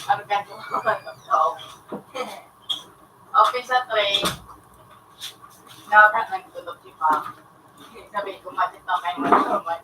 Argan mo. Open sa tray. Dapat nagtutok si Pam. Sabi ko, "Mati to, kaya mo naman."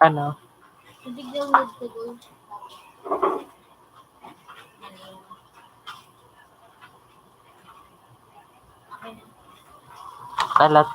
Ano? Tubig lang, Lord, ko, Lord. Kalat.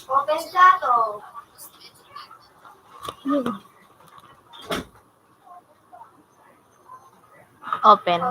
Open ka to. Open.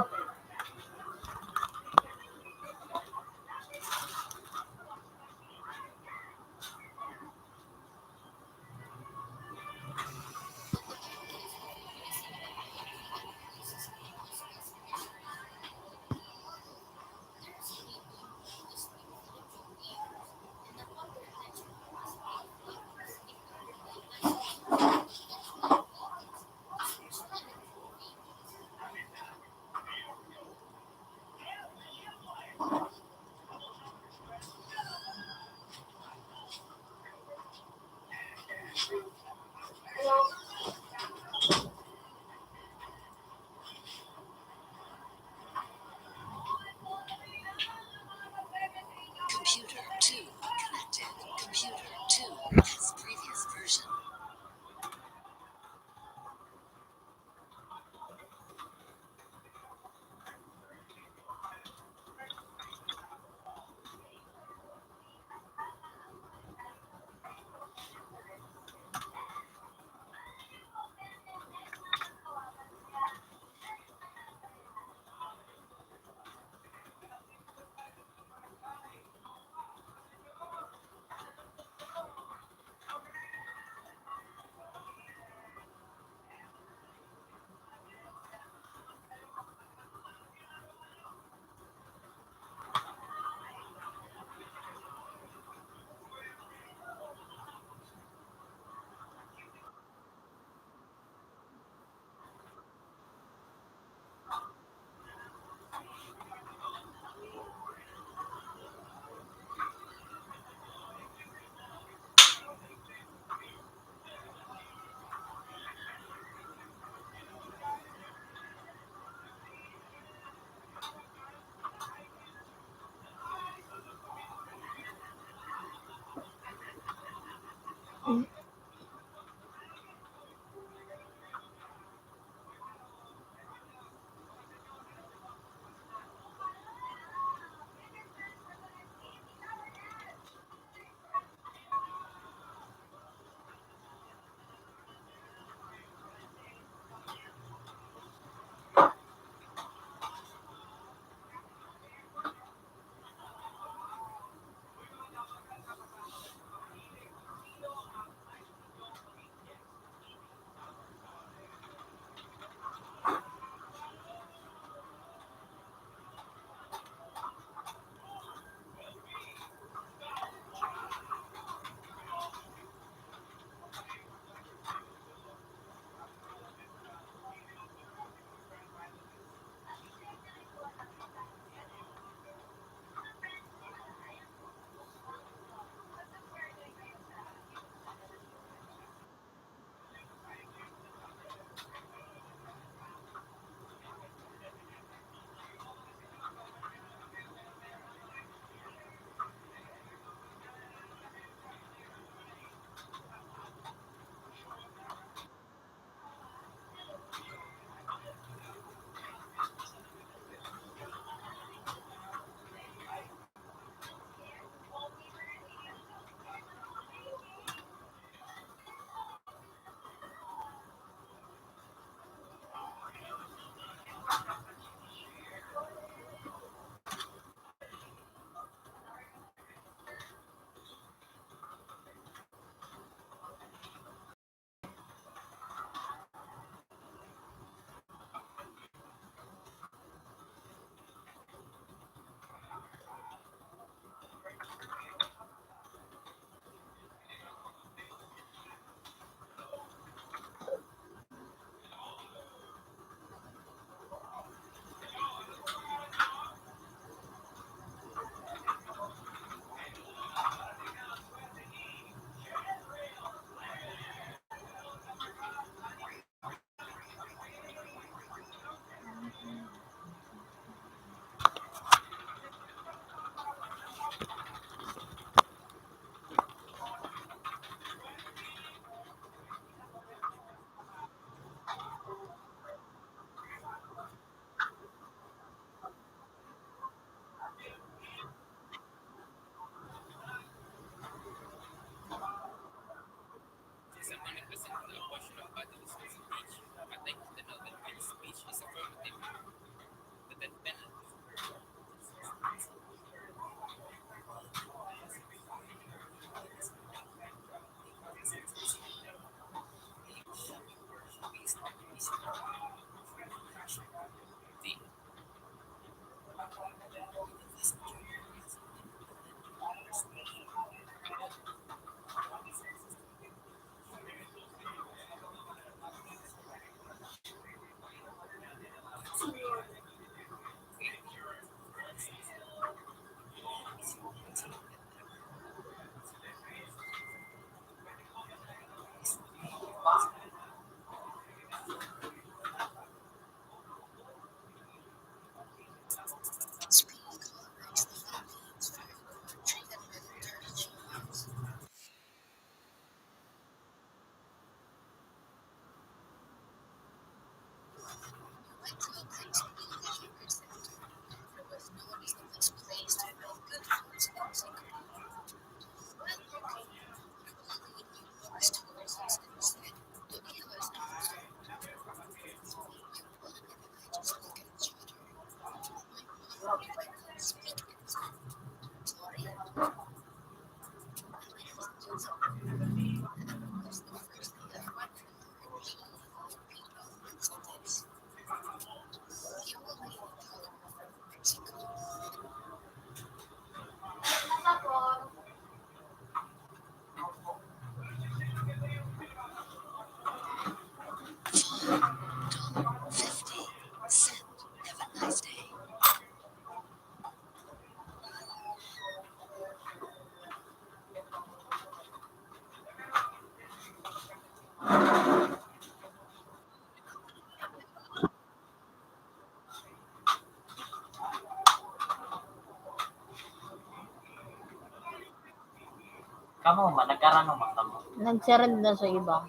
Kamo man, nagkarano man kamo? Nag-send na sa iba.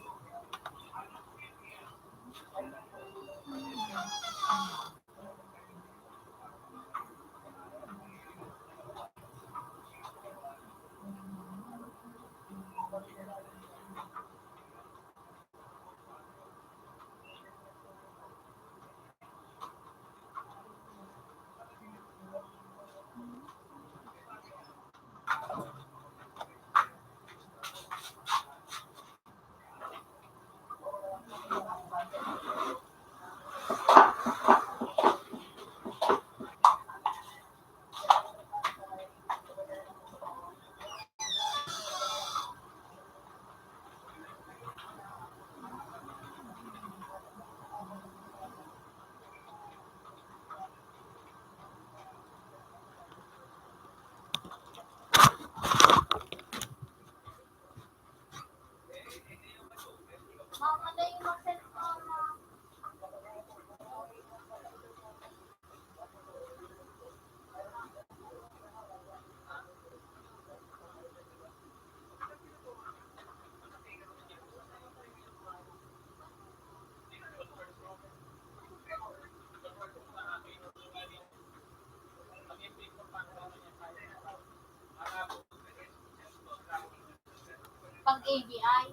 Pag A B I,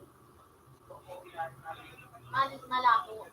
mal-, malabo.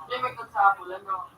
Hindi, may kagsapol, ano?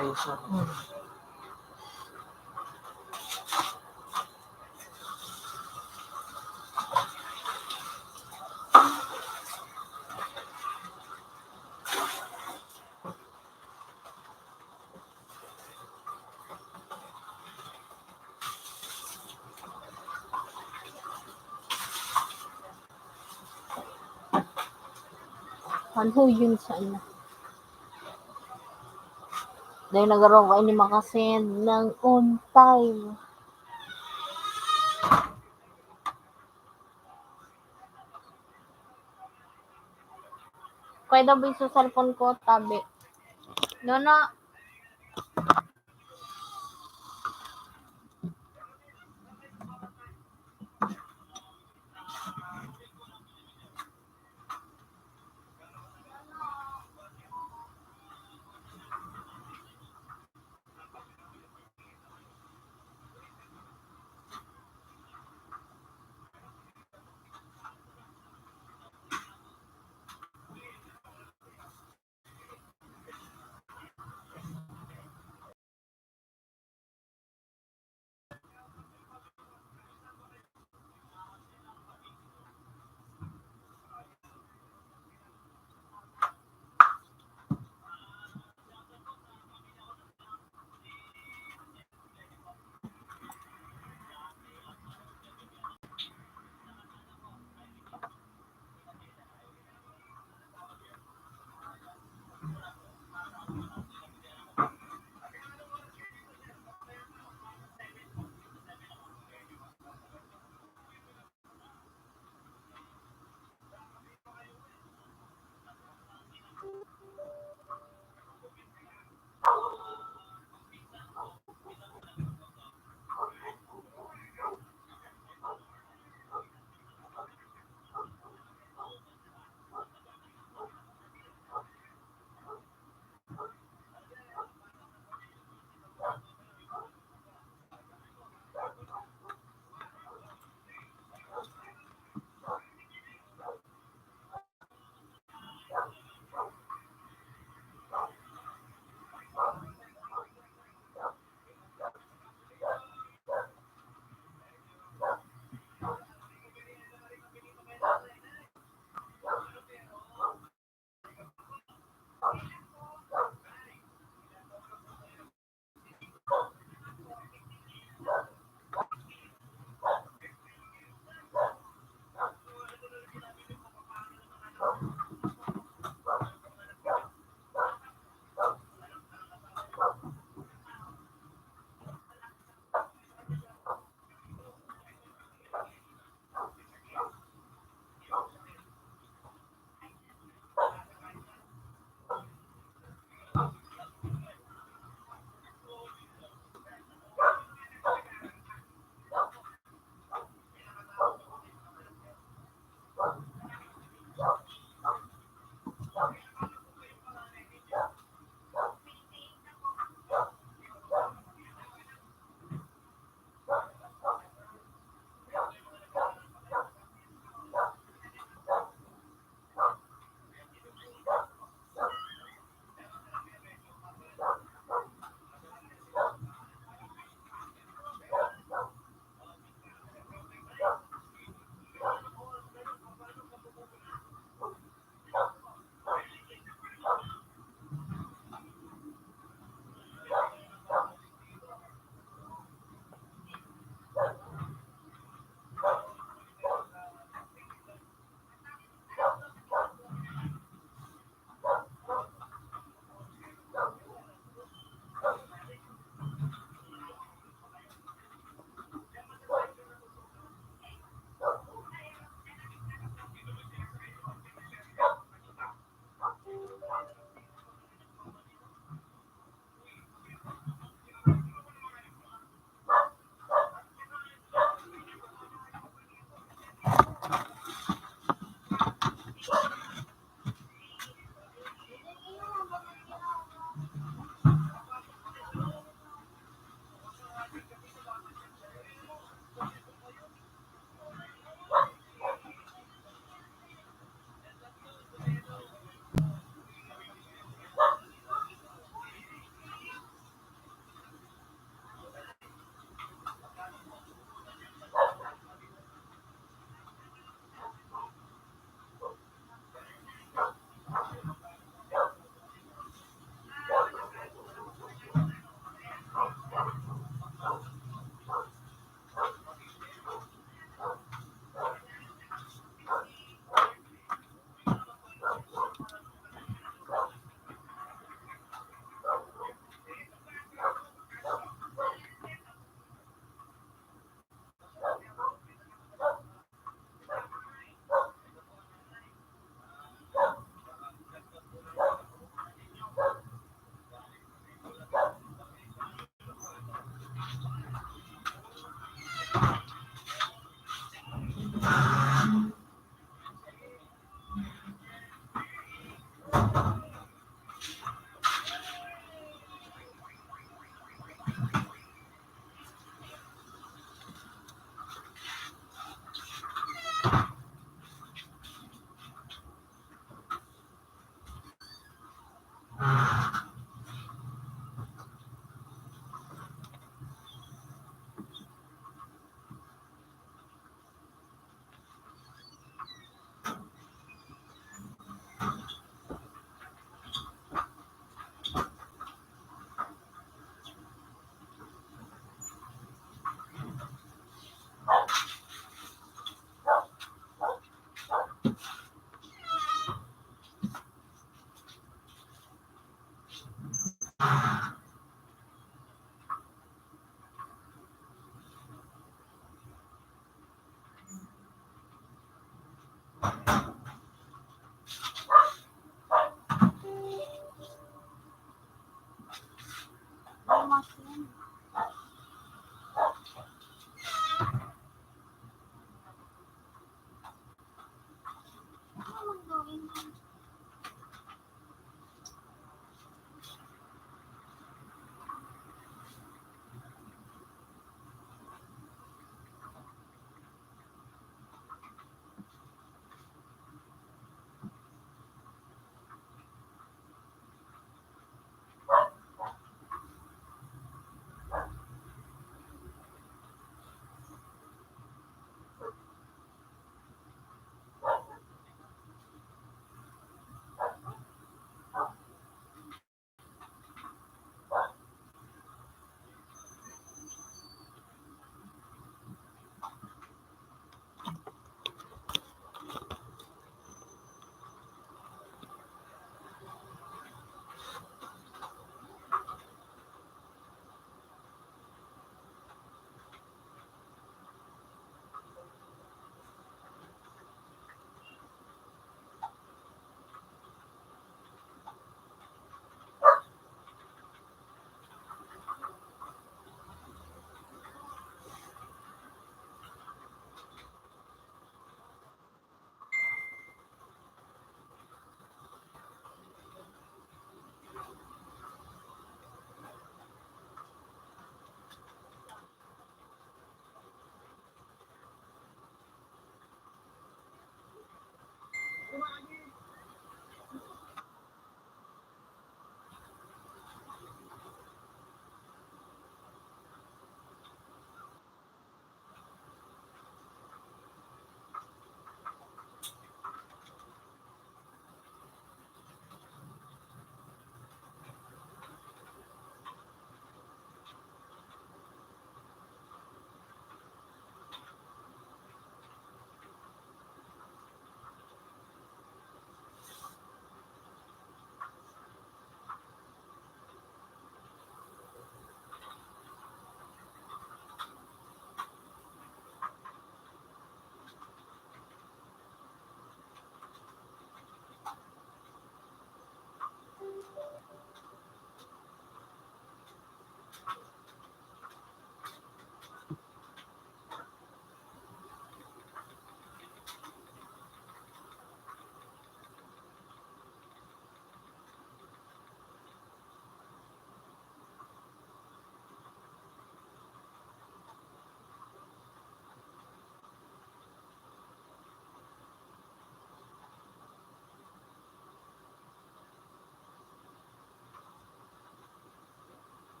Ayos na. Ano yun sana? Dahil nagkaroon ko ini makasend ng on time. Kaya daw sa cellphone ko, tabi. Nono.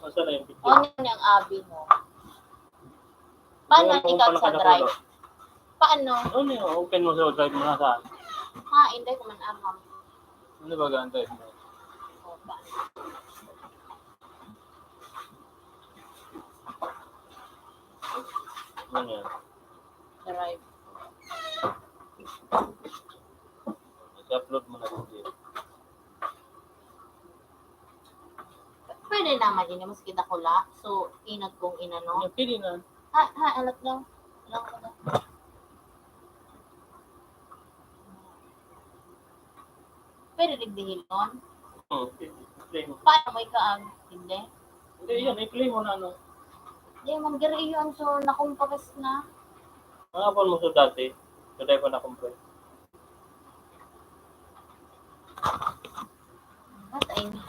Asa na yung picture? Ano yung abi mo? Paano ikaw sa drive? Paano? Ano yung open mo sa drive mo na saan? Ha, hindi ko man aram. Ano ba ang drive mo? O, paano? Ano yan? Drive. I-upload mo na dito. Pwede naman yun, mas kita ko la. So, inag kong inano. Pwede na. Ha, ha, alat lang. Alam ko na. Pwede digdi hilon? Oo, pwede. Play mo. Paano mo ikaag? Hindi? Hindi, yun. I-play mo na, ano. Di man, gari yun. So, nakumpress na. Mga phone mo sa dati. Sa dati pa nakumpress. Patay na.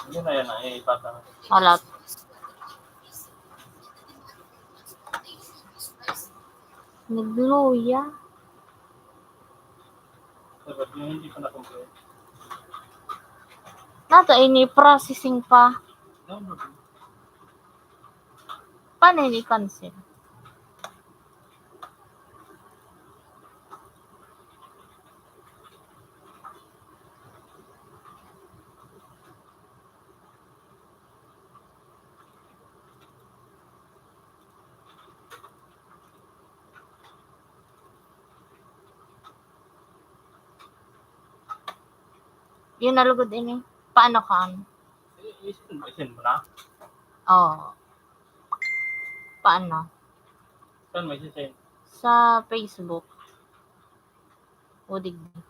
Yun na yan, ay ipatang. Alat. Nagluya. Sabi, yung hindi pa na-compare. Nato, ini processing pa. Download. Paano ini cancel? Yun na lugod ini. Paano ka, ano? I-, i-send, i-send mo na? Oo. Paano? Saan mo i-send? Sa Facebook. O, digdi.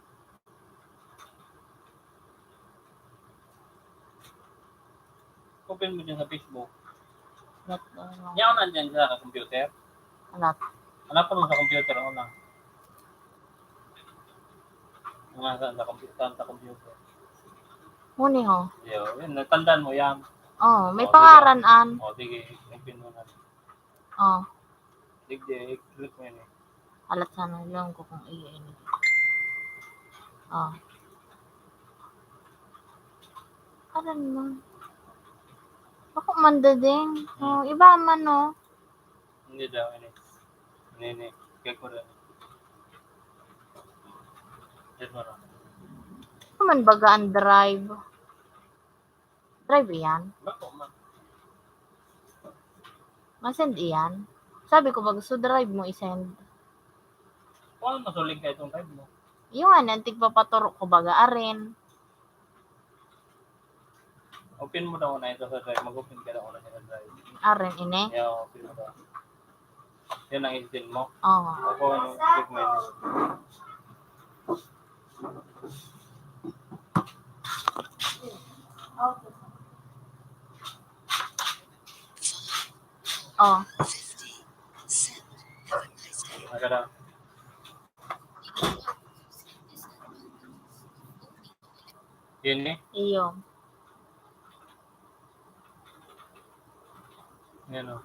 Open mo dyan sa Facebook. Not, uh, Yan ang nandyan sa computer. Alat. Hanapon mo sa computer, ano na. Mga sa, sa computer, sa computer. Muni, ho. Yo, yun, natandaan mo yan. Oh, may Oh, pangaran, diba? An. Oh, sige, open mo na. Oh. Digdi, i-click mo yun eh. Alat sana, alam ko kung iyo ini. Oh. Alam mo. Ako man dading. Hmm. Oh, iba man, oh. Hindi daw, ini. Ini, ini. Kaya ko rin. Yan mo na. Ano man baga ang drive? Drive iyan? Bako man. Ma-send iyan? Sabi ko ba gusto drive mo i-send? Kung ano masuling ka itong drive mo? Yung ano, ang tigpapaturo ko baga arin. Open mo daw na ito sa drive. Mag-open ka daw na sa drive. Arin, ini? Yeah, open mo daw. Yan ang isin mo? Oo. Ako, ano, click mo yun. Oh. Maganda. Yun eh. Iyo. Yan o.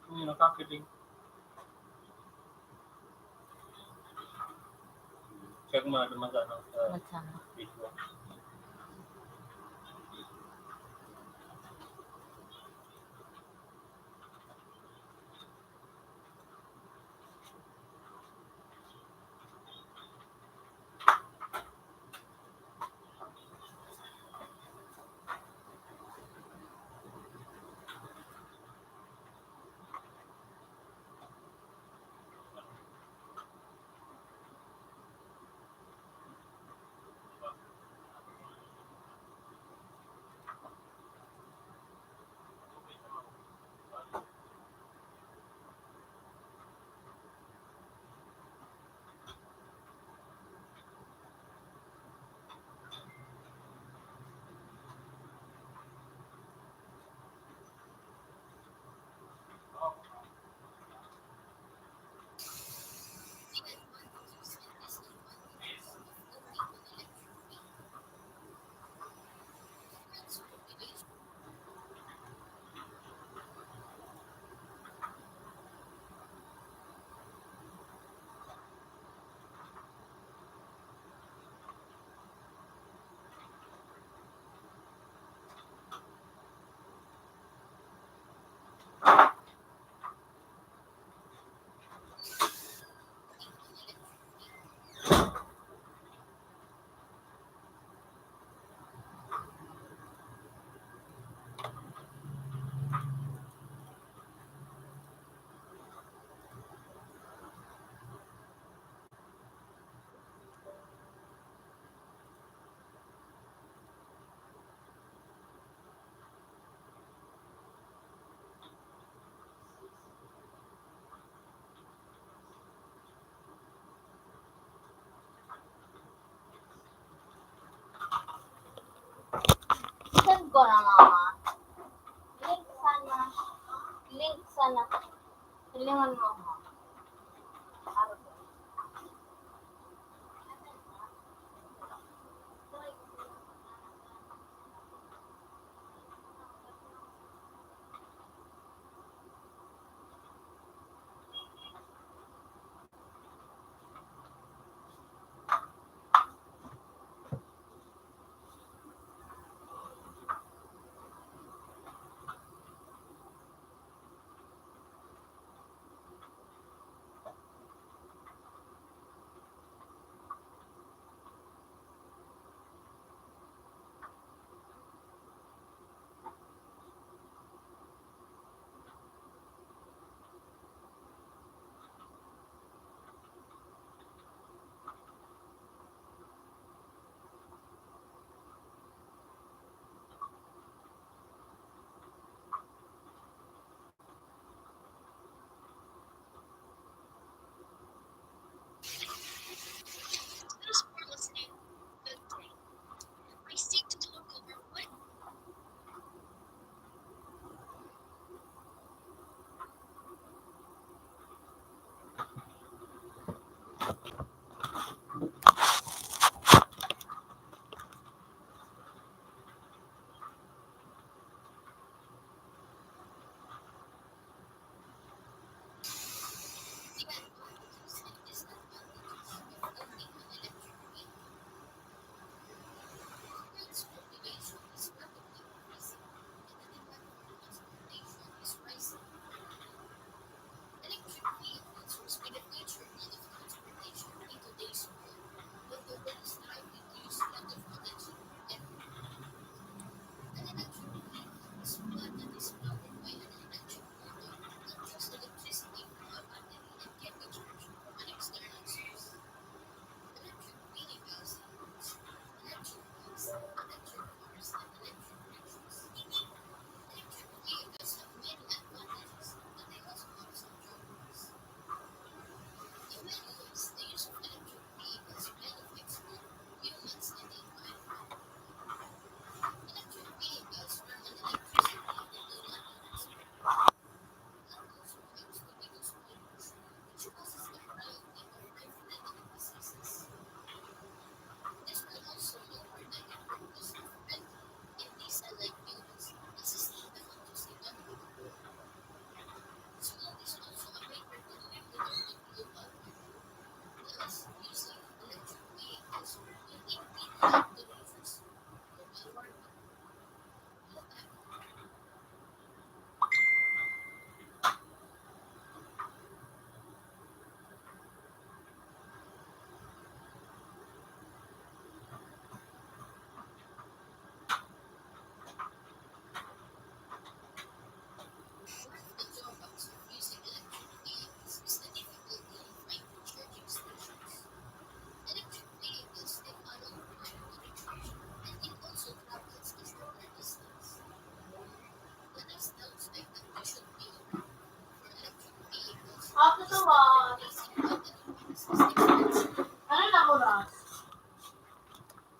Yun, nakapiling. Check mo na naman sa ano, sa What's up? Facebook. Ano, mama? Link sana. Link sana. Silingan mo ako.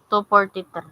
Two forty-three.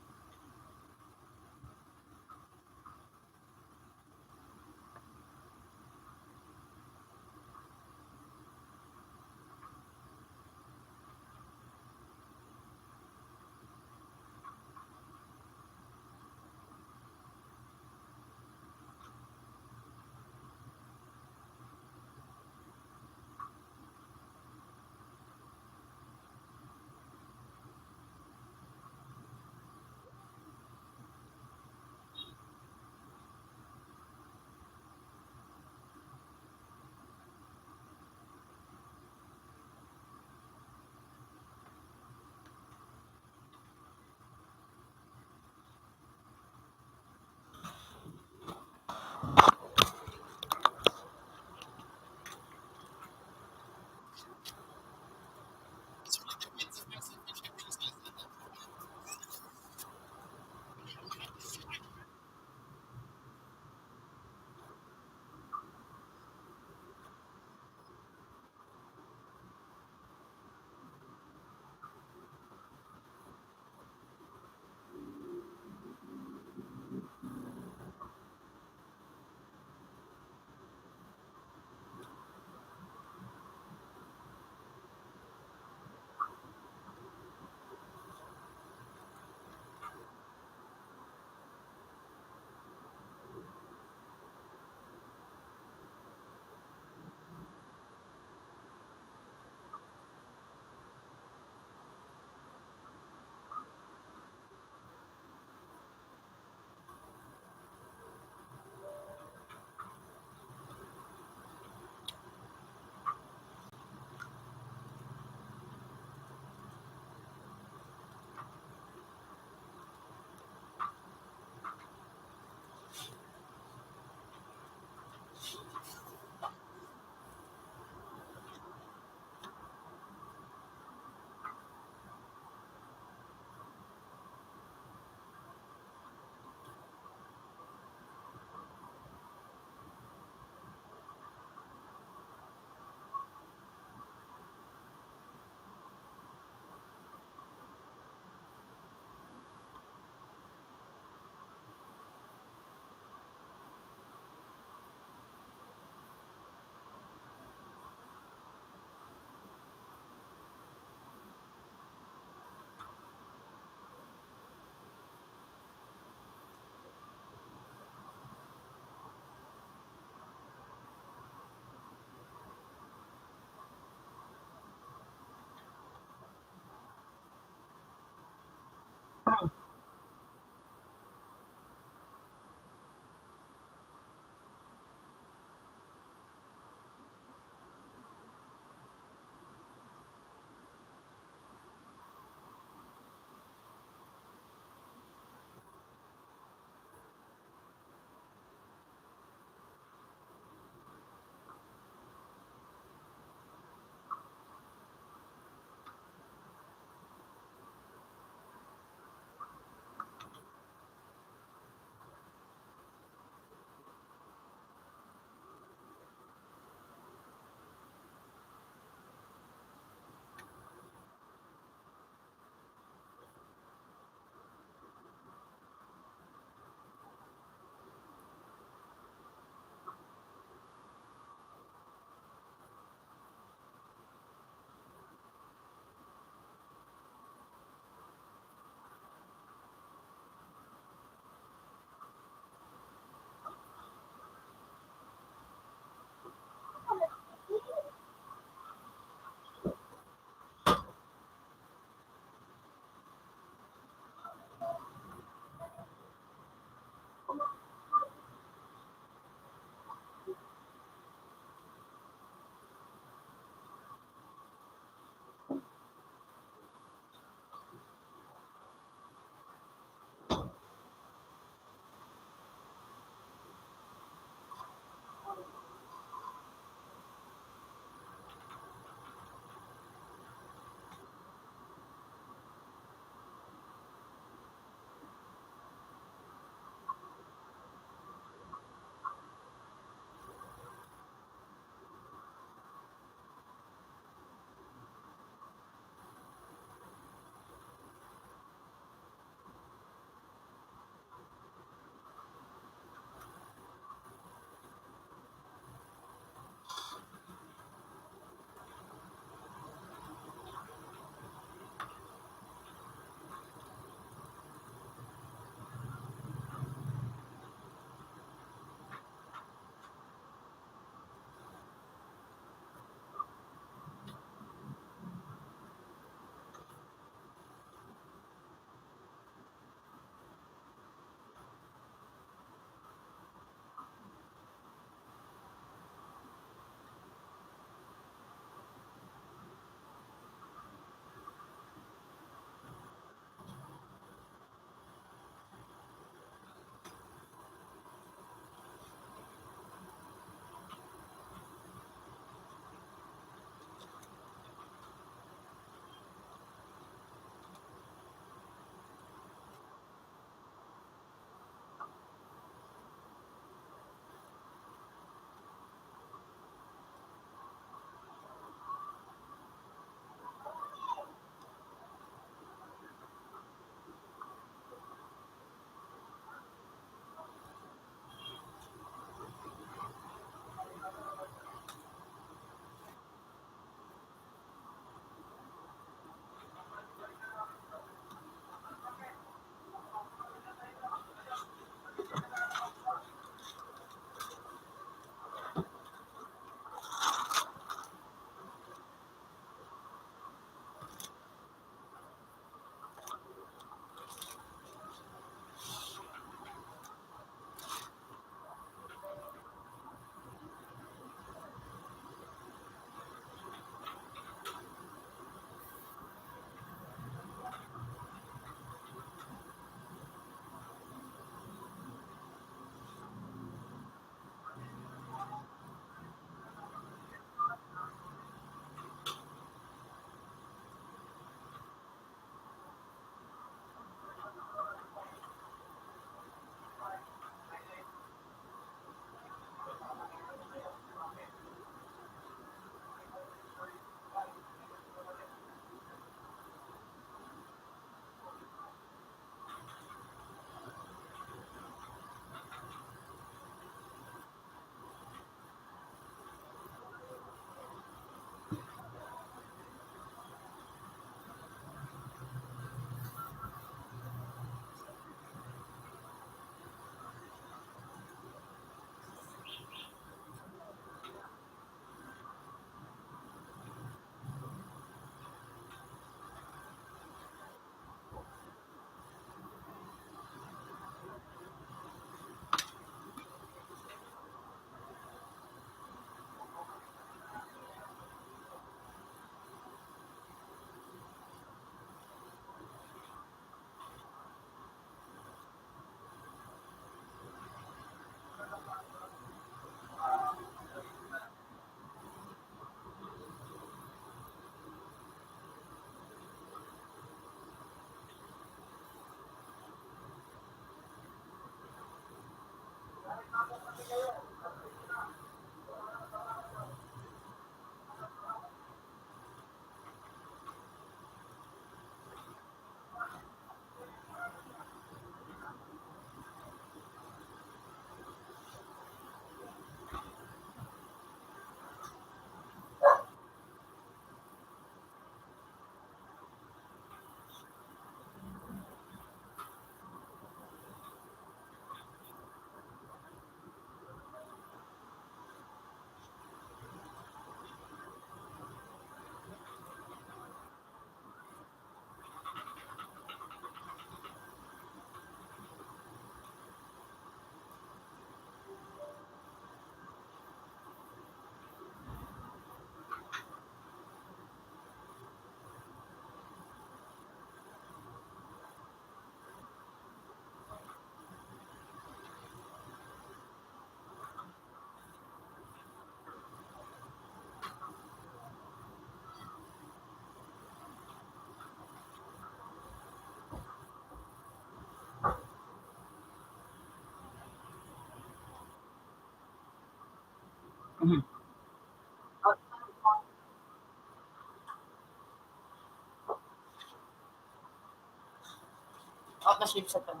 Out na sleep sa pan.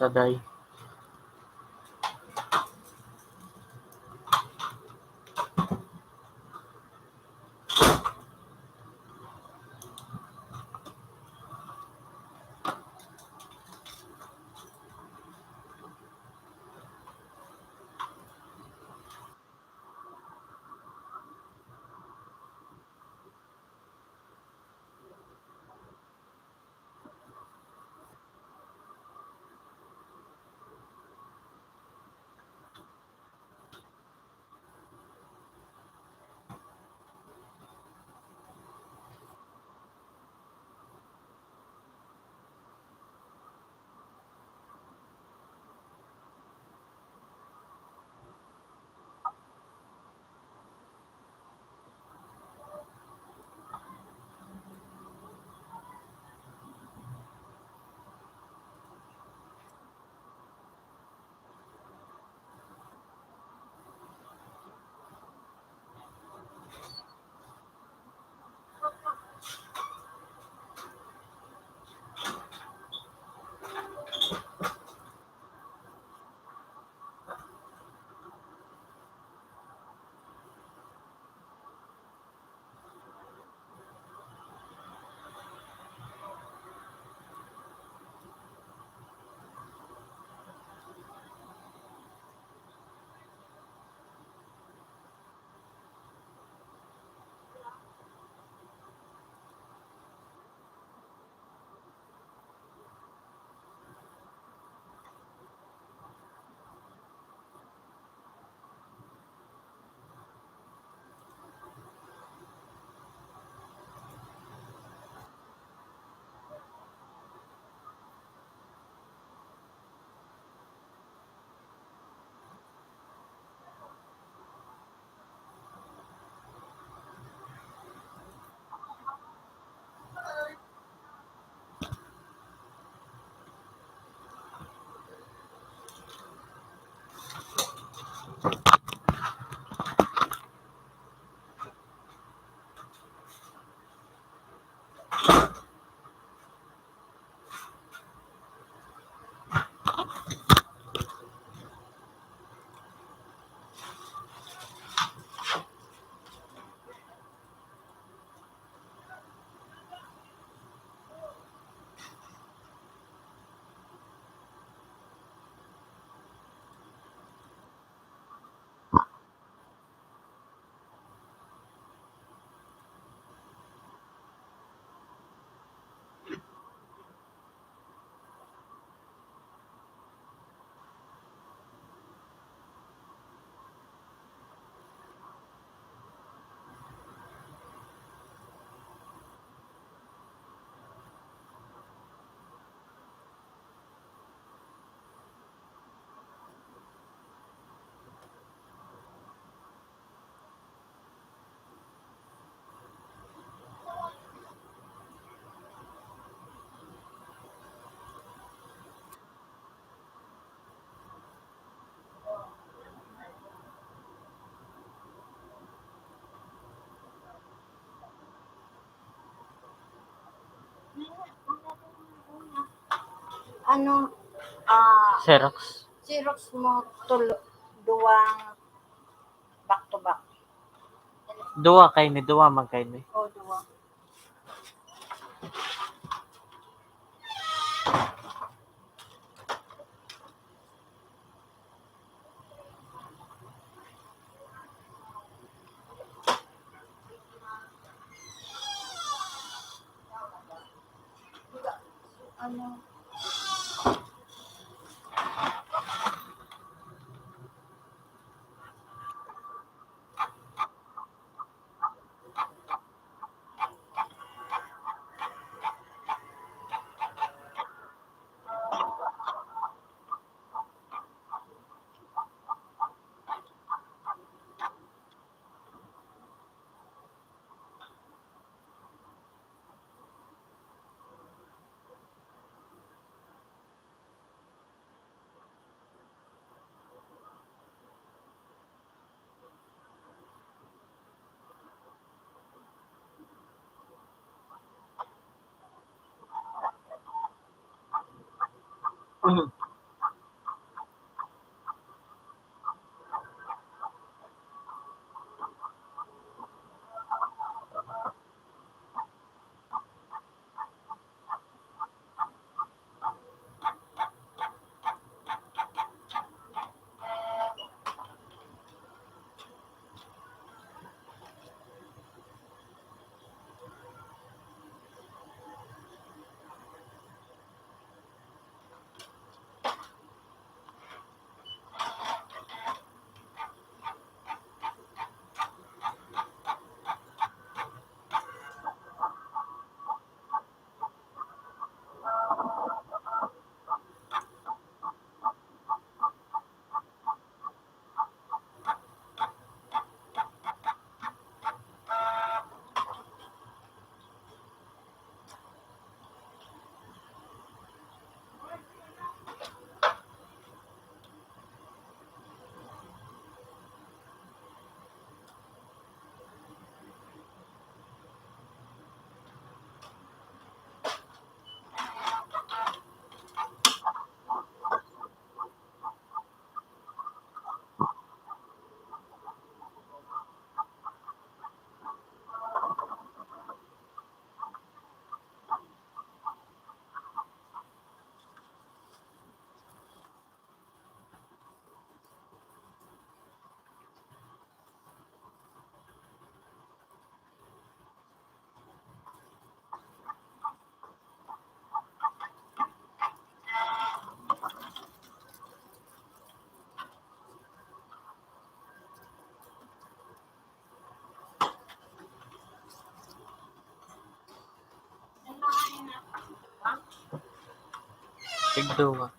Saday. Ano, ah, Xerox. Xerox mo tulo, duwang back to back. Duwa kaini, duwa man kaini. O, duwa. Ano? Tigduwa.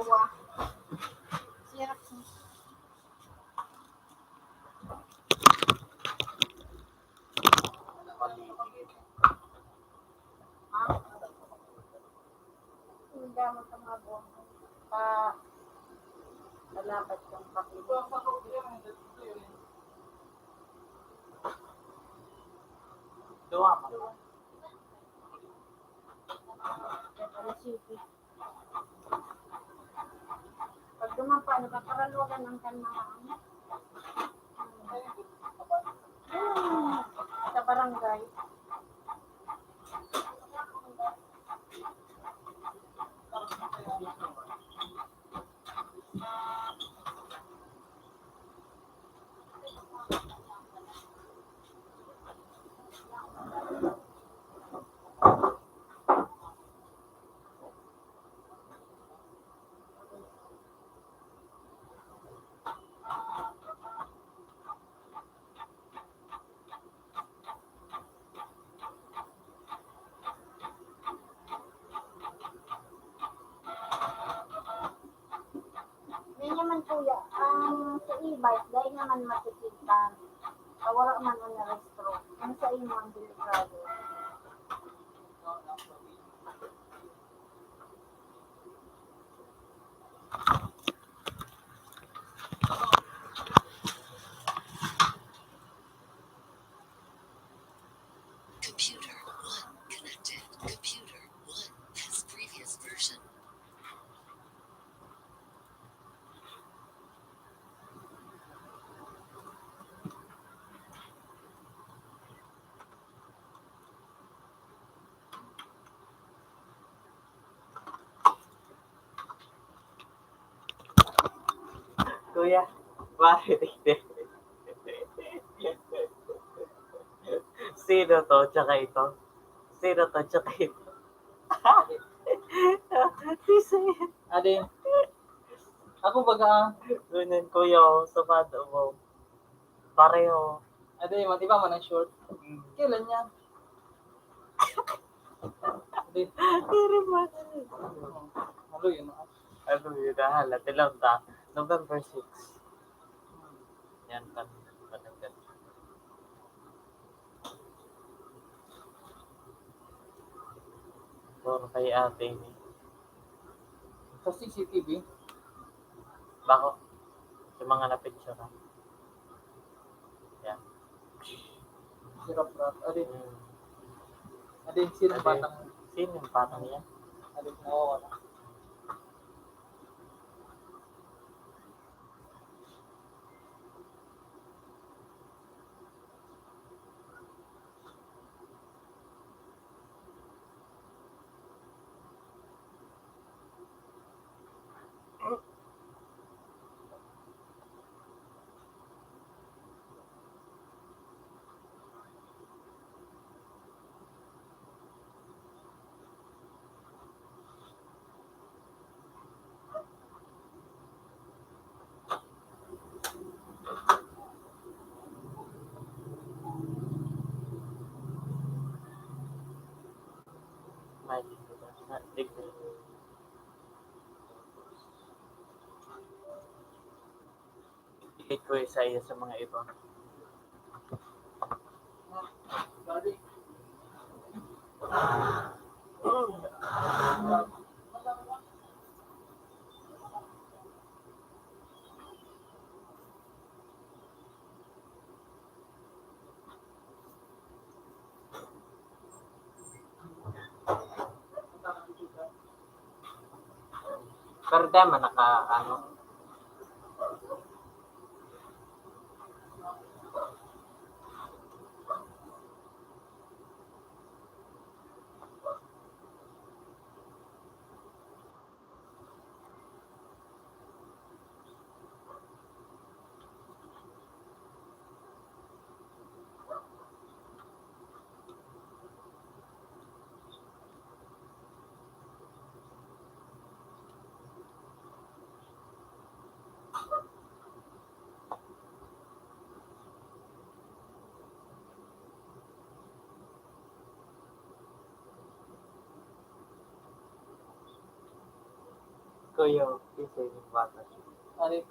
Dalawa. Xerox. Ha? Ang gamot ng mga buong pa, palapad kang papel. Duwa pa. Alas siyete. Pag dumapa, nagkakaraluagan ang kan mga ano. Hmm. Sa barangay. Yan naman, kuya, ang sa e-bike, dahil naman matitigtan, kawala man ang restro, ang sa imo ang delikado. Computer one connected. Computer one has previous version. Kuya, bakit? Sino to? Tsaka ito? Sino to? Tsaka ito? Sisa yan. Ade, ako baga, ah. Ganyan, kuya, oh, sa bado mo. Pareho. Ade, man, iba man ang short. Mm. Kailan niya? Ade. Pero man. Ano yun, ah? Ano yun, ah? Hala, tilaw ta. November six. Yan, tan-, tananggal. Puro kay ate ni. Sa C C T V? Bako. Sa mga napicturan. Yan. Hirap na. Adi. Hmm. Adi, sino Adi, batang? Sino yung batang yan? Adi, nawawala. May, may, Delete ko sa iyo sa mga iba. Pero di man naka, ano. Kuya, Saving water. Ari.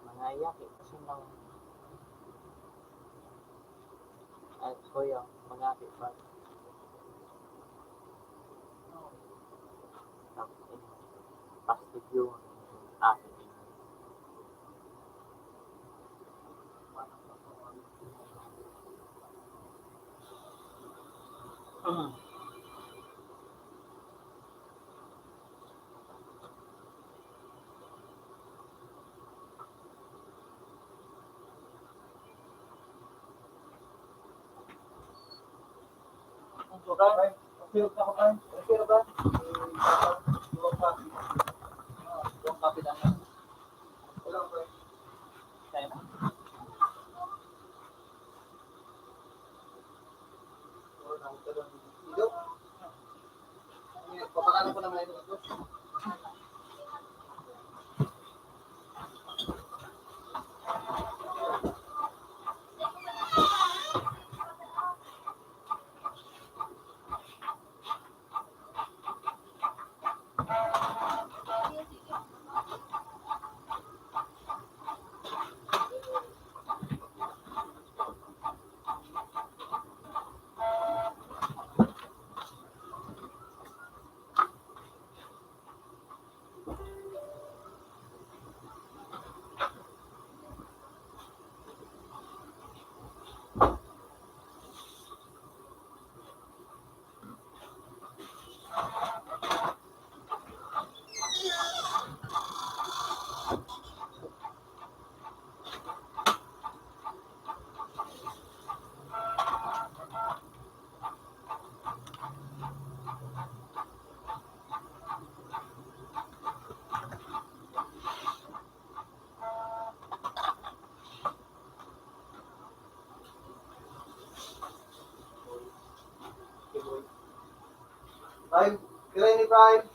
Mga yaki kasi ng, ay, kuya, mga yaki pa. Tapos, eh, plastic yung akin. Prime, pira ini, Prime?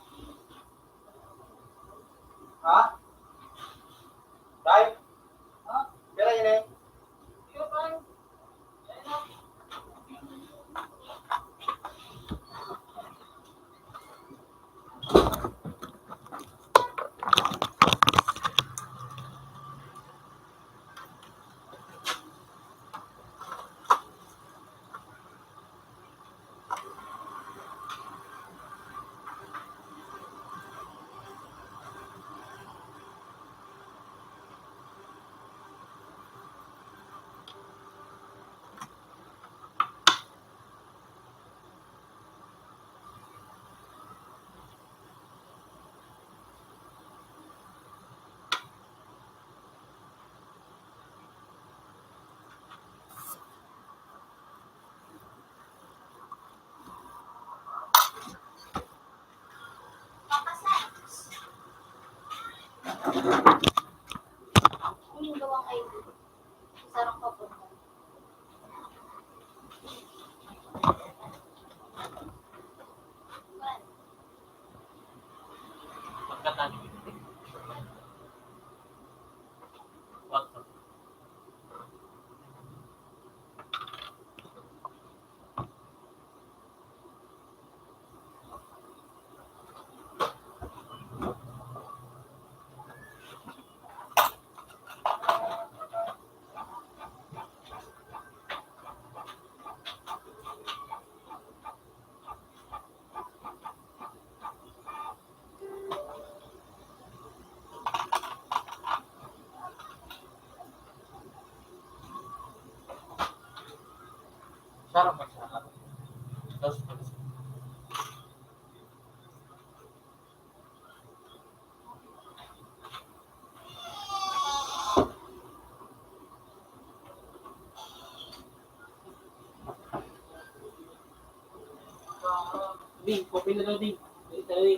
Ha? Prime? Ha? Pira ini? Kuning gawang I D. Sarang papunta. Pagkatani. Waktu. Sarap, masarap. Tapos, Di, kopi na daw, di. Dali, dali.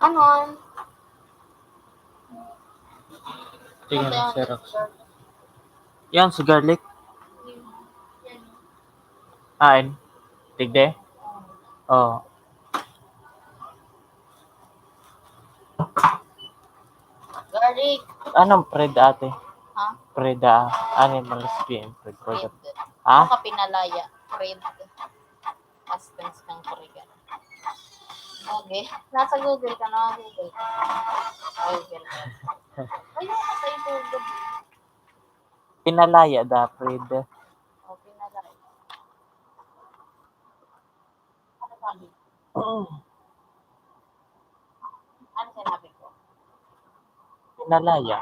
Ano? Tingnan mo, Xerox. Yan, si garlic. Haen? Digdi? Oh. Garlic. Anong Pred, ate? Ha? Pred, ah, ano yung mga P M Pred? Pred. Ha? Ano ka pinalaya? Pred. Past tense ng Pred. Okay. Nasa Google ka na, Google. Google. Ayun, nasa Google. Pinalaya da, Pred. O, pinalaya. Ano sabi? Ano sinabi ko? Pinalaya.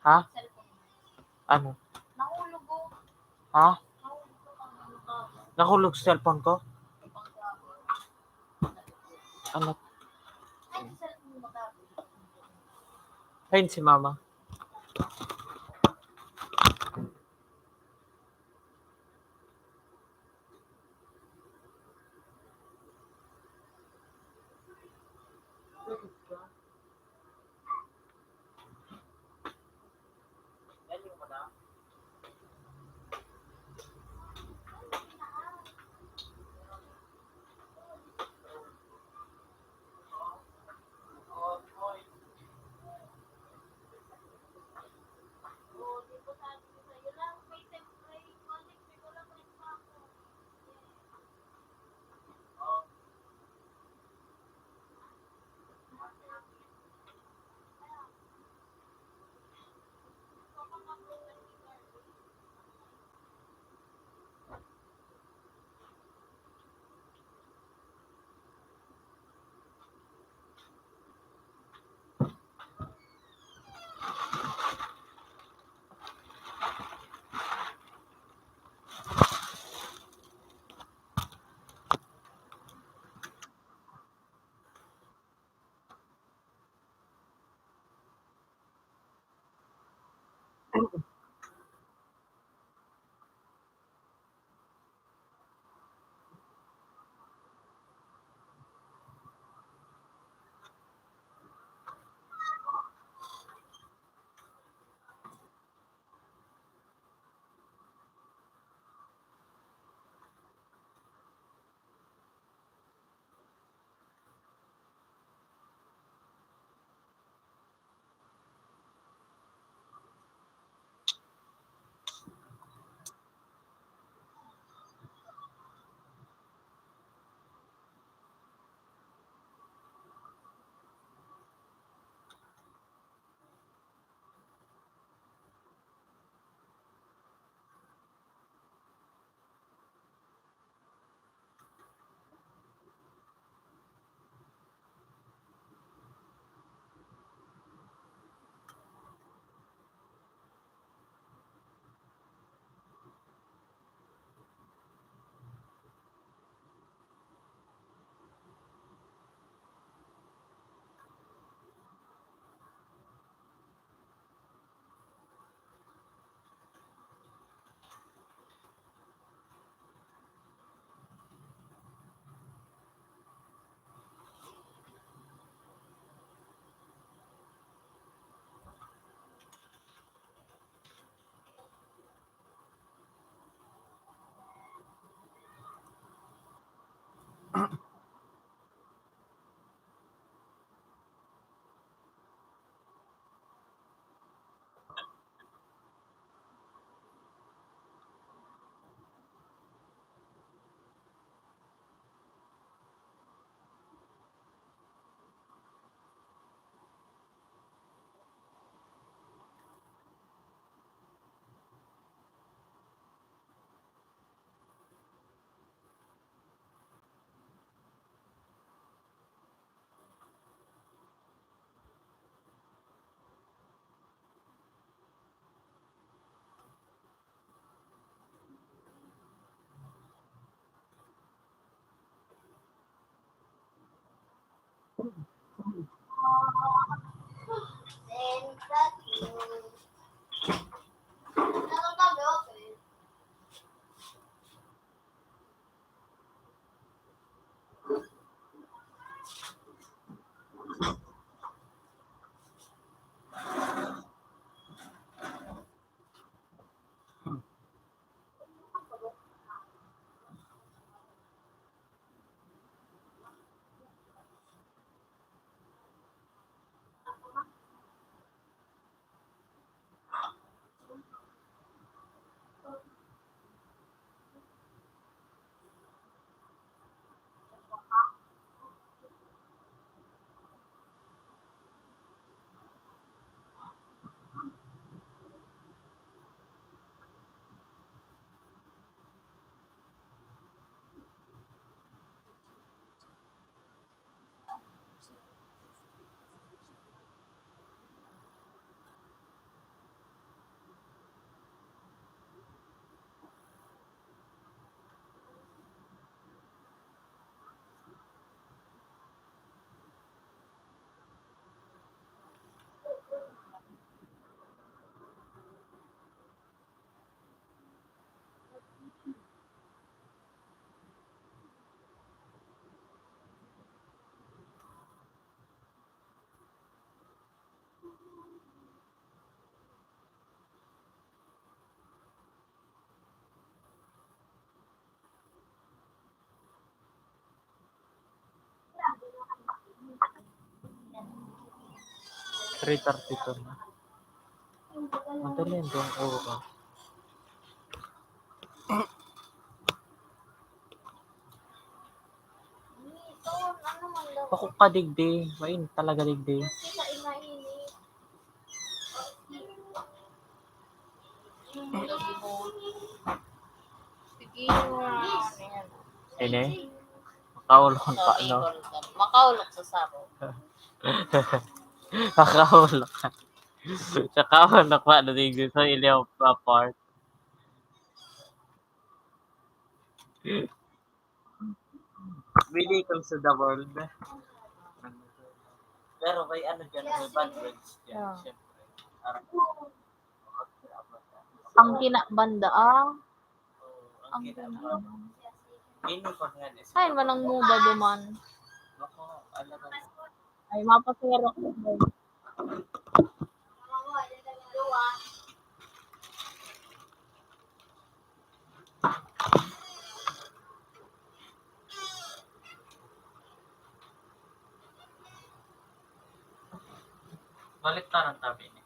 Ha? Ano? Ha? Nahulog sa cellphone ko? Ano? Ayun si mama. Three thirty-two na. Madali yung oras. Bako ka digdi, mainit talaga digdi. Sige, ano yan? Ini? Makaulong pa, no? Makaulong sa sabo. Makaulong ka. Sa kaulong pa, na digdi sa iliw pa part. Really comes to the world. Pero may ano dyan, may bad words dyan, yeah, syempre. Parang, ang kinabanda, ah. Oo, ang kinabanda. Ay, manang muba duman. Naku, alam mo. Ay, mapasero ko. Balik na lang tabi ni.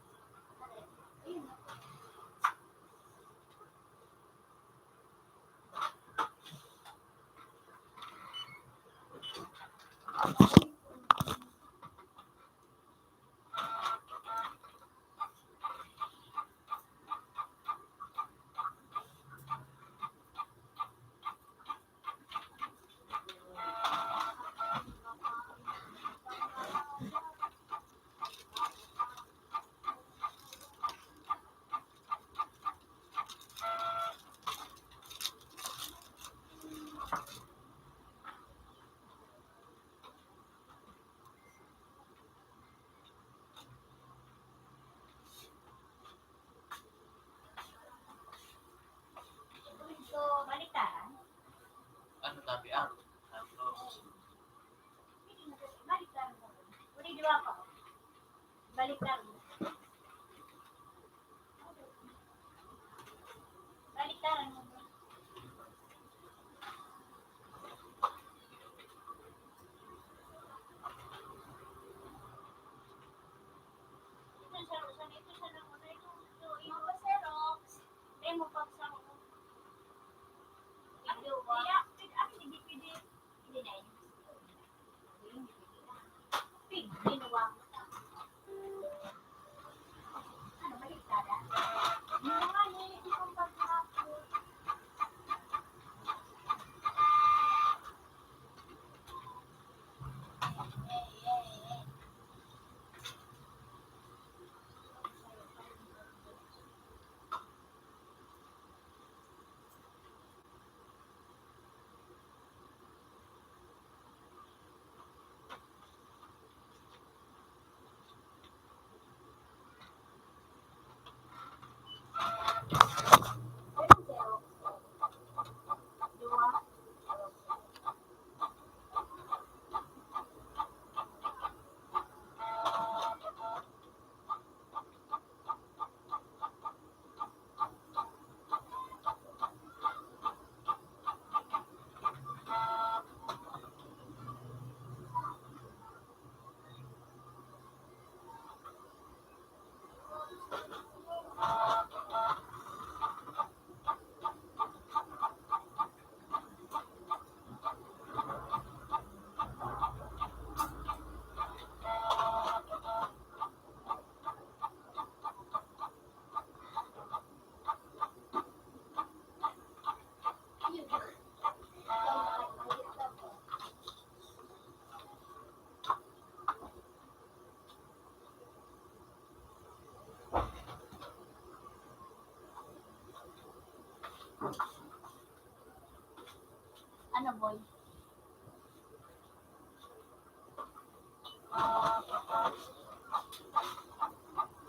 Ano, boy?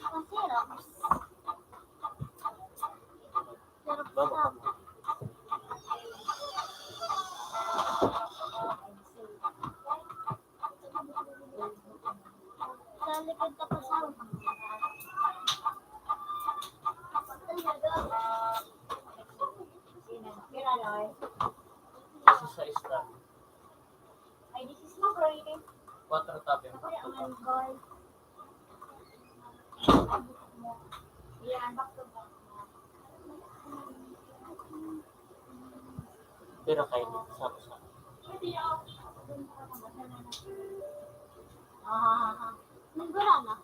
Ang Xerox. Xerox Baba ka. Sa likod ka pa sa Isa sa isa. Ay, this is my brain. Quattro tabi. Ako yung ang goal. Yan, back to back. Pero kayo, sa, sa. Ah, nagdala na.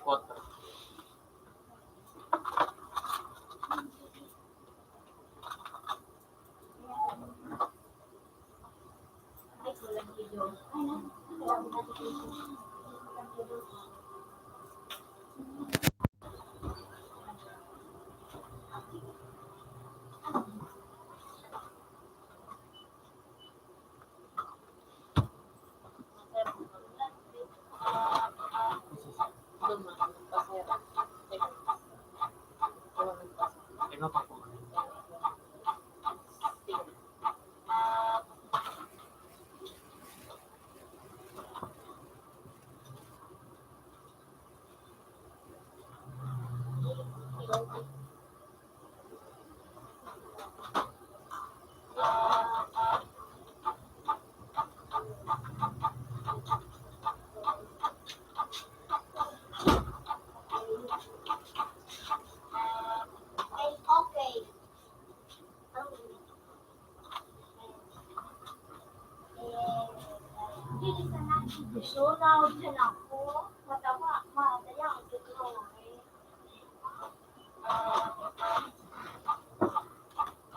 Quattro.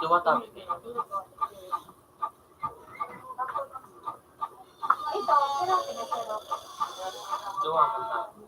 Duwa tabi. Duwa ka tabi.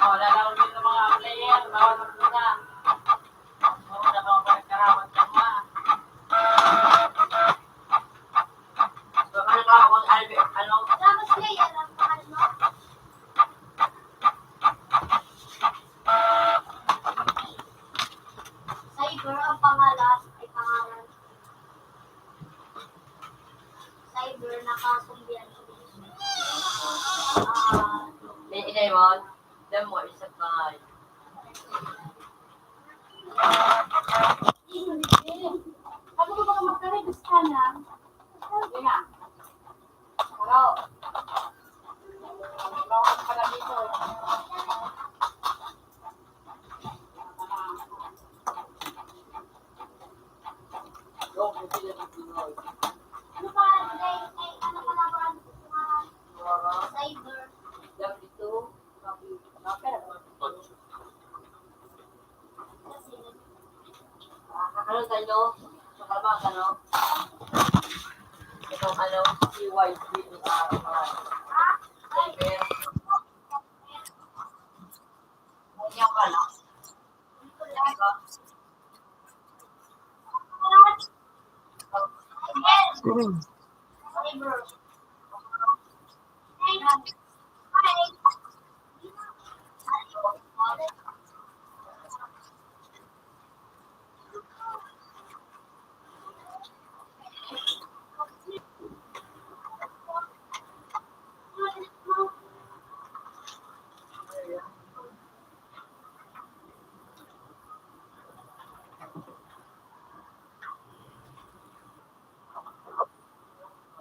Oh, lalaro din ng mga player, bawal magmuna. Oo, na mga pagkaraman ka na. So, ano ba, kung ano, ano? Tapos player ang pangalan mo? Cyber ang pangalan, ay pangalan. Cyber, nakasumbihan ko. Ah, may inay mo? Damo, isa pa. Ano ba, baka magkari, gusto ka na? Hindi na. Hello. Hello, pala dito. Ano pa, ano, ano, ano, cyber? Ano tayo? Sa kalabas, ano? Itong ano, C Y C, ah, ah, cyber. Ganyan ka lang.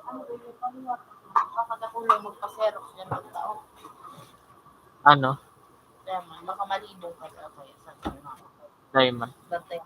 Ano ba yung paliwat? Bakit ako lang magpa-xerox yan ng tao? Ano? Diamond. Baka malibong ka sa ako. Sa Diamond. Bantay.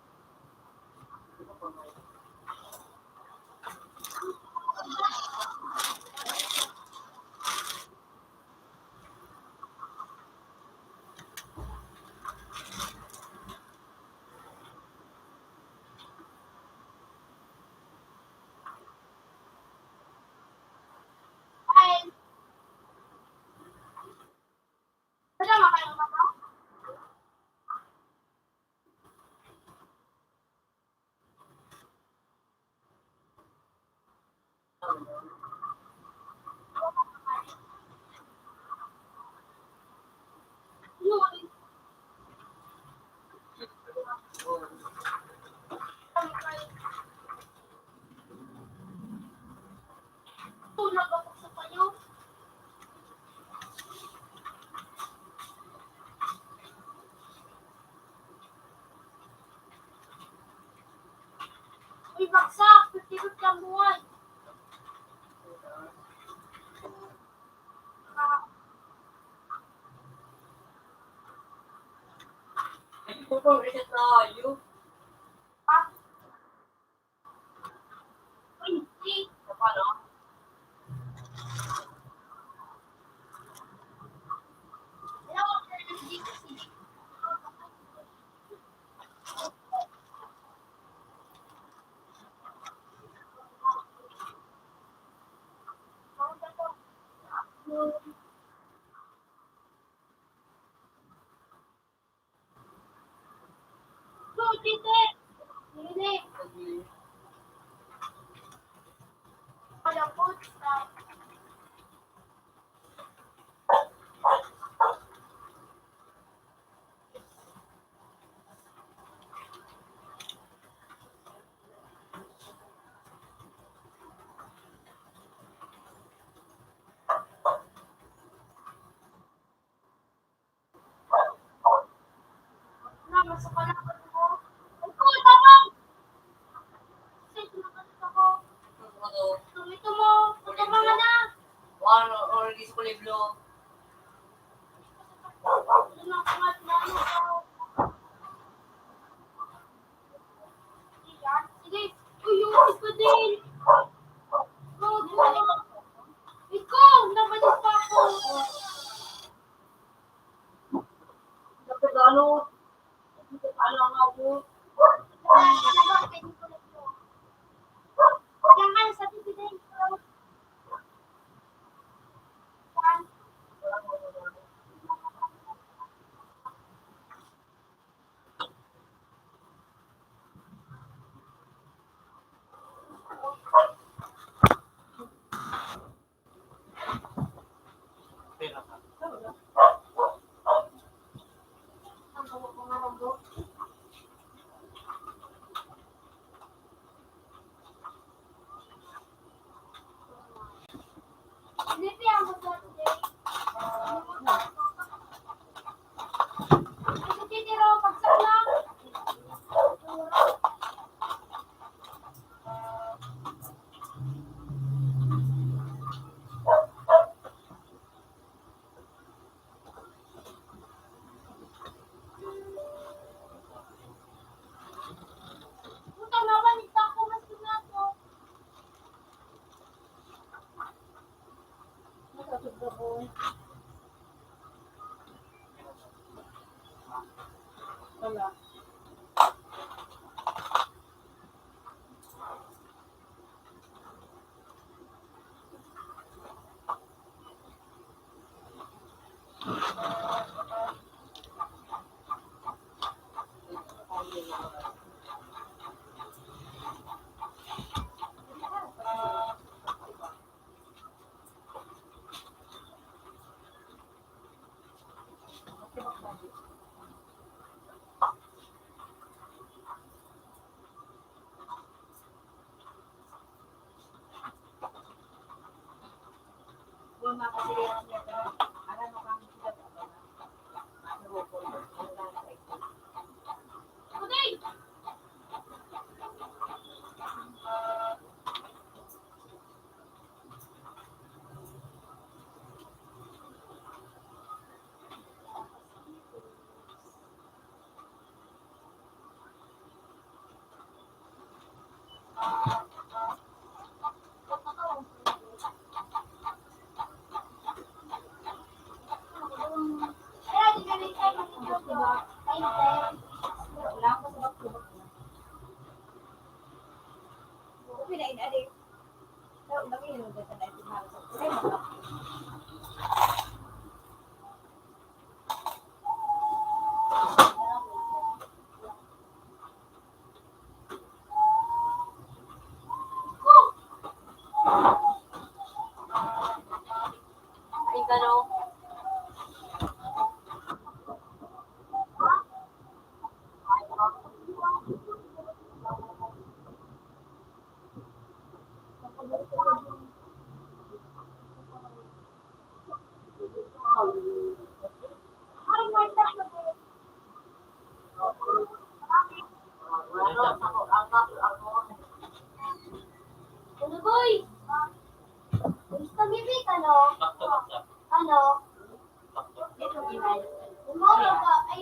Uy, bagsak! Pagtirot ka buhay! Reset tayo. Ano, or, or, gusto ko libro. Sige. Uy, yung iba din. Ikaw, nabalik pa ako. Dapat ano? Ano nga po? Yan nga, sa T V din. Wala. Ano, boy? Gusto mo, ano? Ano? Dito, Inay. Umaga ka, ay.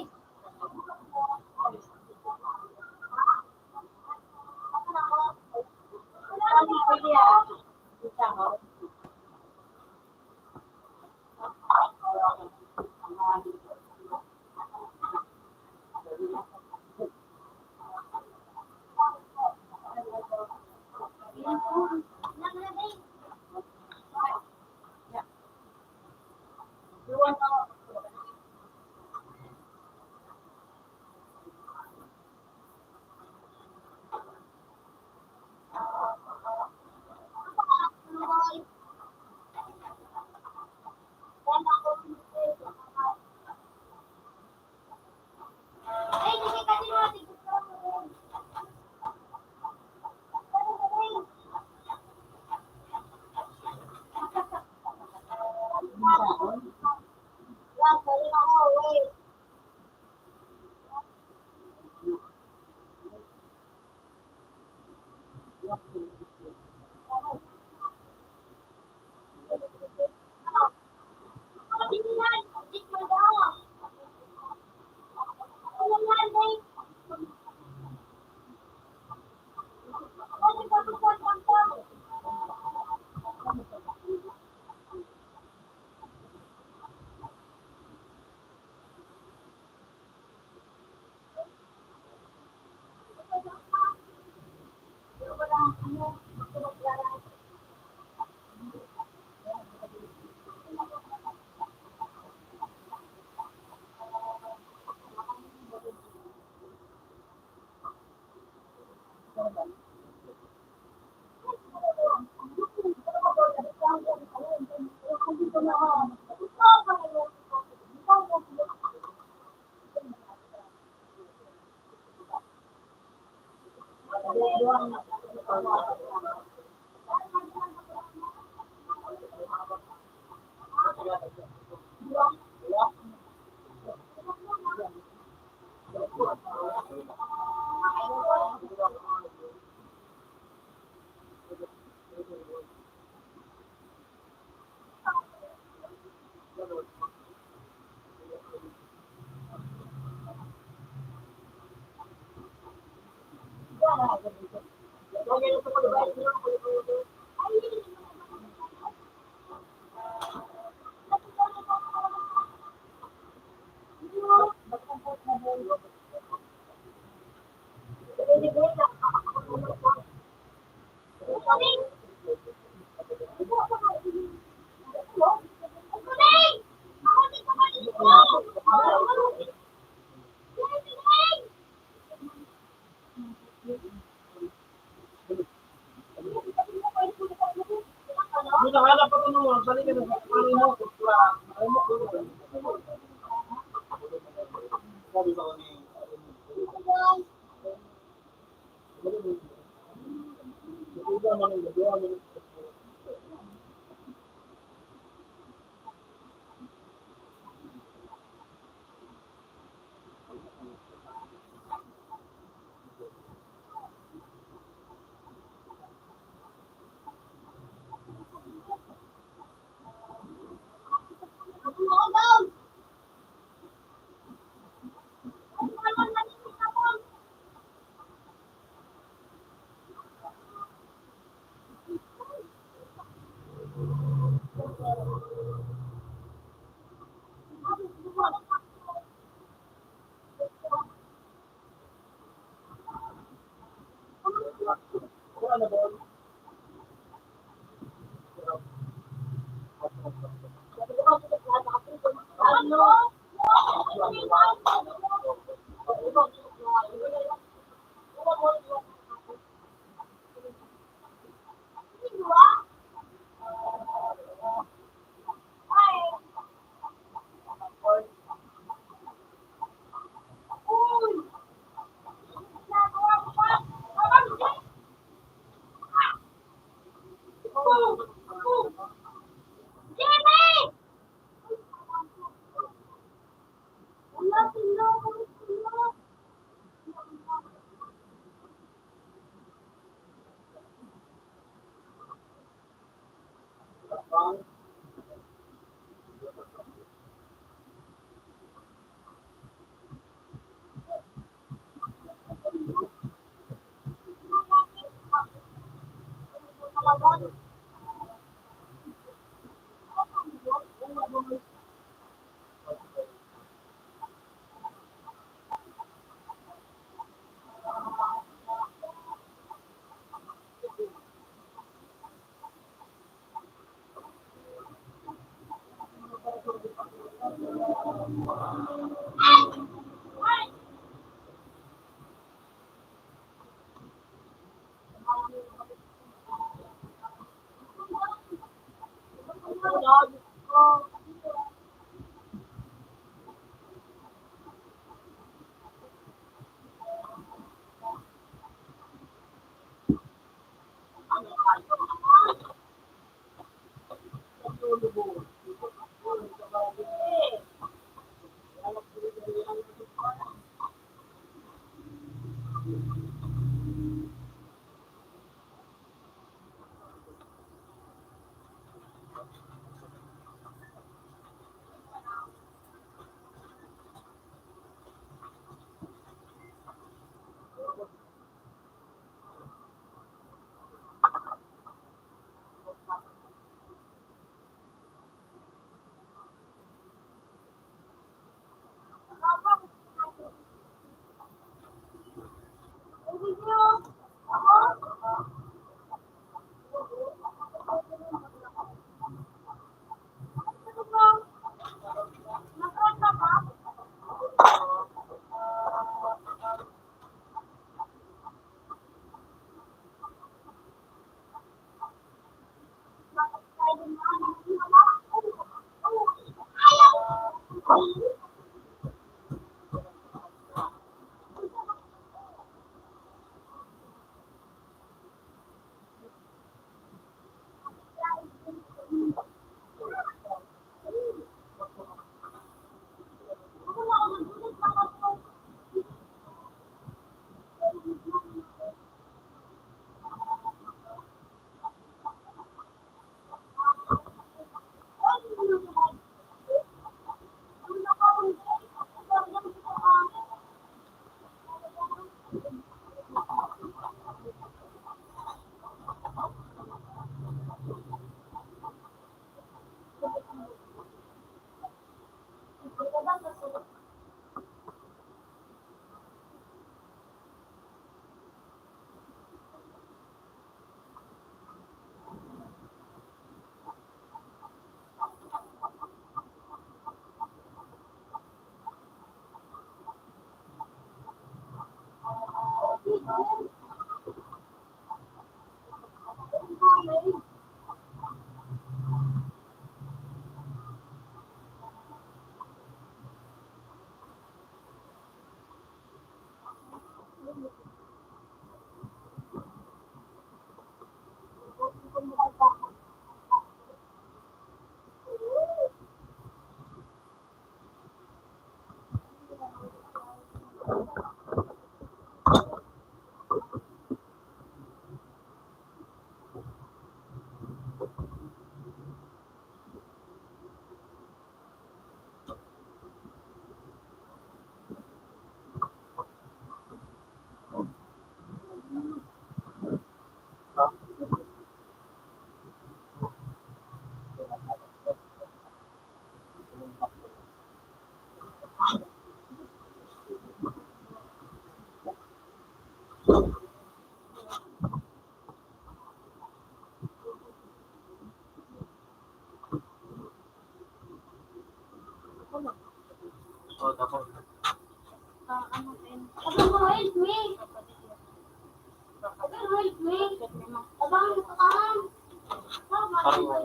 Parang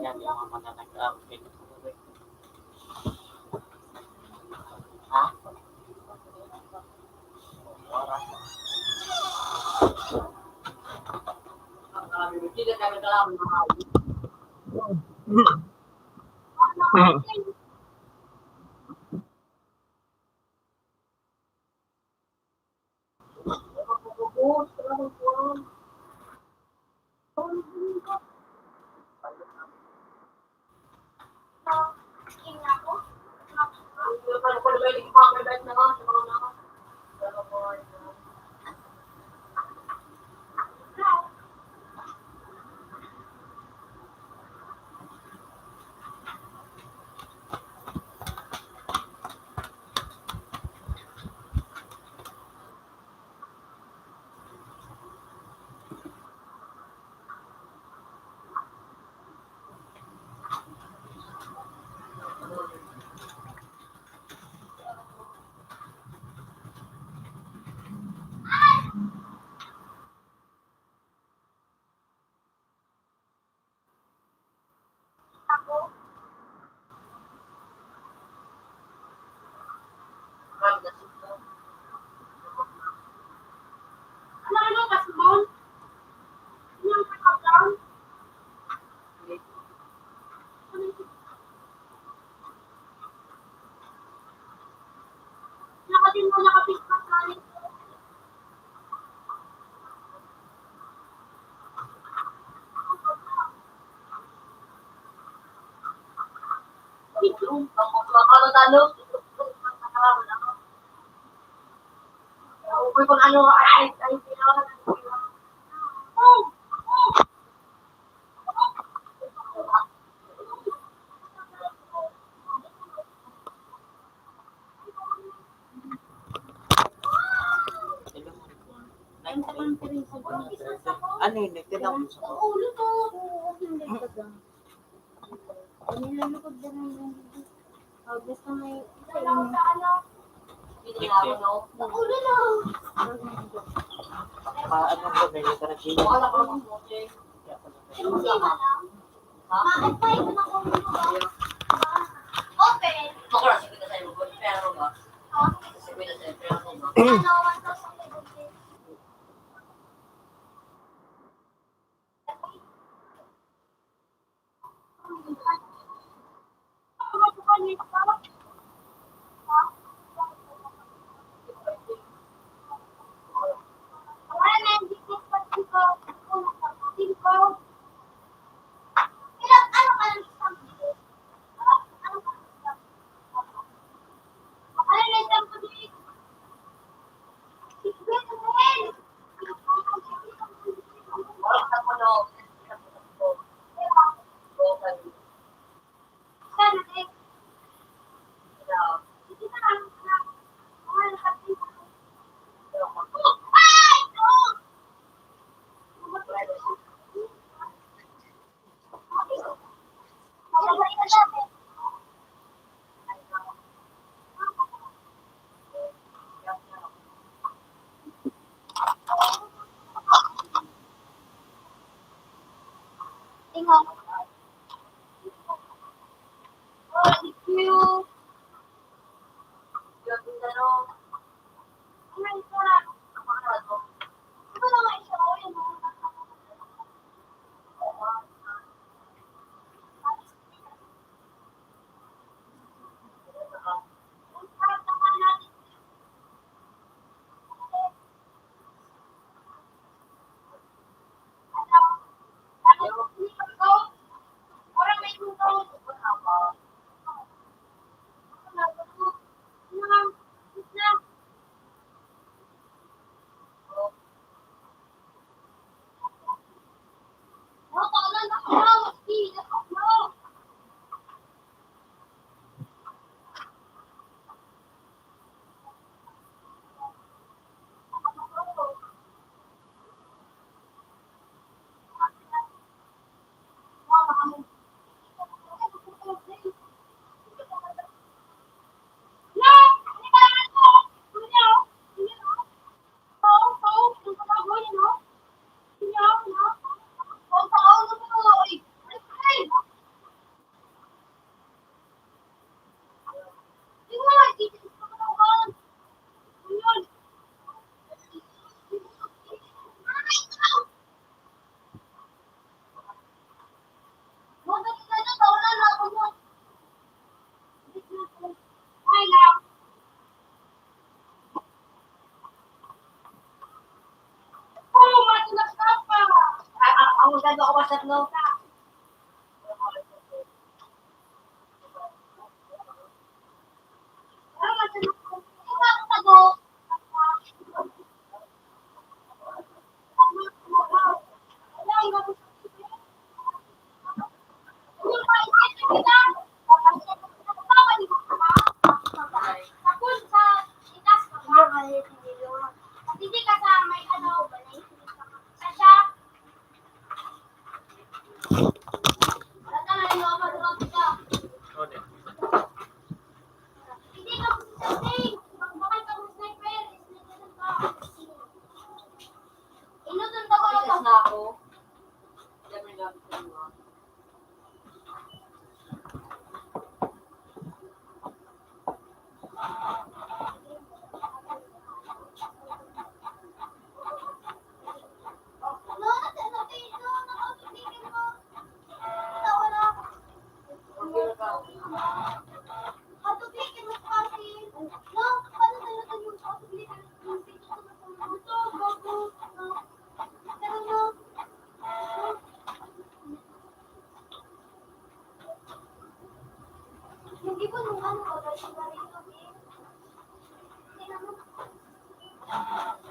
yan yung mga mananag-aawit. Ha? Ano yun? Nagtinawag sa ko. Nilalugod na lang yung, ah, gusto may sa inyo. Thank you. Pa, ano ba, may literature?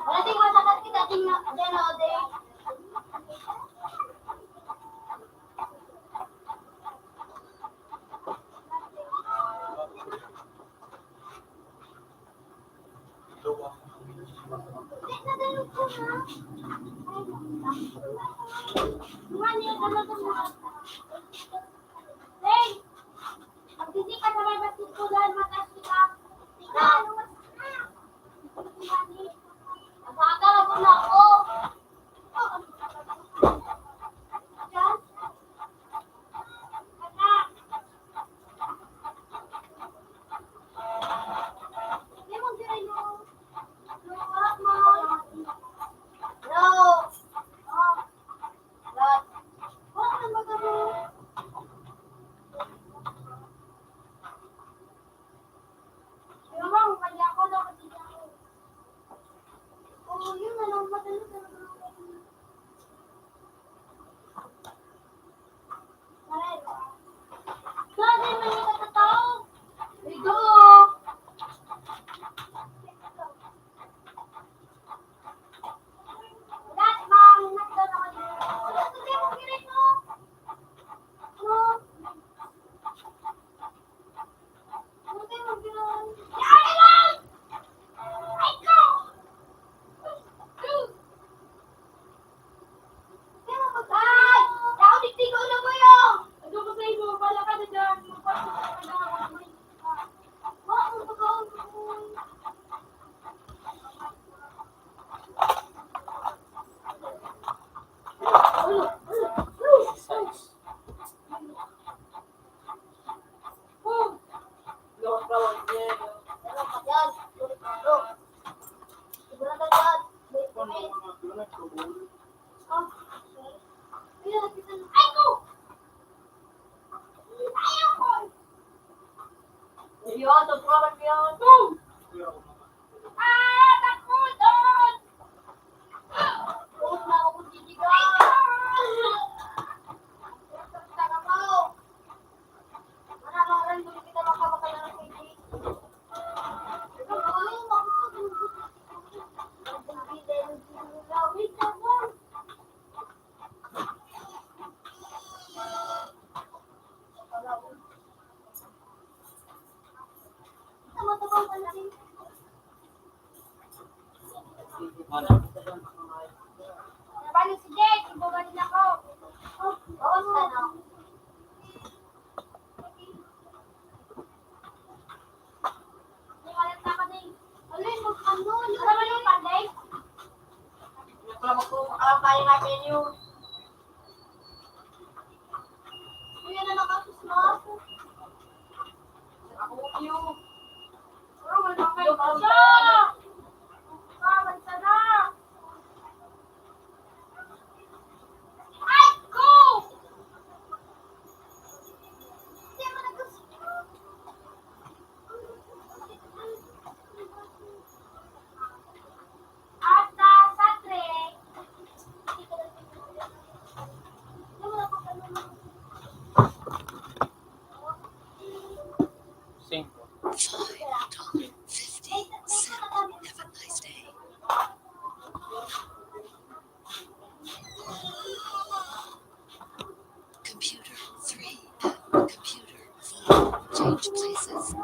Wala ting masakat kita, ting na, dyan, o, ding. Cinco. Five dollar fifty. Have a nice day. Computer three and computer four. Change places.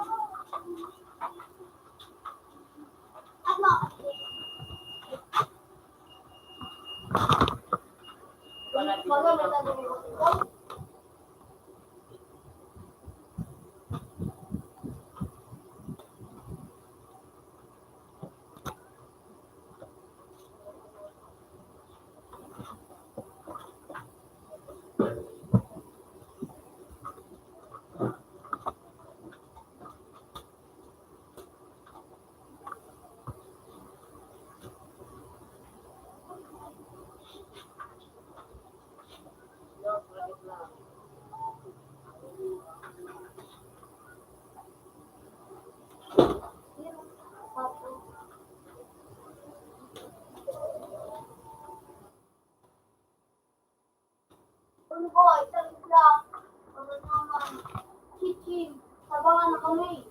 Sabawan na kami.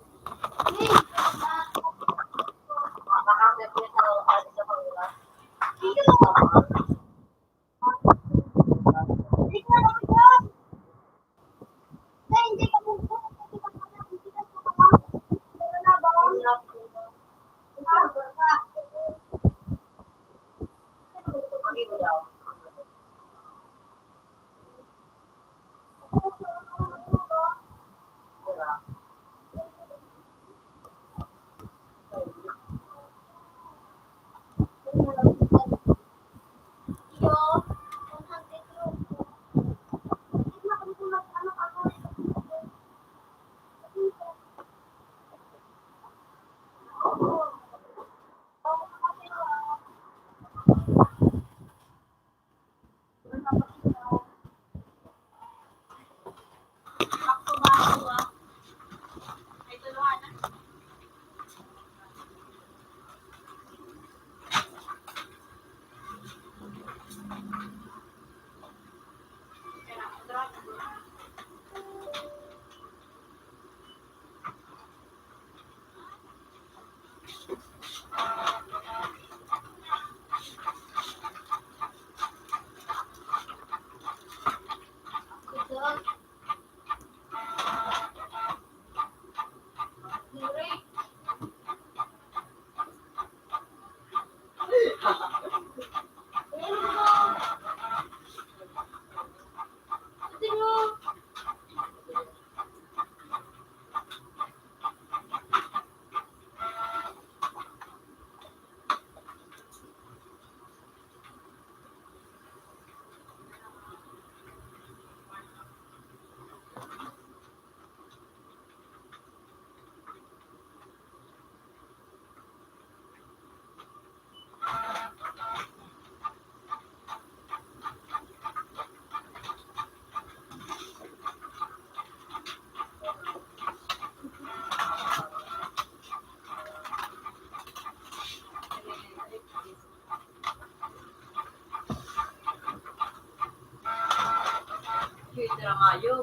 Pwede na kayo.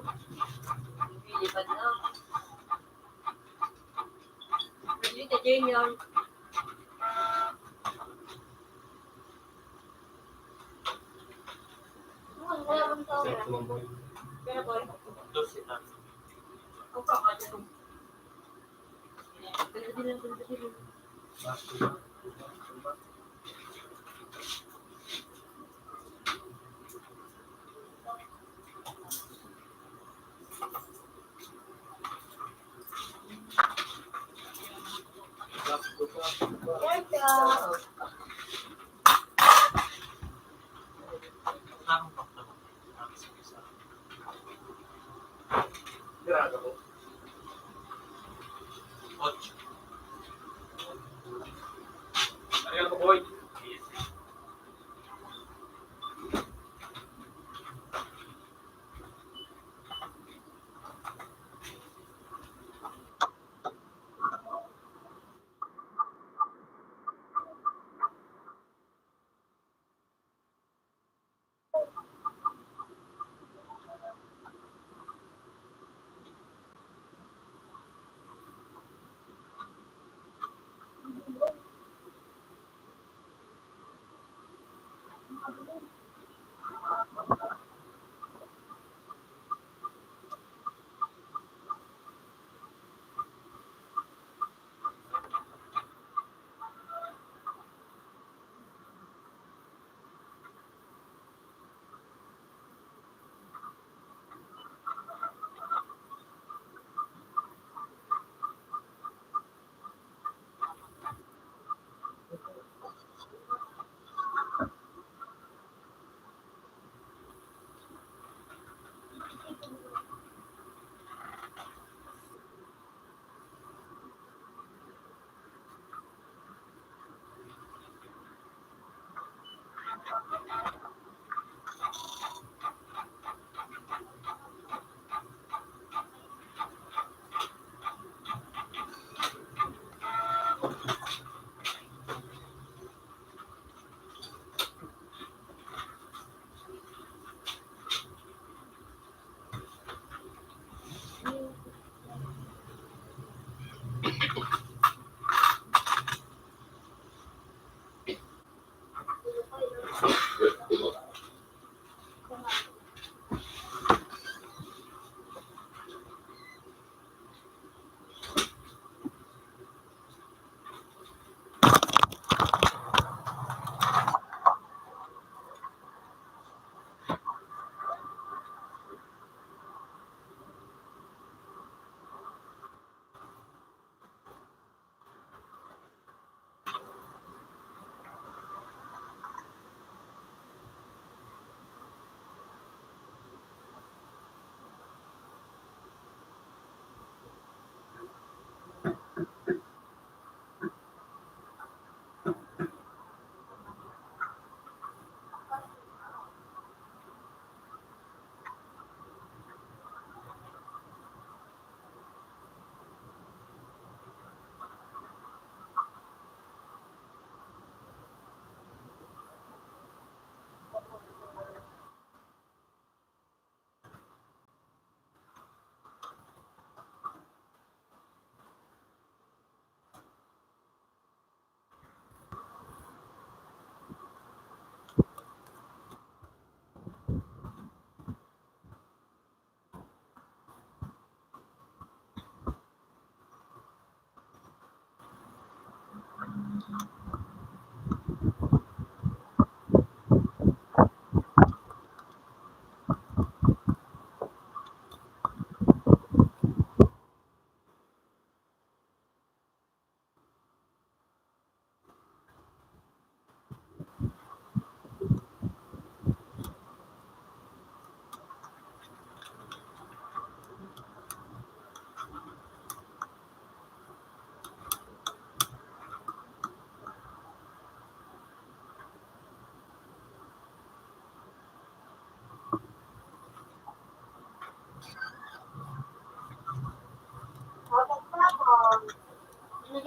Lilipad na. Pwede ka, Junior. Pero, boy.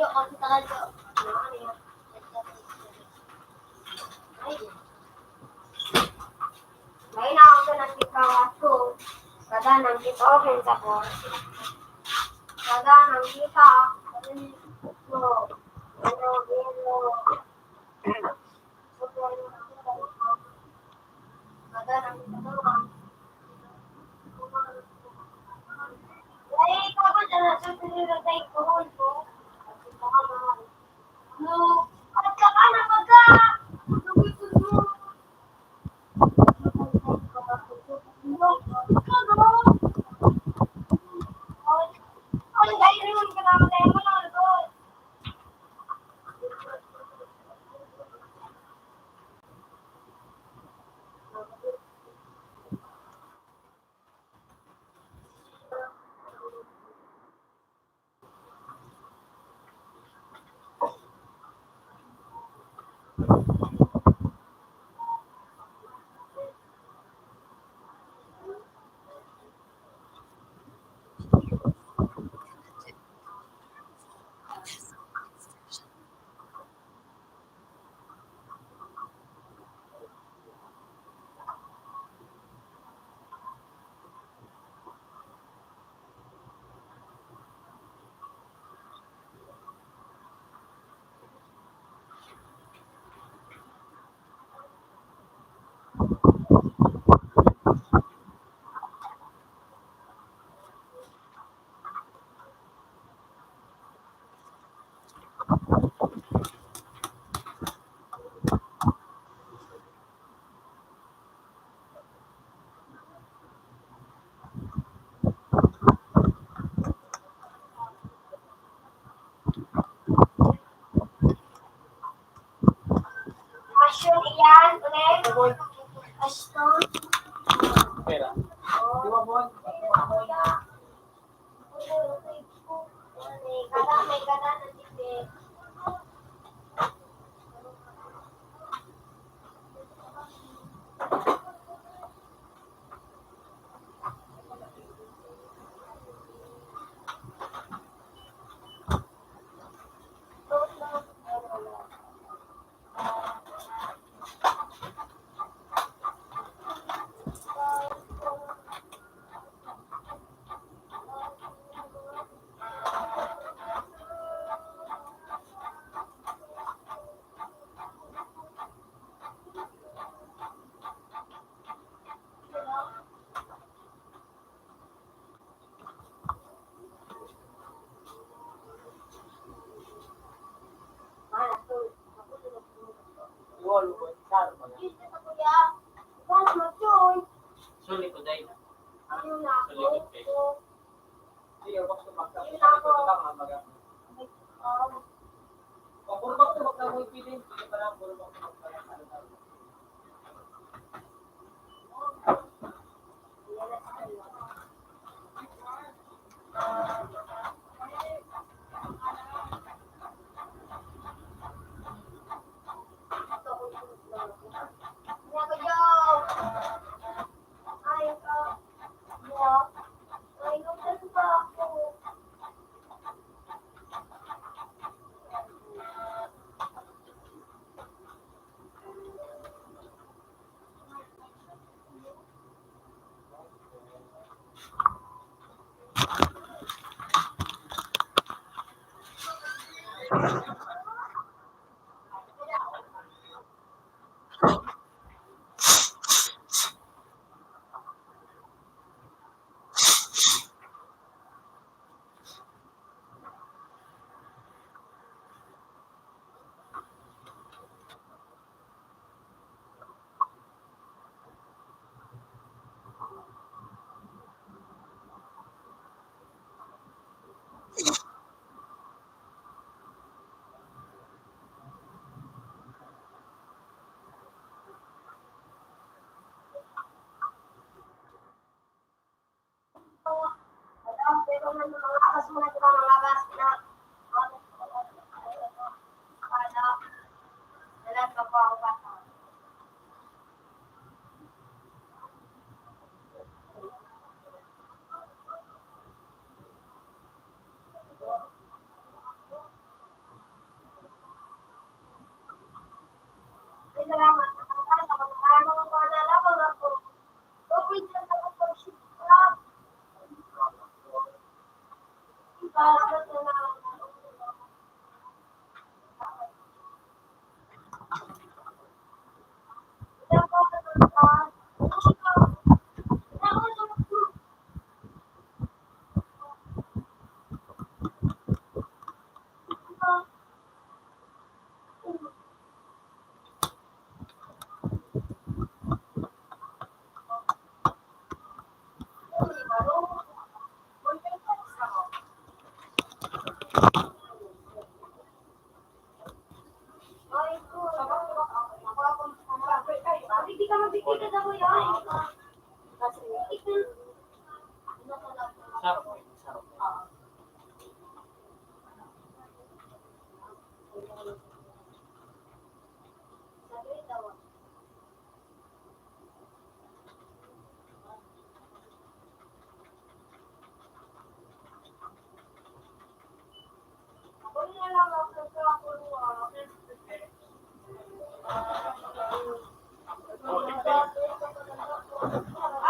May na ako nang ikaw ako. Kada nang kita open sa ko. Kada nang kita. Ano, ano, ano. Asyon iyan, ulit. Asyon. Pera. Di ba, Bon? Kada may gana na dito. Sorry po, Day. Sorry po, Day.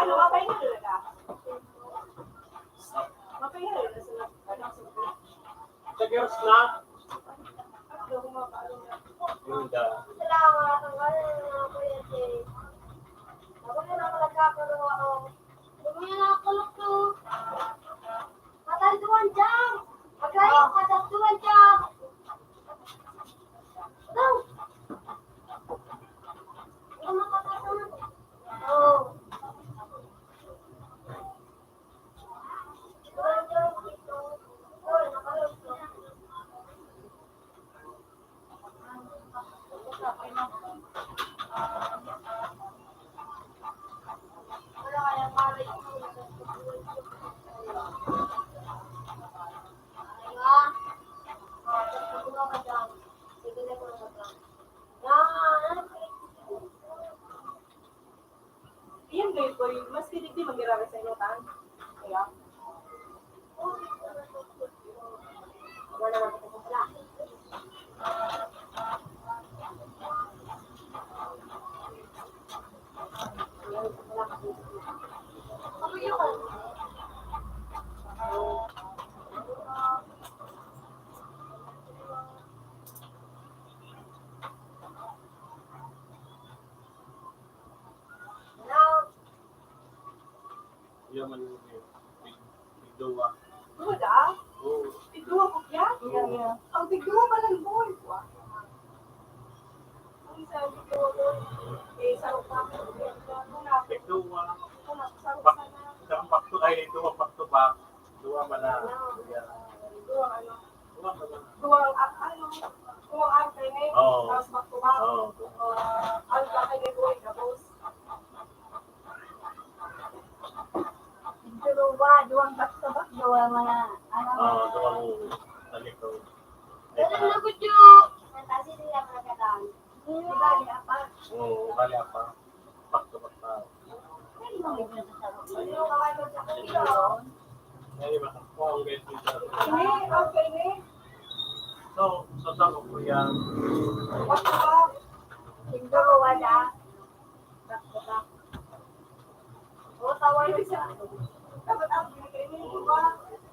Ano, mapahinga na ka? Mapahinga na sa, ano, sa Sa girls na? Yun da. Salamat. Ang ganda ng mga kuya Jay. Ako na lang nagkakaroon ako. Hindi mo yan nakakulog to. Matay doon dyan. Magkain ka dyan doon dyan. Ito. Ito, makakasama. Oh. Iyan gayud po, maski digdi, mag-irara sa inyo, tan. Kaya, wala na lang po. Iya man yun, eh. Tig-, tigduwa. Duwa da? Oo. Tigduwa ko kaya? Oo. Ang tigduwa pala, boy. Ang isa, tigduwa, boy. Eh, sarap pa. Tigduwa. Sarap, sarap Pak-, sana. Isang back to, ay, tigduwa, back to back. Duwa man na. Yeah. Duwa, ano? Duwa man na. Duwang, ah, ano? Duwang arte, eh. Oo. Tapos back to back. Oo. Ah, ang laki ni boy, tapos Duwa, duwang back to back, duwa mga, ano, Oo, mga duwang talikod. Ganun na gud yun. Ang taas yung mga katang. Di ba, di apa? Oo, bali apa. Back to back pa. Pwede mo may ginagawa sa mga. Ay, iba. Ako ang guest dito. Ini, okay, ini. So, so, sa ko, kuya. Back to back. Duwa, wala.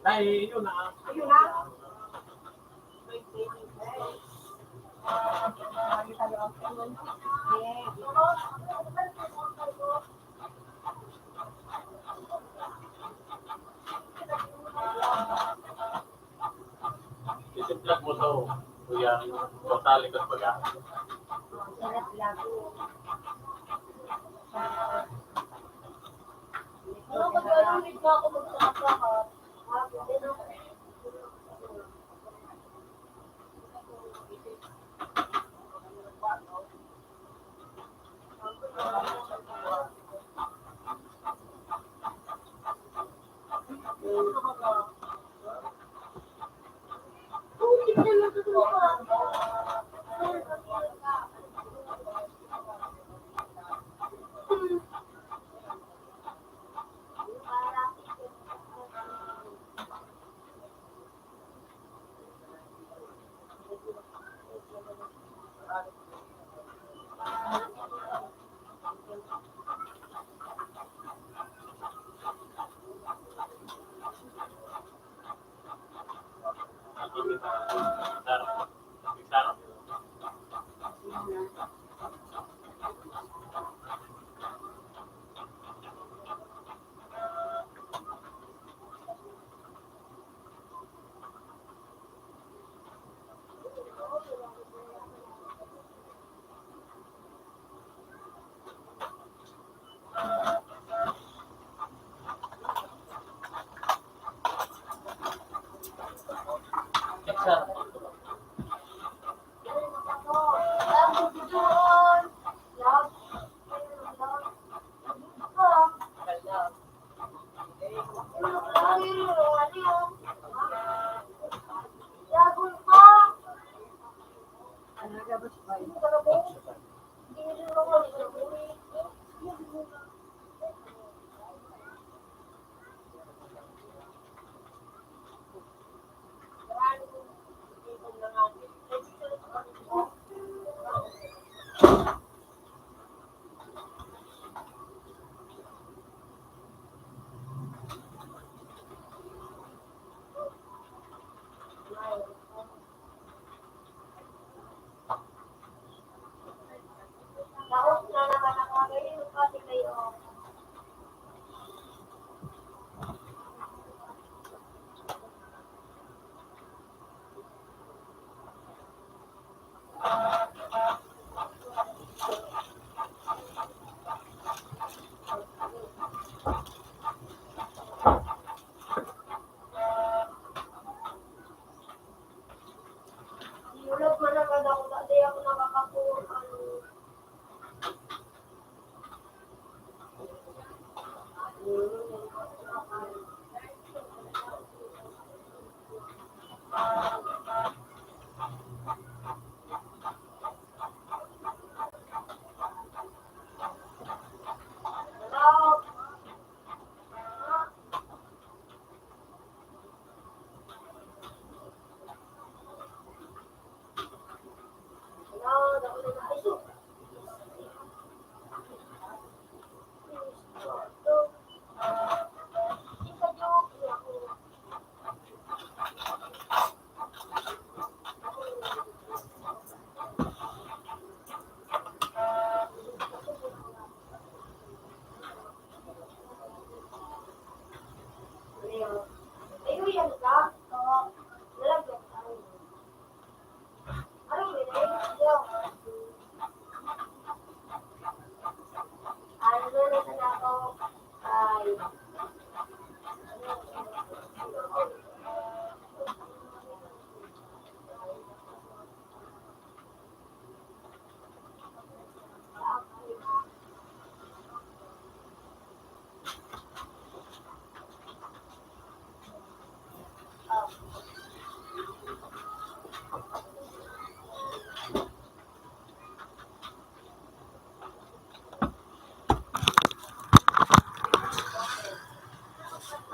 Ay, yun na. Ayun na. Isi-vlog mo to, kuya. Total, ikaw pag-aari. Pero pag ano, hindi pa ako magkakasama. Iulog man ang kadakula, di ako nakakakuha, ano.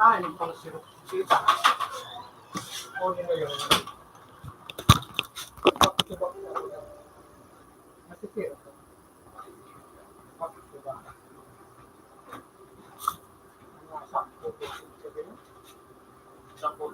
Ah, yung pang sirok. Sige pa. Kunin mo yun. Back to back. Masisira. Back to back. Sakto. Sakto.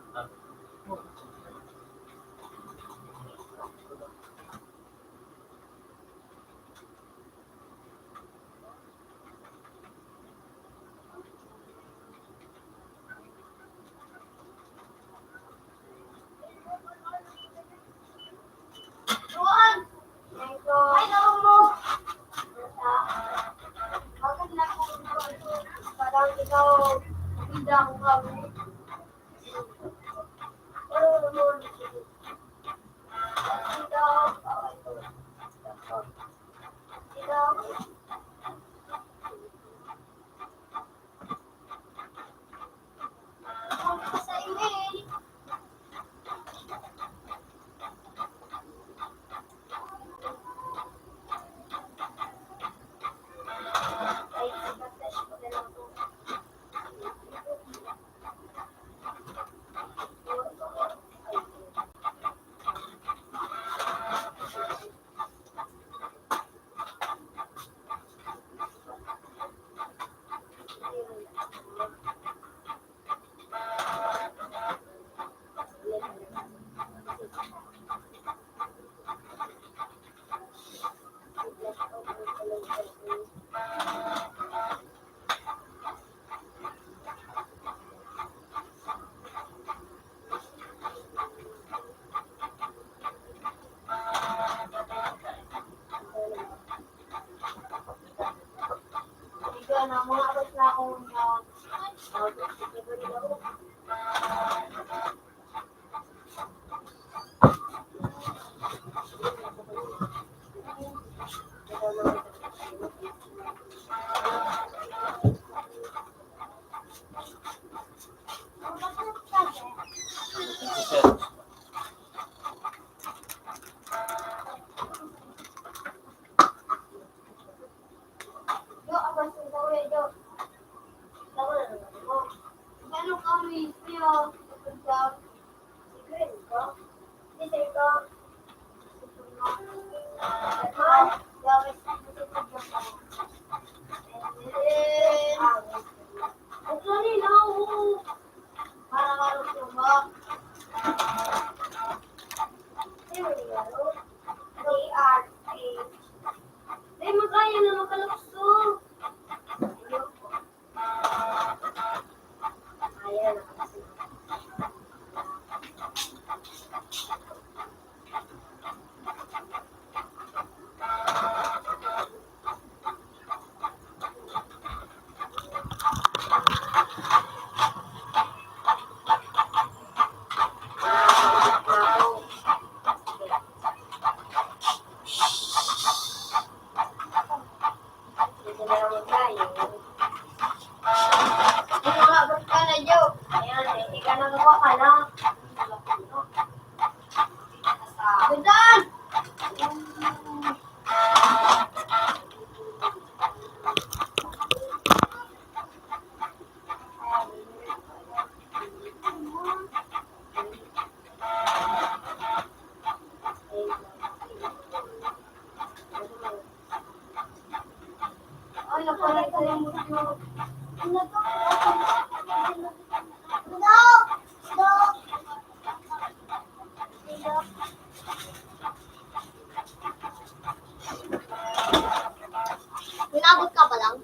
Inabot ka pa lang.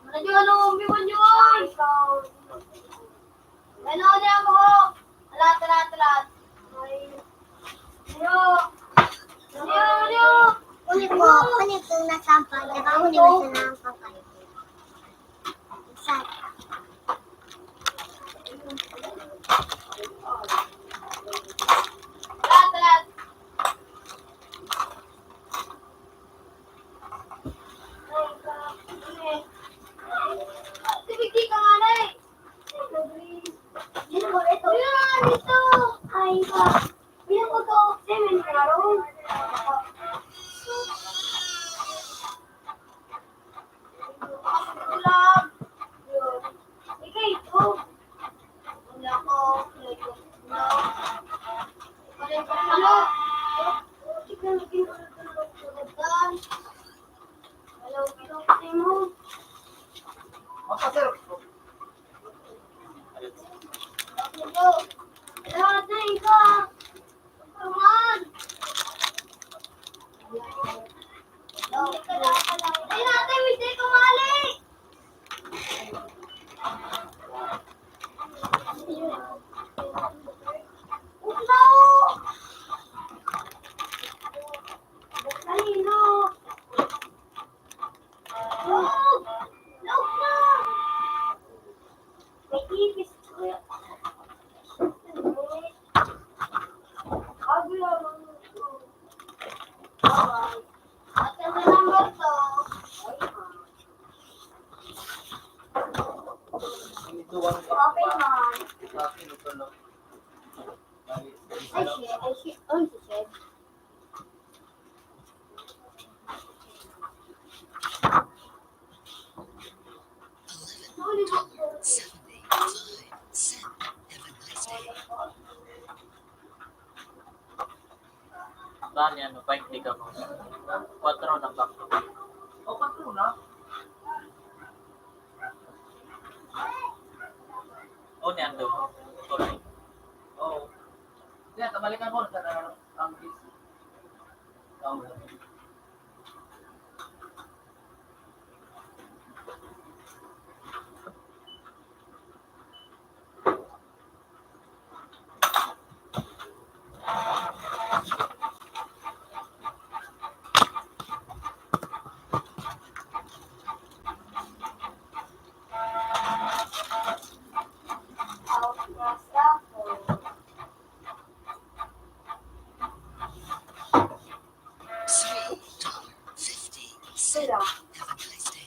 Ano yun? Ano yun? Ano yun? Ano yun? Alat, alat, alat. Ay. Ano? Ano yun? Ano yun? Huli po, huli po na sampag. Diba huli mo sa nampag kayo? Isa. Alat, alat. Ay, ka-, ano eh. Tumigil ka nga na eh. Ito, ito. Yan, ito. Ay, ka. Yan ko to. Semen ka ron. Ikaw ito. Wala ko. Wala ko. Wala ko. Wala ko. Okay, man. Ay, shit. Ay, shit. Ay, shit. Bali, ano, baynte ka mo. Kwatro na ba? O, kwatro na? O, niyan daw. Sorry. Oo. Kaya, kabalikan mo, sa, ang, ang, Three dollar fifty. Sera. Have a nice day.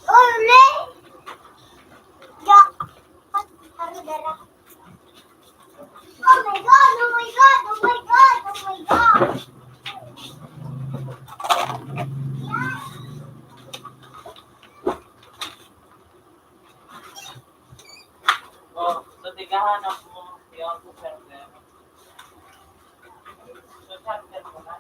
Uli! Ga! Ano dara? Oh my God! Oh my God! Oh my God! Oh my God! Oh, so tigahan ako yung server. So, server ko na.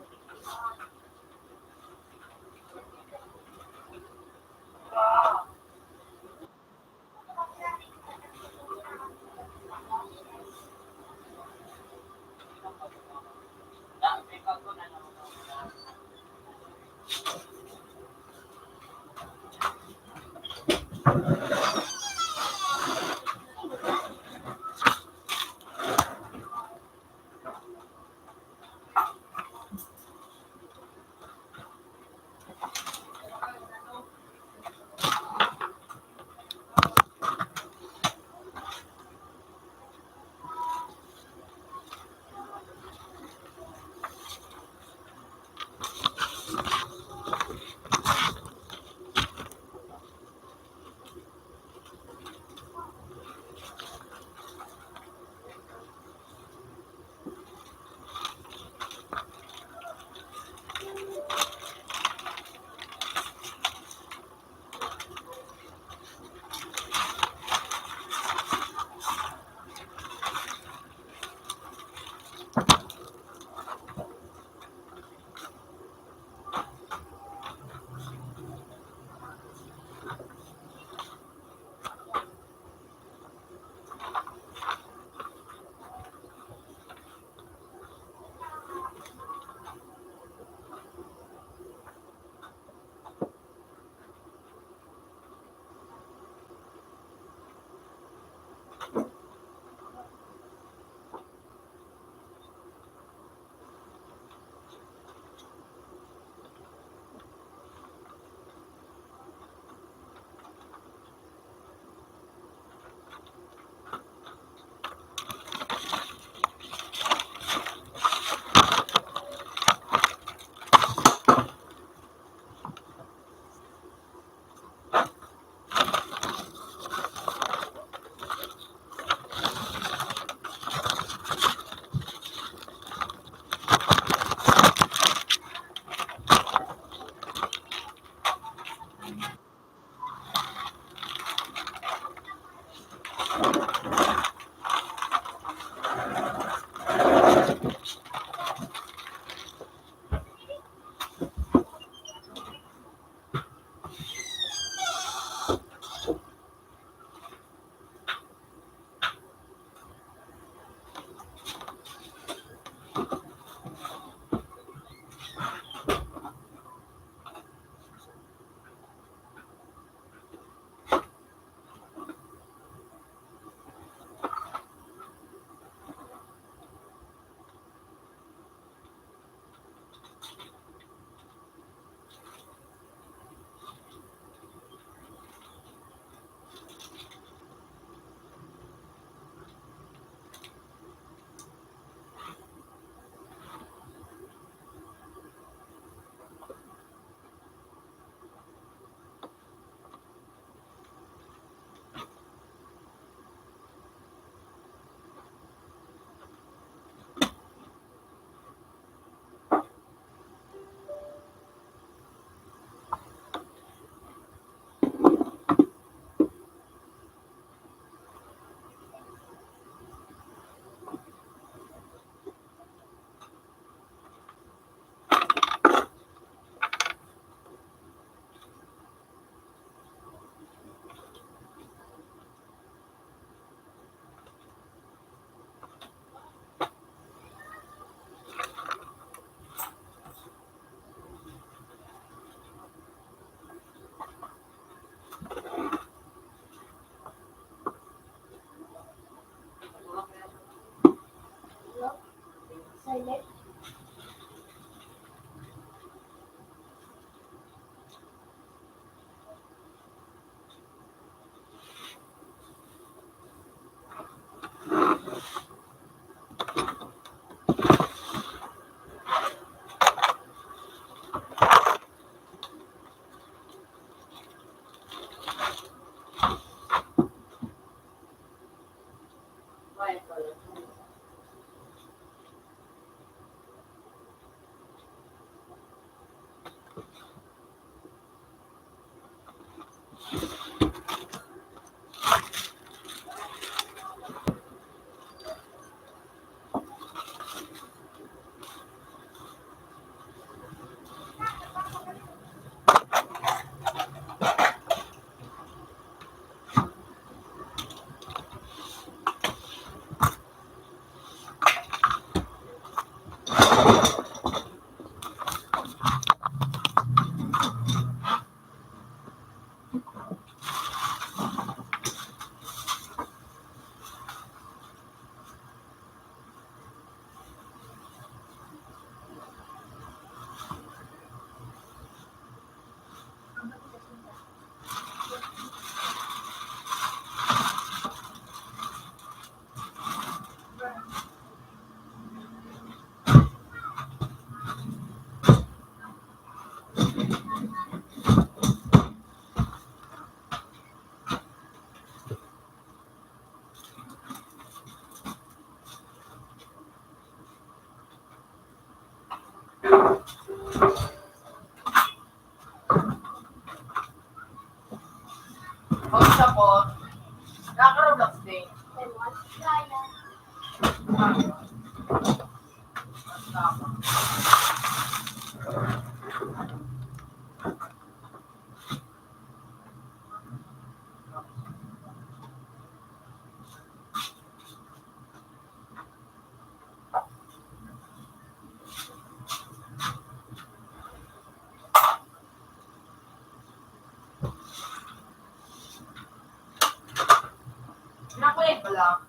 Nakulit pala.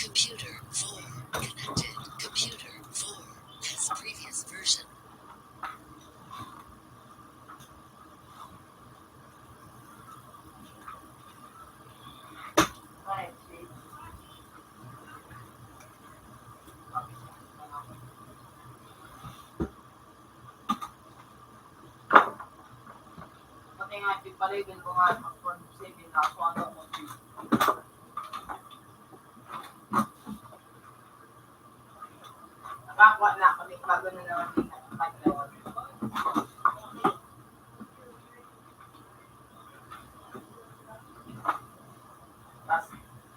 Computer four connected. Computer four has previous version. Pati nga, di pala yung ginagawa mag-form saving, kaso ano mo, nakakuha na ako, di bago na naman yung nagpaglawan. Tas,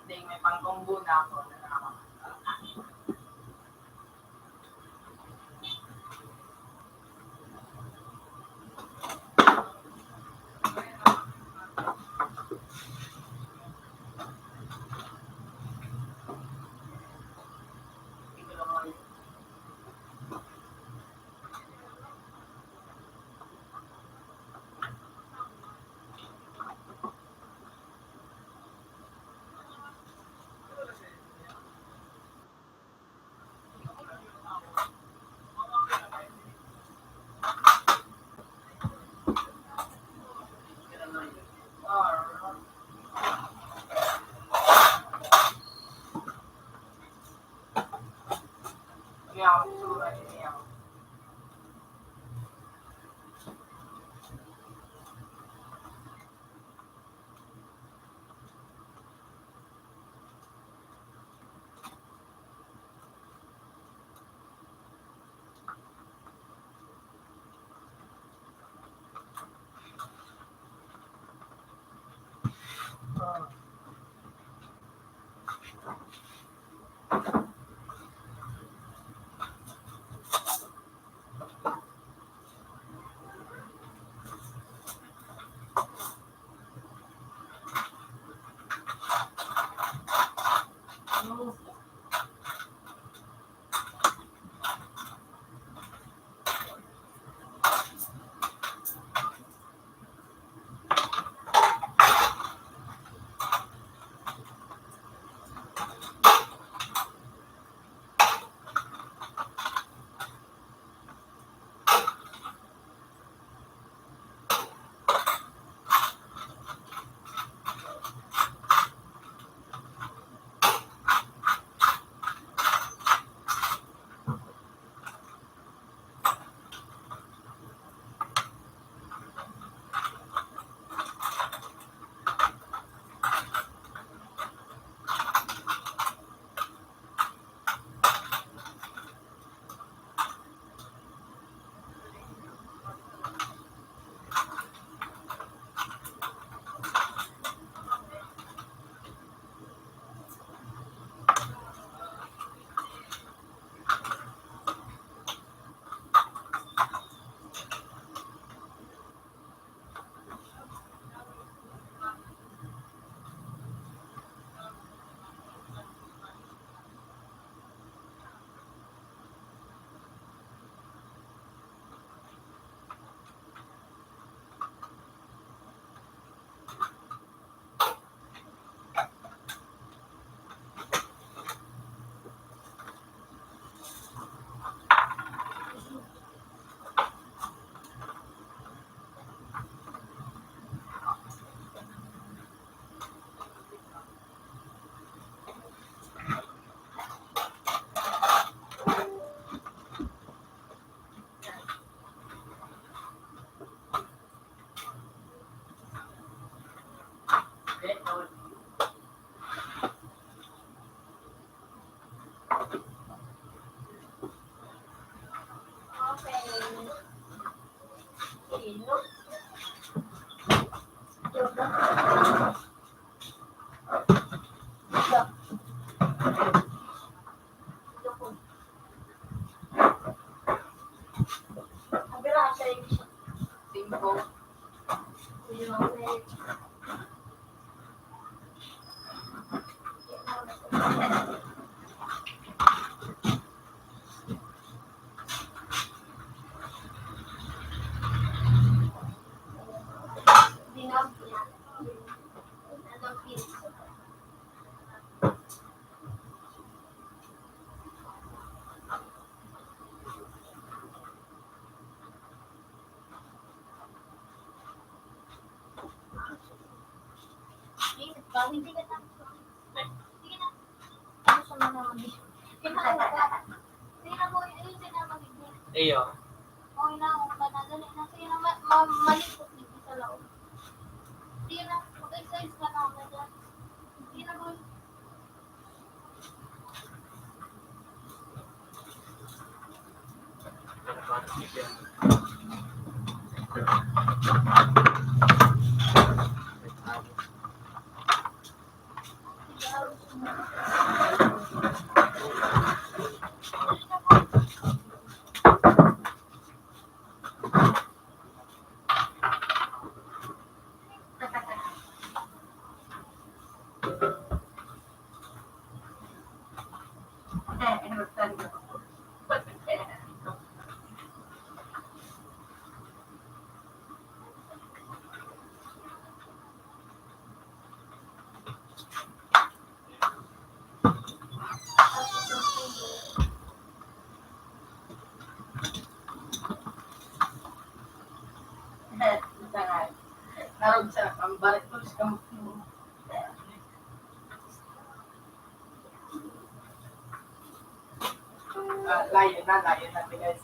di may pang-combo na ako, na ako. Iyo. Narog sa pambarit ko sa kamot mo. Ah, layo na, layo na, guys.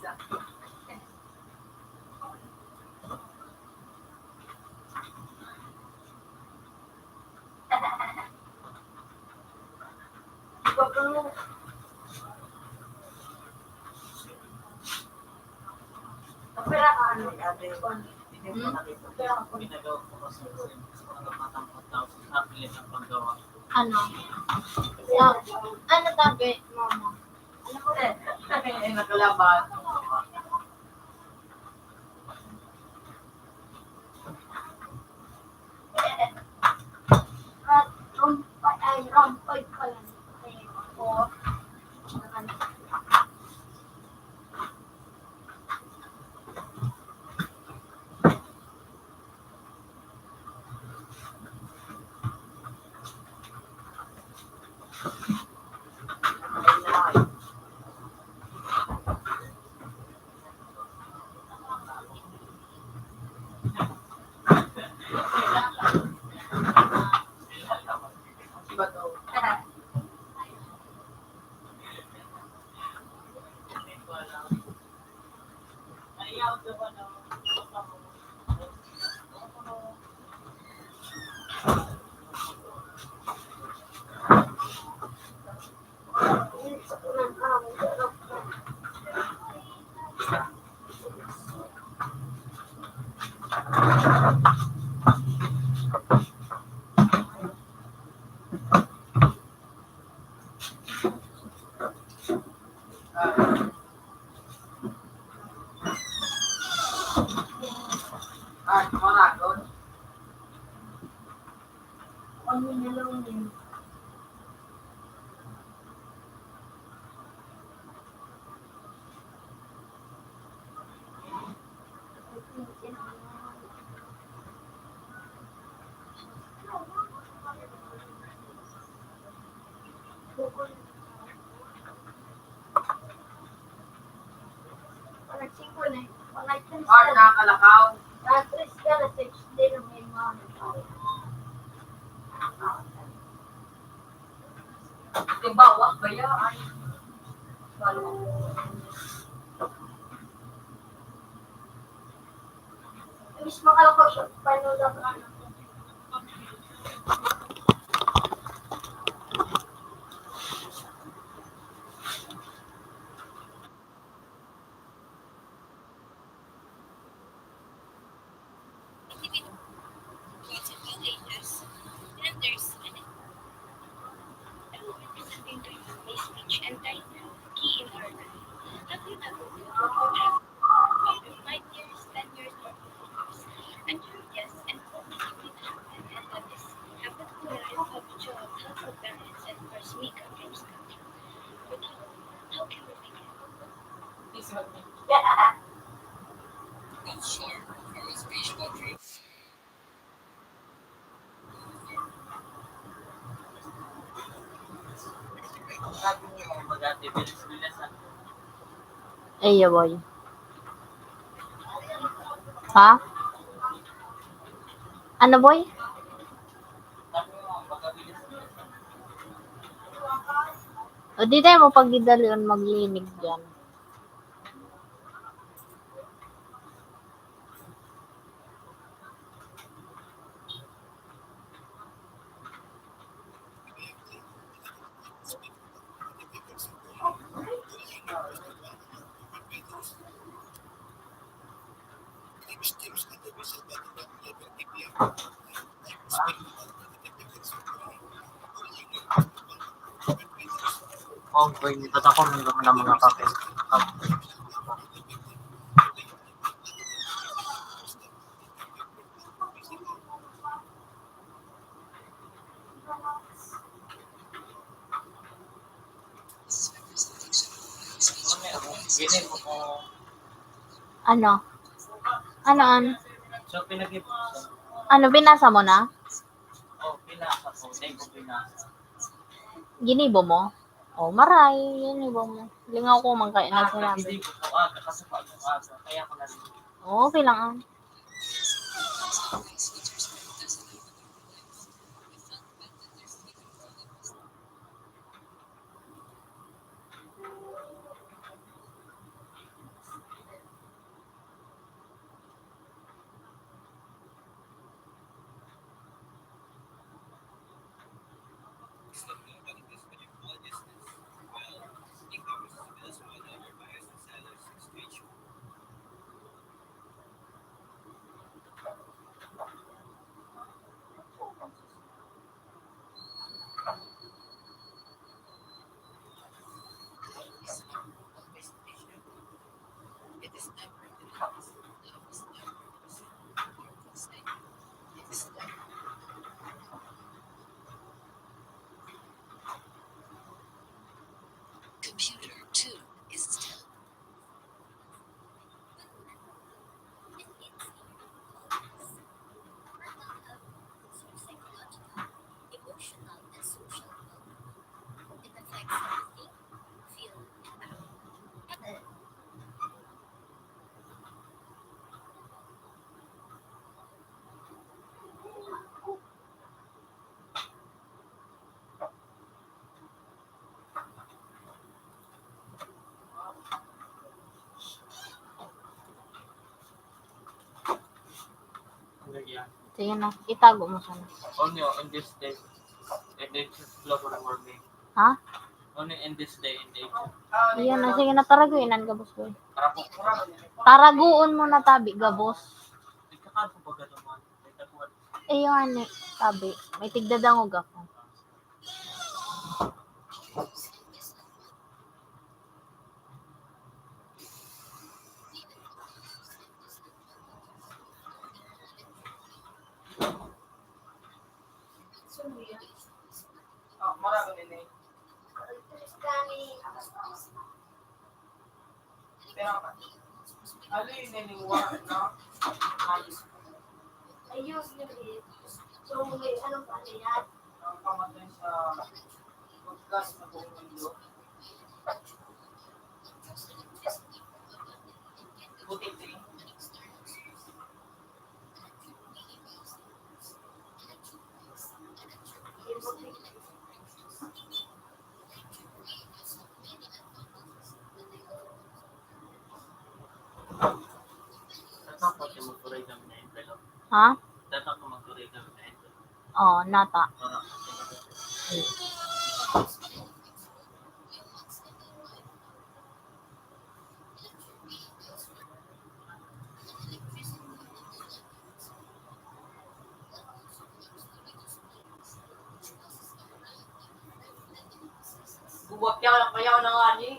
Ano? Sa, ano tabi, mama? Ano mo rin? Ay, nakalaban. Rat, rompay, ay, rompay pala. Ay, ako. Or nakakalakaw. Halimbawa, kaya ay, mismo ka lang po siya, paano lang, ano. speech and time key in our life. Have you ever felt like you have five years, ten years, or fifteen years? I'm curious and hoping you can help me understand this. Have a good life, have a job, help your parents, and pursue careers. But how? How can we begin? Please help me. Iyo, boy. Ha? Ano, boy? O, di tayo mapagdidalion maglinig diyan. Okay, tatakon lang naman ang mga kape. Ano? Ano, an? So, pinag- Ano, binasa mo na? Oh, binasa ko. Hindi ko binasa. Ginibo mo? Oh, maray, ginibo mo. Lingaw ko man kaya na sinabi. Hindi ko po aga, kasi po aga, aga. Kaya ko na rin. Oo, okay lang, ah. Computer two is still Sige na, itago mo siya na. Only in this day and age, global warming. Ha? Only in this day and age. Iyan na, sige na, taragoon na, gabos ko. Taragoon mo na tabi, gabos. Nagkakadto ba ka naman? Iyo, ani, tabi. May tigdadangog ako. Ayos na rin. So, may ano pa na yan? Ang kamatay sa podcast na buong mundo. Puti-puti. Ha? Oh, nata. Buwag niya, kaya na nga ni.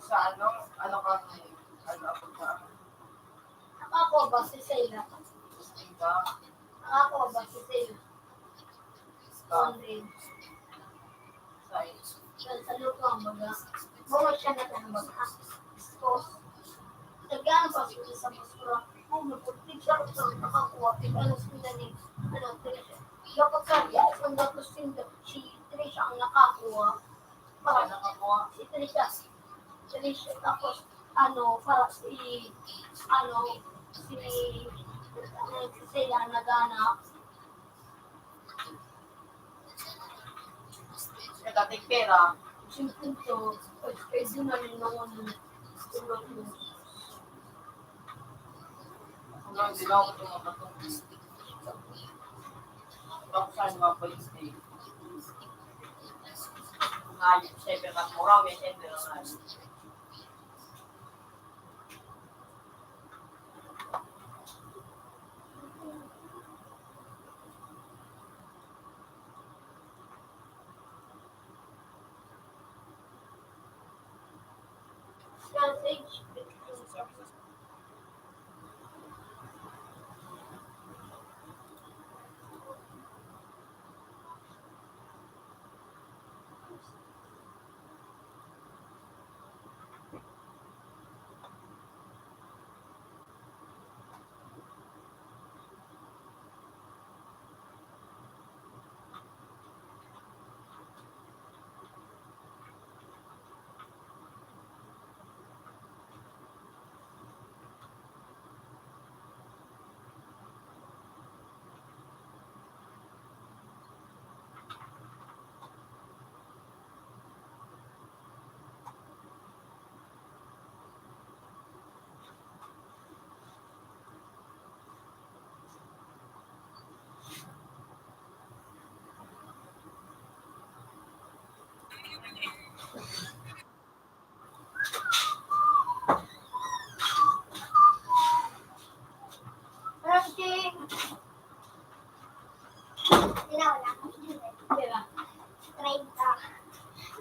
Sa ano? Ano ka? Ano ako sa Ako ba si Sela? Ako ba si Sela? Sa Sa, sa luto ang baga. Bawa siya na ng baga. Tapos, nagano pa siya sa basura. Kung nagpuntik siya, kung saan nakakuha, kung ano sila ni, ano, Tricia. Dapat sabi, ang datos yung si Tricia ang nakakuha. Para nakakuha. Si Tricia. Si Tricia. Tapos, ano, para si, ano, si, ano, si Sela nagana. Nagkatay pera. Siyempre ito, pwede na rin naman. Ano, hindi na ako tumakatong. Tapos sa mga police na yun. Ngayon, siyempre, mas mura, may siyempre, ang ngayon. Frankie! Sila wala. Sila. Treinta.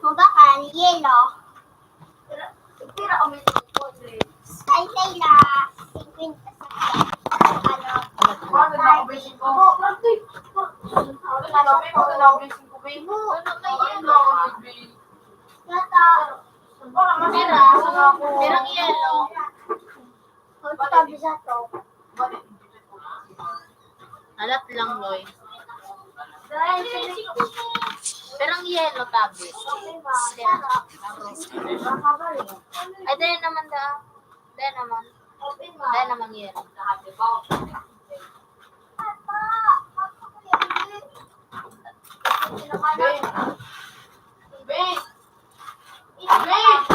Mabakan, yelo. Pira, pira kami sa Ay, Leila. Singkwenta sa ano? Ano na, obispo? Ano na, obispo? Ano na, obispo? Yata. Pera, perang yelo. Ang tabi sa to. Alat lang, Loy. Perang yelo, tabi. Ay, dahil naman da. Dahil naman. Dahil naman yelo. Babe! Babe! Babe!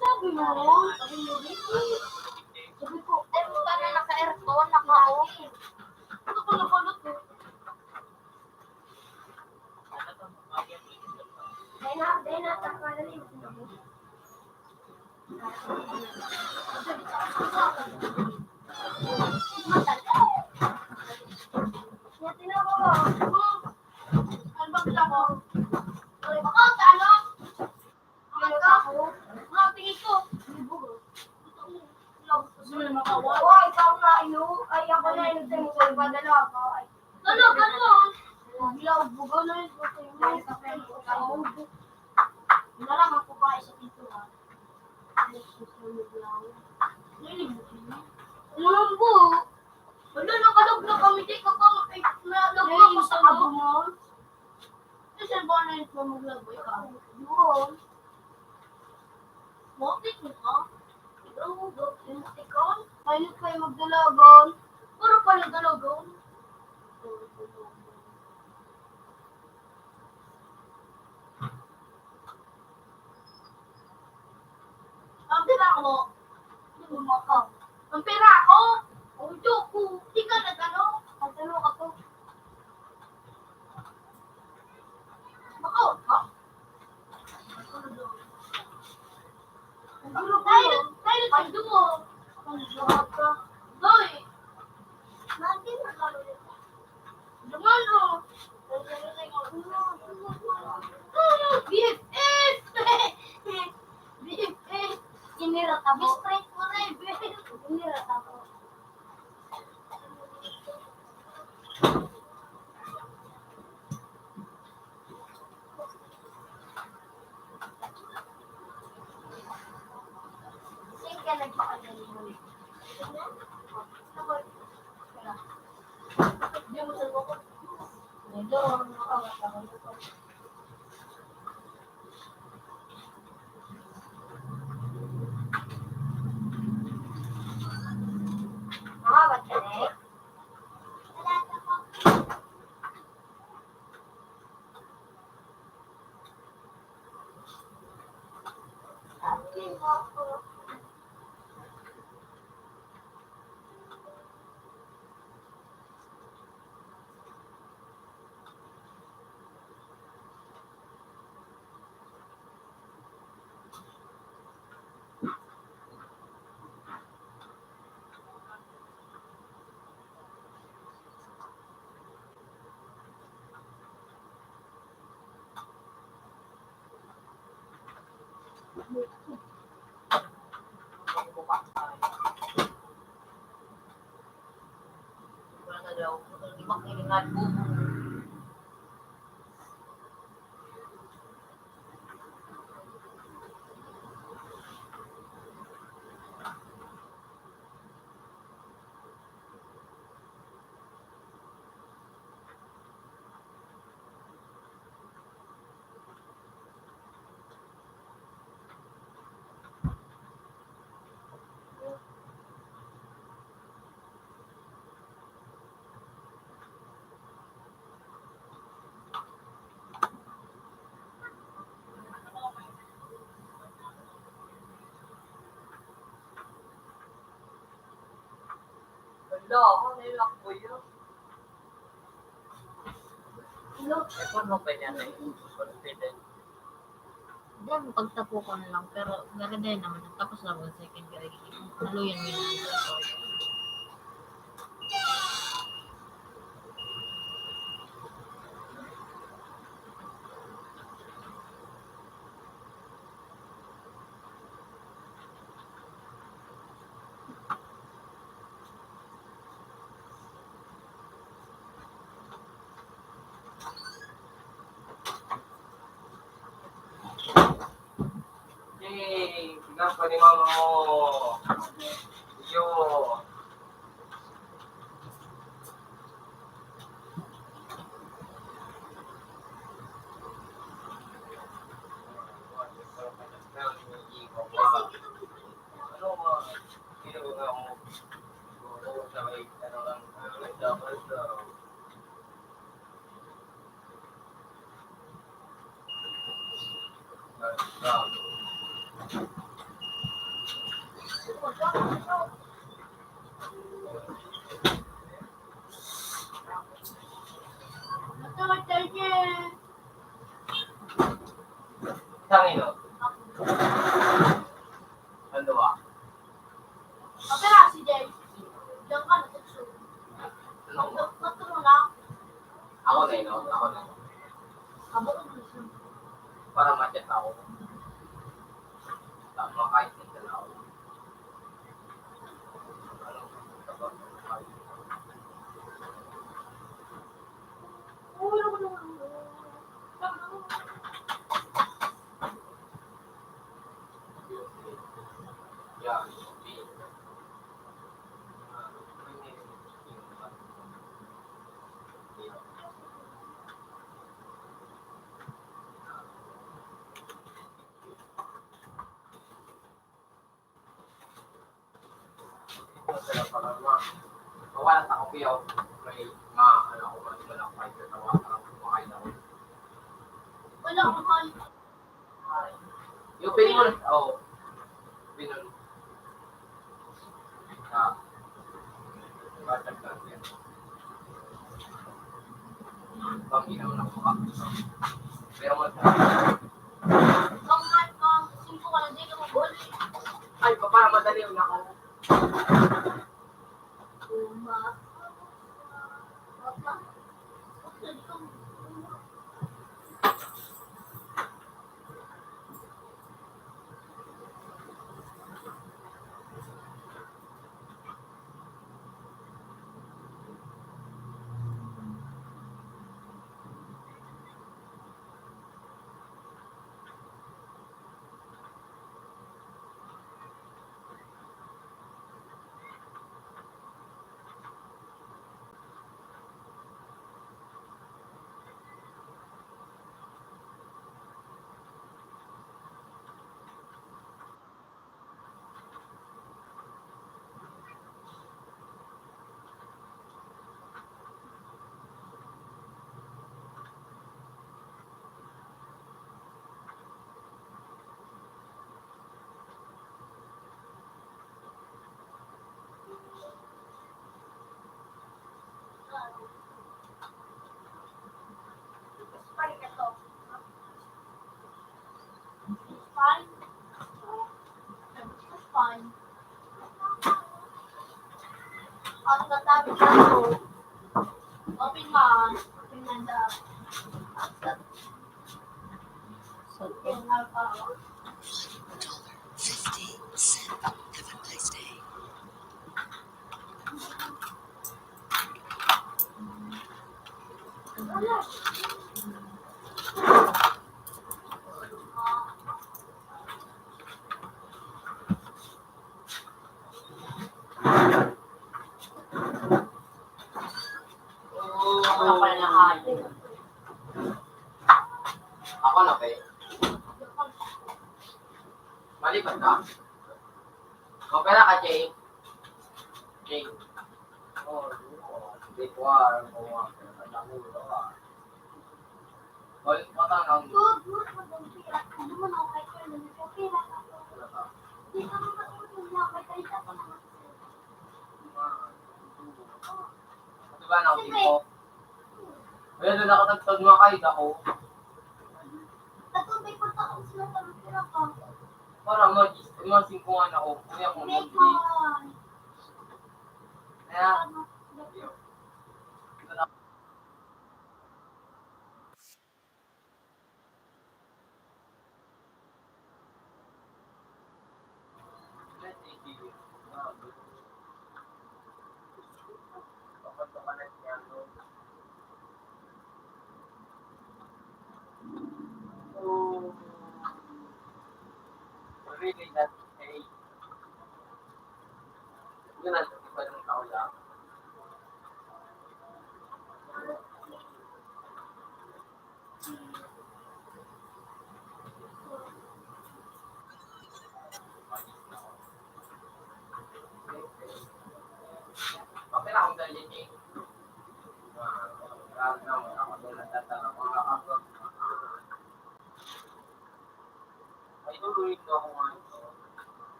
Sabi mo, sabi mo, sabi ko, "Ay, puta na, naka-aircon, naka-off." Ano ko nakulot, eh? Dena, dena, tapalan mo. Ano bang lako? Ano ba ka? Ano? Ano ka? Mga tingin ko. Ay, ikaw nga, ino? Ay, ako na, ino, sa'yo, magpadala ako. Ay. Ano, ano? Bigla, bugaw na yun. Wala lang ako pa sa pintuan. Ano po? Wala, nakalog na kami, di ka pa, ay, nalog na ako sa abo mo. Kasi ba na yung maglagay ka? Doon. Bakit mo ka? Ikaw, bakit ka? Kayo pa yung magdalagan. Puro pa yung dalagan. Ang pira ko. Ang pira ko. Ang joke ko. Di ka nag-ano? Nag-ano ako? Baka, ha? Tayo, tayo, tayo, dumo. Ang joke ka. Doy. Natin na kami. Naman, oh. B F F! B F F! Inira tabo. Best friend ko na eh, B F F. Inira tabo. Saan ka nagpakagaling mo? Hala, ako na yung lakbo yun. Ano? Eh, paano pa niya na yung confident? Diyan, pagtapukan lang. Pero, gari din naman. Tapos lang ang second grade. Naluyan mo yun. Hey, tingnan pa ni mama mo. Yo. Tangino. Ano ba? Kapira si Jay. Diyan ka, natutulog. Ano? Mat-, matulog na. Ako na yun, ako na. Abo ko na siya. Para ma-chat ako. Tama, kahit hindi na ako. Para ma-, mawala sa kapiyaw, may ma-, ano ako, ma-, ma-, ma-, mawala sa kapiyaw. Wala akong Yung pin mo na, oo. Pin mo. Ah. Batag ka. Panginaw na ko. Pero mo. Ay, pa, para madali yung nako. At natabi na ako. Open man. Open man daw. Open man daw. Ako na, pe. Malipat ka? Okay na ka, Jay? Jay. Oh, oh, di ko alam kung ano, ano, ano. Hoy, matang ang Di ba, nang tipo? Kaya doon ako nagtag mga kahit ako. Para mag-, mag-singkungan ako. Kaya kung mag-, kaya,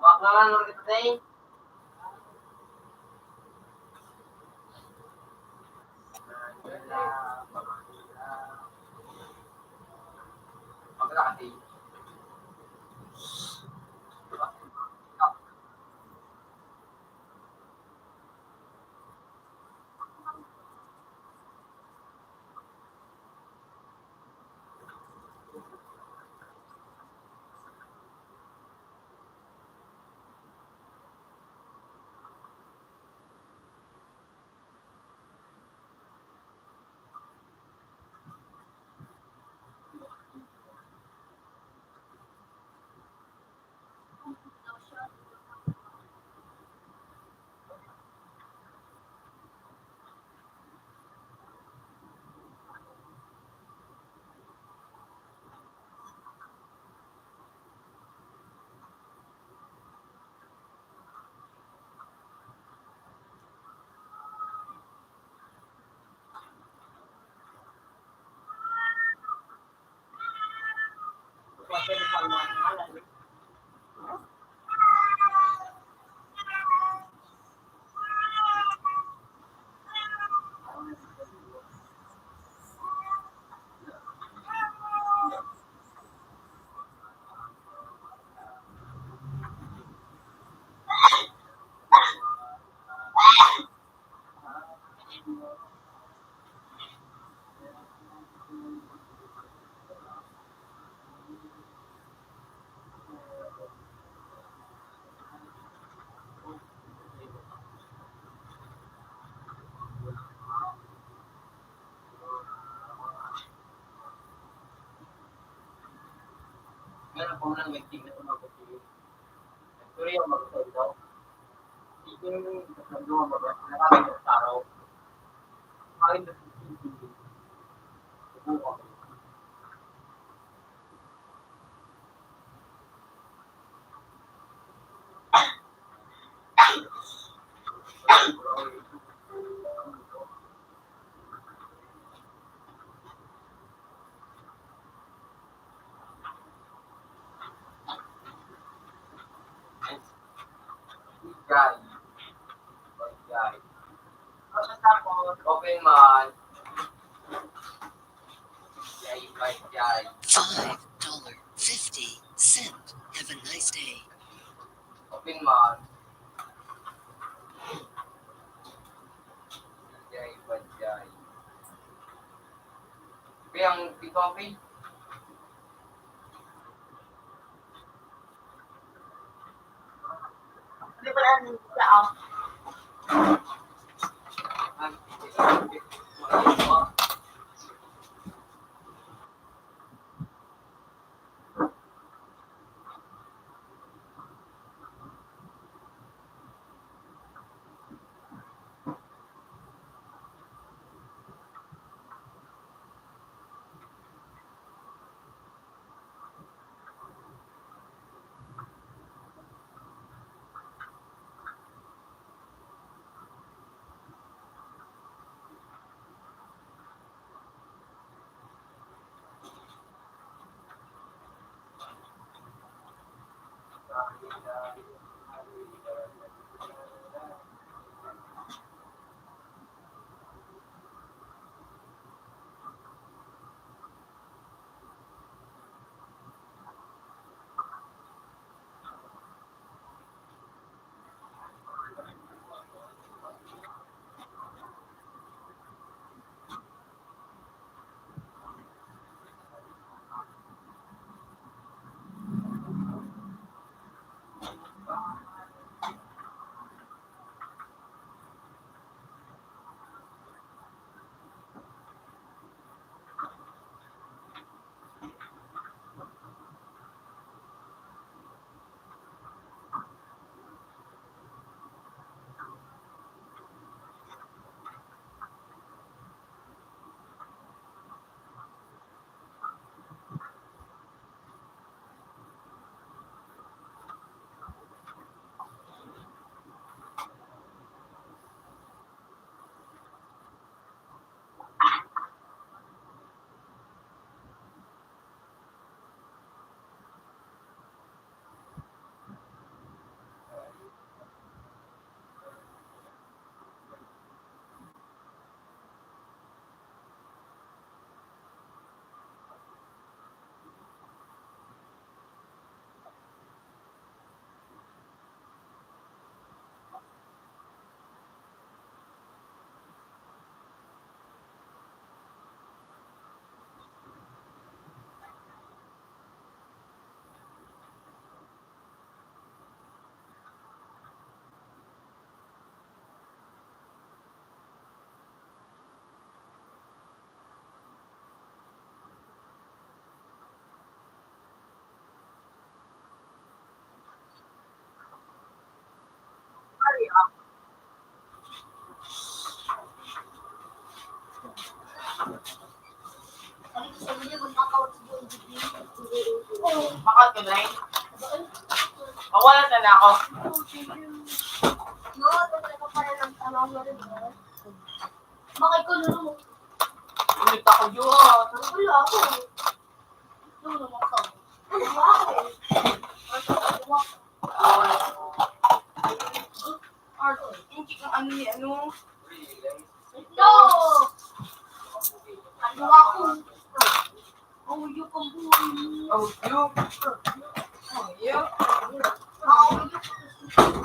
Wag naman, Lord, ito, eh. Meron pa man may tingnan ko mag-, Victoria, mag-, Ikin, Ikin, Ikin, Ikin, Bigay. Bigay. Open man. Bigay, bigay. Five dollar fifty cent. Have a nice day. Open man. Bigay, bigay. Kaya ang ito, okay? Di ba yan? Makat ka, Dre? Mawala na na ako. Bakit ko nung Ulit ako, Diyos. Wala ako. Ano naman ka? Ano ba ako? Ano ba ako? Ano? Hindi ka ano ni ano? No! Ano ako? Oh, you can bully me. Oh, you? Oh, you? Oh, you.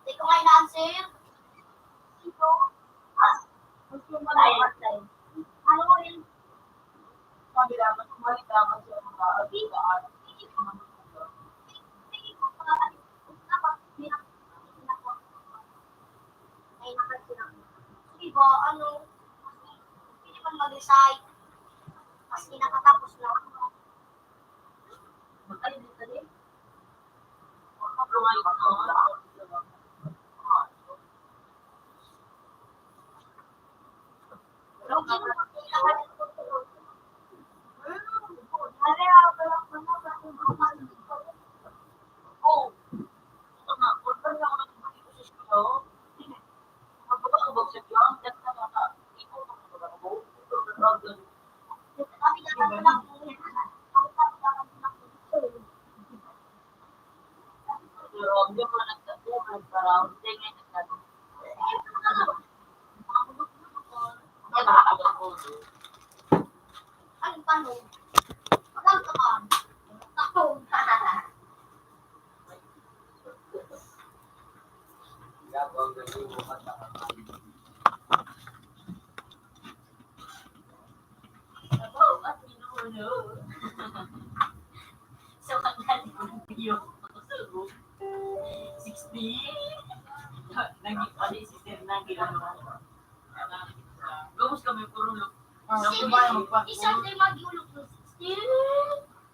Di ko nga ina-answer. Ay, nakasunod. Di ba, ano, hindi man mag-resign. Kasi nakatapos na. Ang tanong, magkano ka? Tanong. Sa pagdating ko ng iyo, sixteen. Naging pali si Sir, naging ano. Gabos kami, puro lo-, Ah, Sixteen, isa tayo mag-iulog ng sixteen.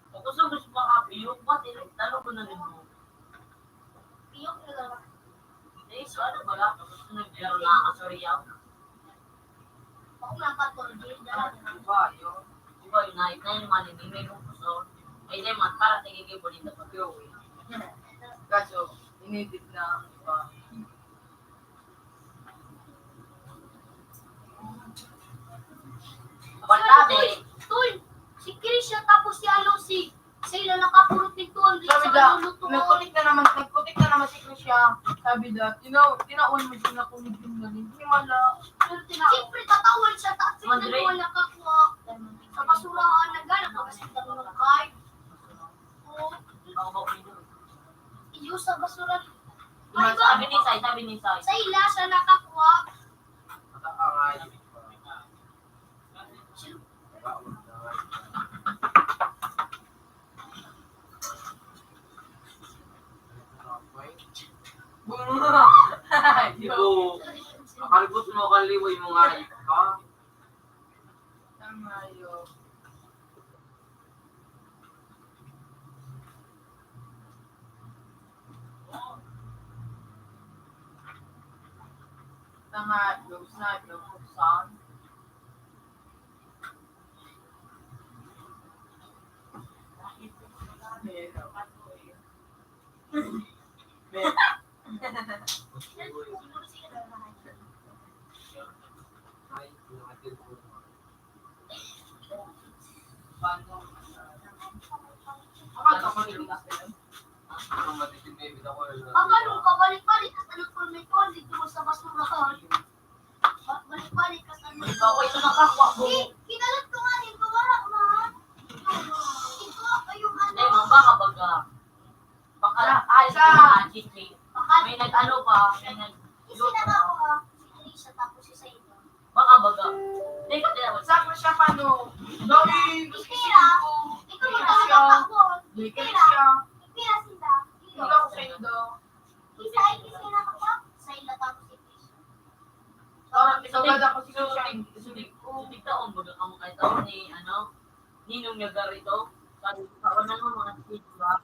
Tapos ang gusto ko, ah, piyok, ba't eh, talo ko na rin mo? Piyok na lang. Eh, so ano ba lang? Gusto na, pero nakakasorry ako. Ako lang pa, tol, di, dala na. Iba, yun. Iba, yun, na, na yung money, di may gusto. Ay, di man, para tigigil mo dito pag-uwi. Kaso, inedit na ang iba. Wala, eh. Tol, si Krisha tapos si ano, si Sheila nakapurot ni Tol. Sabi sa da, luluto ko. Nagputik na naman, nagputik na naman si Krisha. Sabi da, "Tinaw-, tinaon mo din ako ni Jun na rin." Hindi man la. Pero tinaon. Siyempre, tatawan siya, ta-, siyempre, Andre? Wala kakuha. Sa basurahan, naghanap ako sa tanong ng card. Oo. Iyo, sa basura. Ay, ba? Sabi ni Sai, sabi ni Sai. Sa ila siya nakakuha. Bunga. Yo. Makalibot mo, kaliway mo nga, ika. Tama yun. Nga, yung sa, yung sa. Papa, nung pabalik-balik ka sa Luzon, may tuwan dito sa basurahan. Ba-, balik-balik ka sa Luzon. Ikaw, ay, tumakakwa ko. Eh, kinalat ko nga rin, wala, ma. Ito, ay, yung ano. Hindi, mabaka baga. Baka, ay, sa, sa Chichi. Baka, may nag-ano pa, may nag-, isinara ko, ah, si Trisha, tapos si Saida. Baka baga. Teka, teka. Saan mo siya, paano? Gawin, mas Itira. Ikaw, ikaw, ikaw, ikaw. May Itira. Siya. Itira sila. Ikaw, Saida. Isa ay isinara ko, Saida, tapos si Trisha. Parang ikaw, so, gada ko si so, Trisha. Tig-, so, tig-, so, tigtaon, baga ka mo kahit taon ni, ano, Ninong niya garito. Sabi ko, "Kawan na nga mga stage ba?"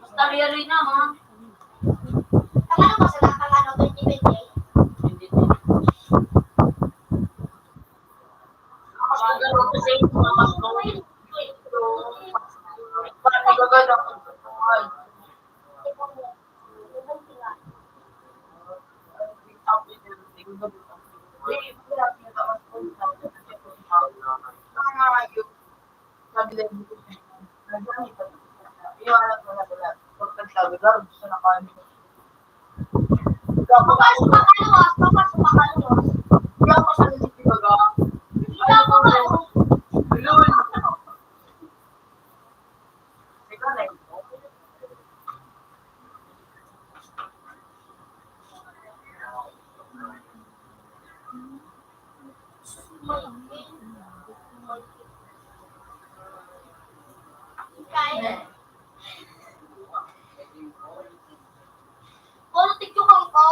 Basta real na, ha? Tama na ba sila pang ano, twenty twenty? Twenty twenty. Papasok ka kaluwas, papasok ka kaluwas. Hindi ka papasok. Puro tiktok ang ko.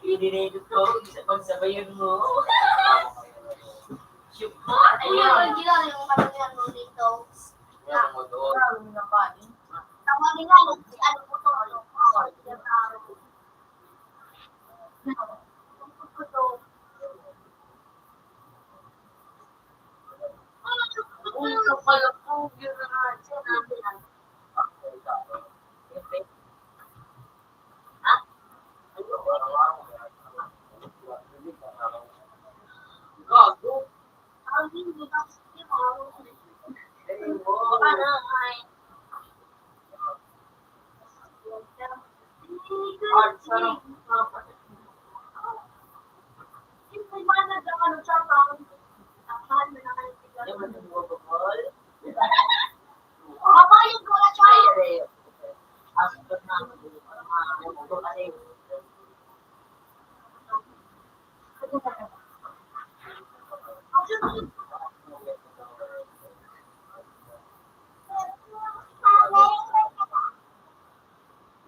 Hindi na ito to, sa pagsabayan mo. Sure. Ayun, ang ginawa yung ano niya, Lolito. Tama nila, ano po to, ano?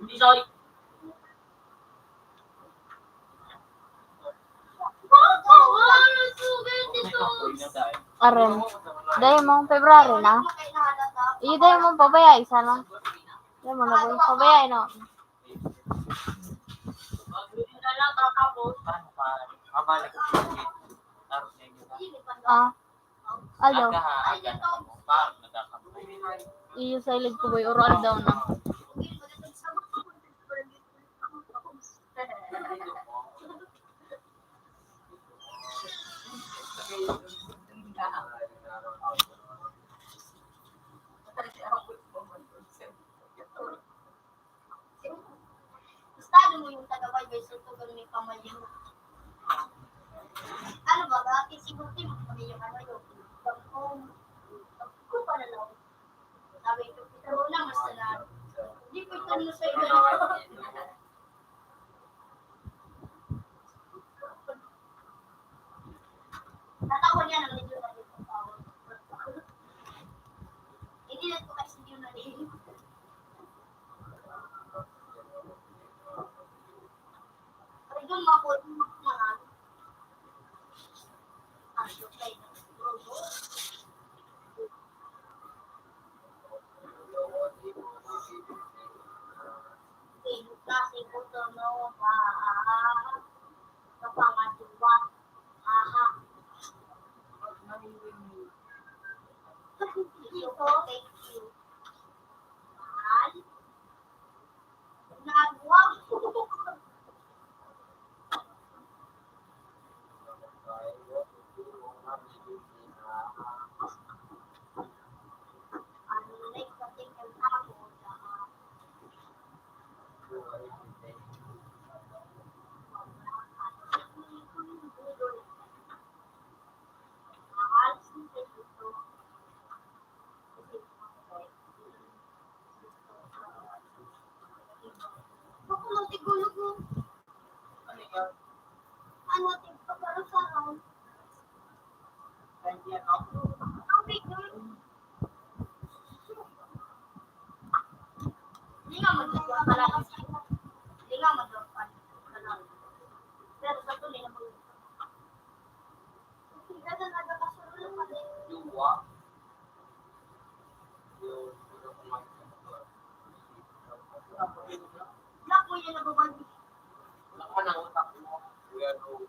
Hindi, sorry. Aren. Dai mong February na. Iyo, dai mong pabaya, isa lang. Dai mo na po, pabaya, no? Ah. Aldo. Iyo sa ilig ko, boy, oral daw na. Estado mo yung taga-Baybay, suntukan mo yung pamayo. Ano ba, bakit siguro yung pamayo, ano yung, ko pa na lang. Sabi ko, "Ito na, mas na." Hindi ko ito mo sa iyo. Bako lang siguro ko. Ano yan? Ano, tigpagkarosahan? Ay, yan, oh. Ang big girl. Hindi nga, mag-, hindi nga, mag-, pero sa tuloy na mag-, Duwa. Black mo yung nababag. Wala ka ng utak mo. Kuya, no.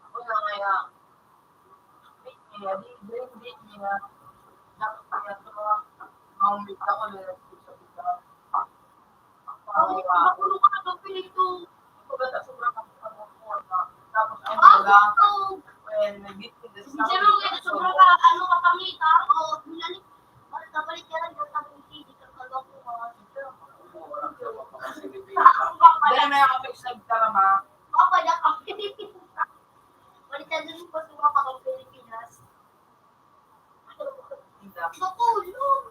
Ako na kaya. Di niya, di, di, di niya. Dapat kaya ito, mga, mga ulit ako na nagsasalita. Ay, makulong ka na daw, Pilipino. Kumbaga, sobrang kapatid mo, tapos ang Ah, wala, ito. Well, nag-, Hindi siya lang, sobrang ka, ano, kapangita. Oo, binalik. Bakit nabalik ka lang, dapat ang hindi ka kagawa ko, mga Dali na yung kapag nagtarama. Papa, dapat. Balik ka dun, pag tumapa ka Pilipinas. Makulong.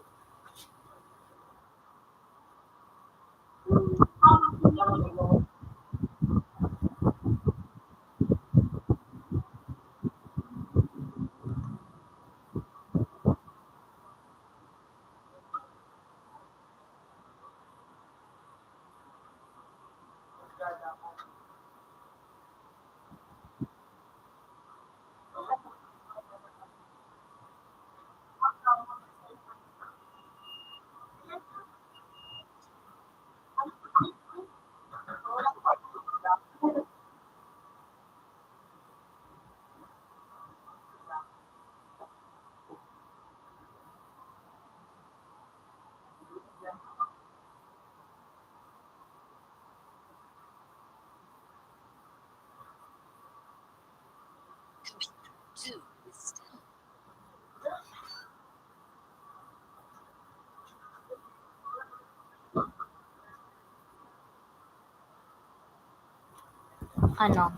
Ano?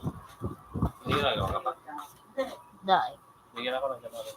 Hindi na, ano ka pa? Dai. Bigyan ako ng ganun.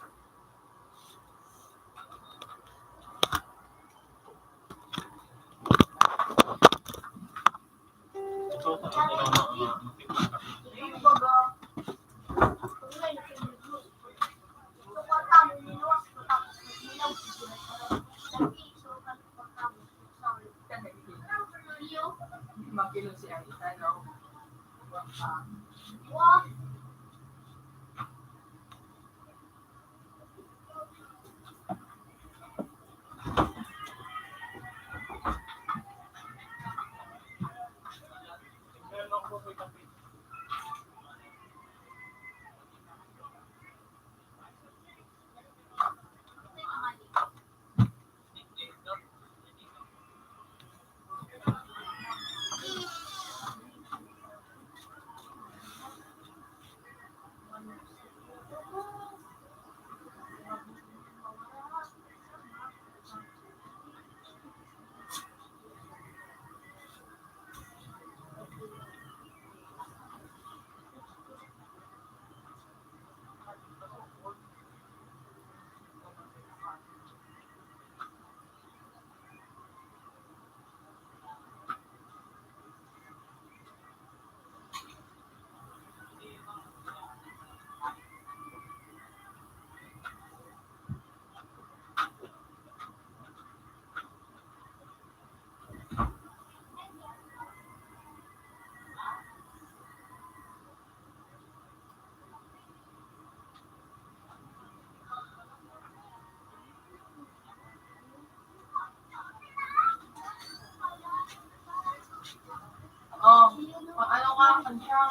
Oh, ano ka, ano siya?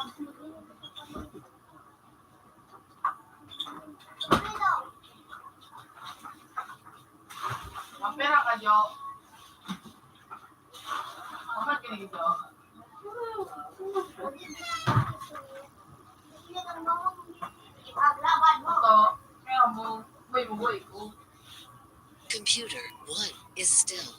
Ang pera ka, Jo. Ang pera ka, Jo. Ito, pera mo. Computer one is still.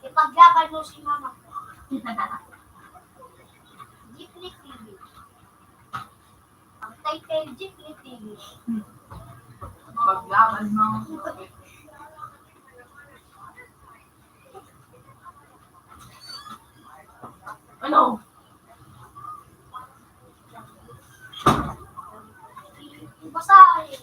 Ipaglaban mo si mama. Jeepney T V. Ang title, Jeepney T V. Paglaban mo. Ano? Basahin.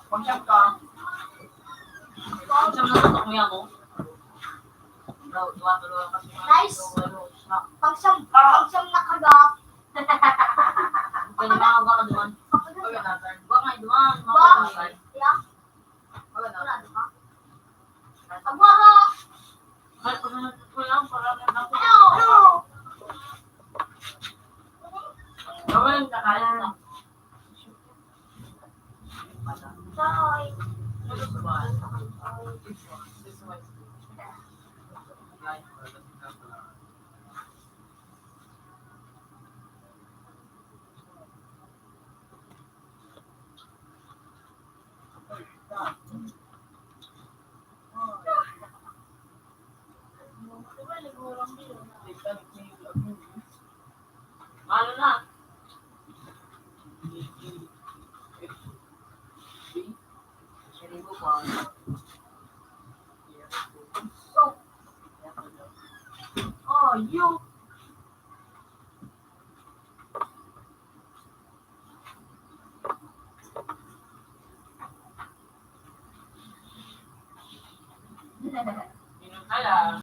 Pag-shop ka, pag-shop na sa kuya mo. Bro, duwa, duwa, kasi mga Nice. Duwa, duwa, snack. Pag siyam, pag siyam na kagap. Pwede mga baka duman. Wala na, sir. Baka duman, mga Ba? Baka. Yeah. Wala na. Wala na. Agwa ho. Ay, pag-, pag-, pag-, pag-, Ano? Ano? Gawin ka kaya. Bye. Ano na? Oh, you. Kaya,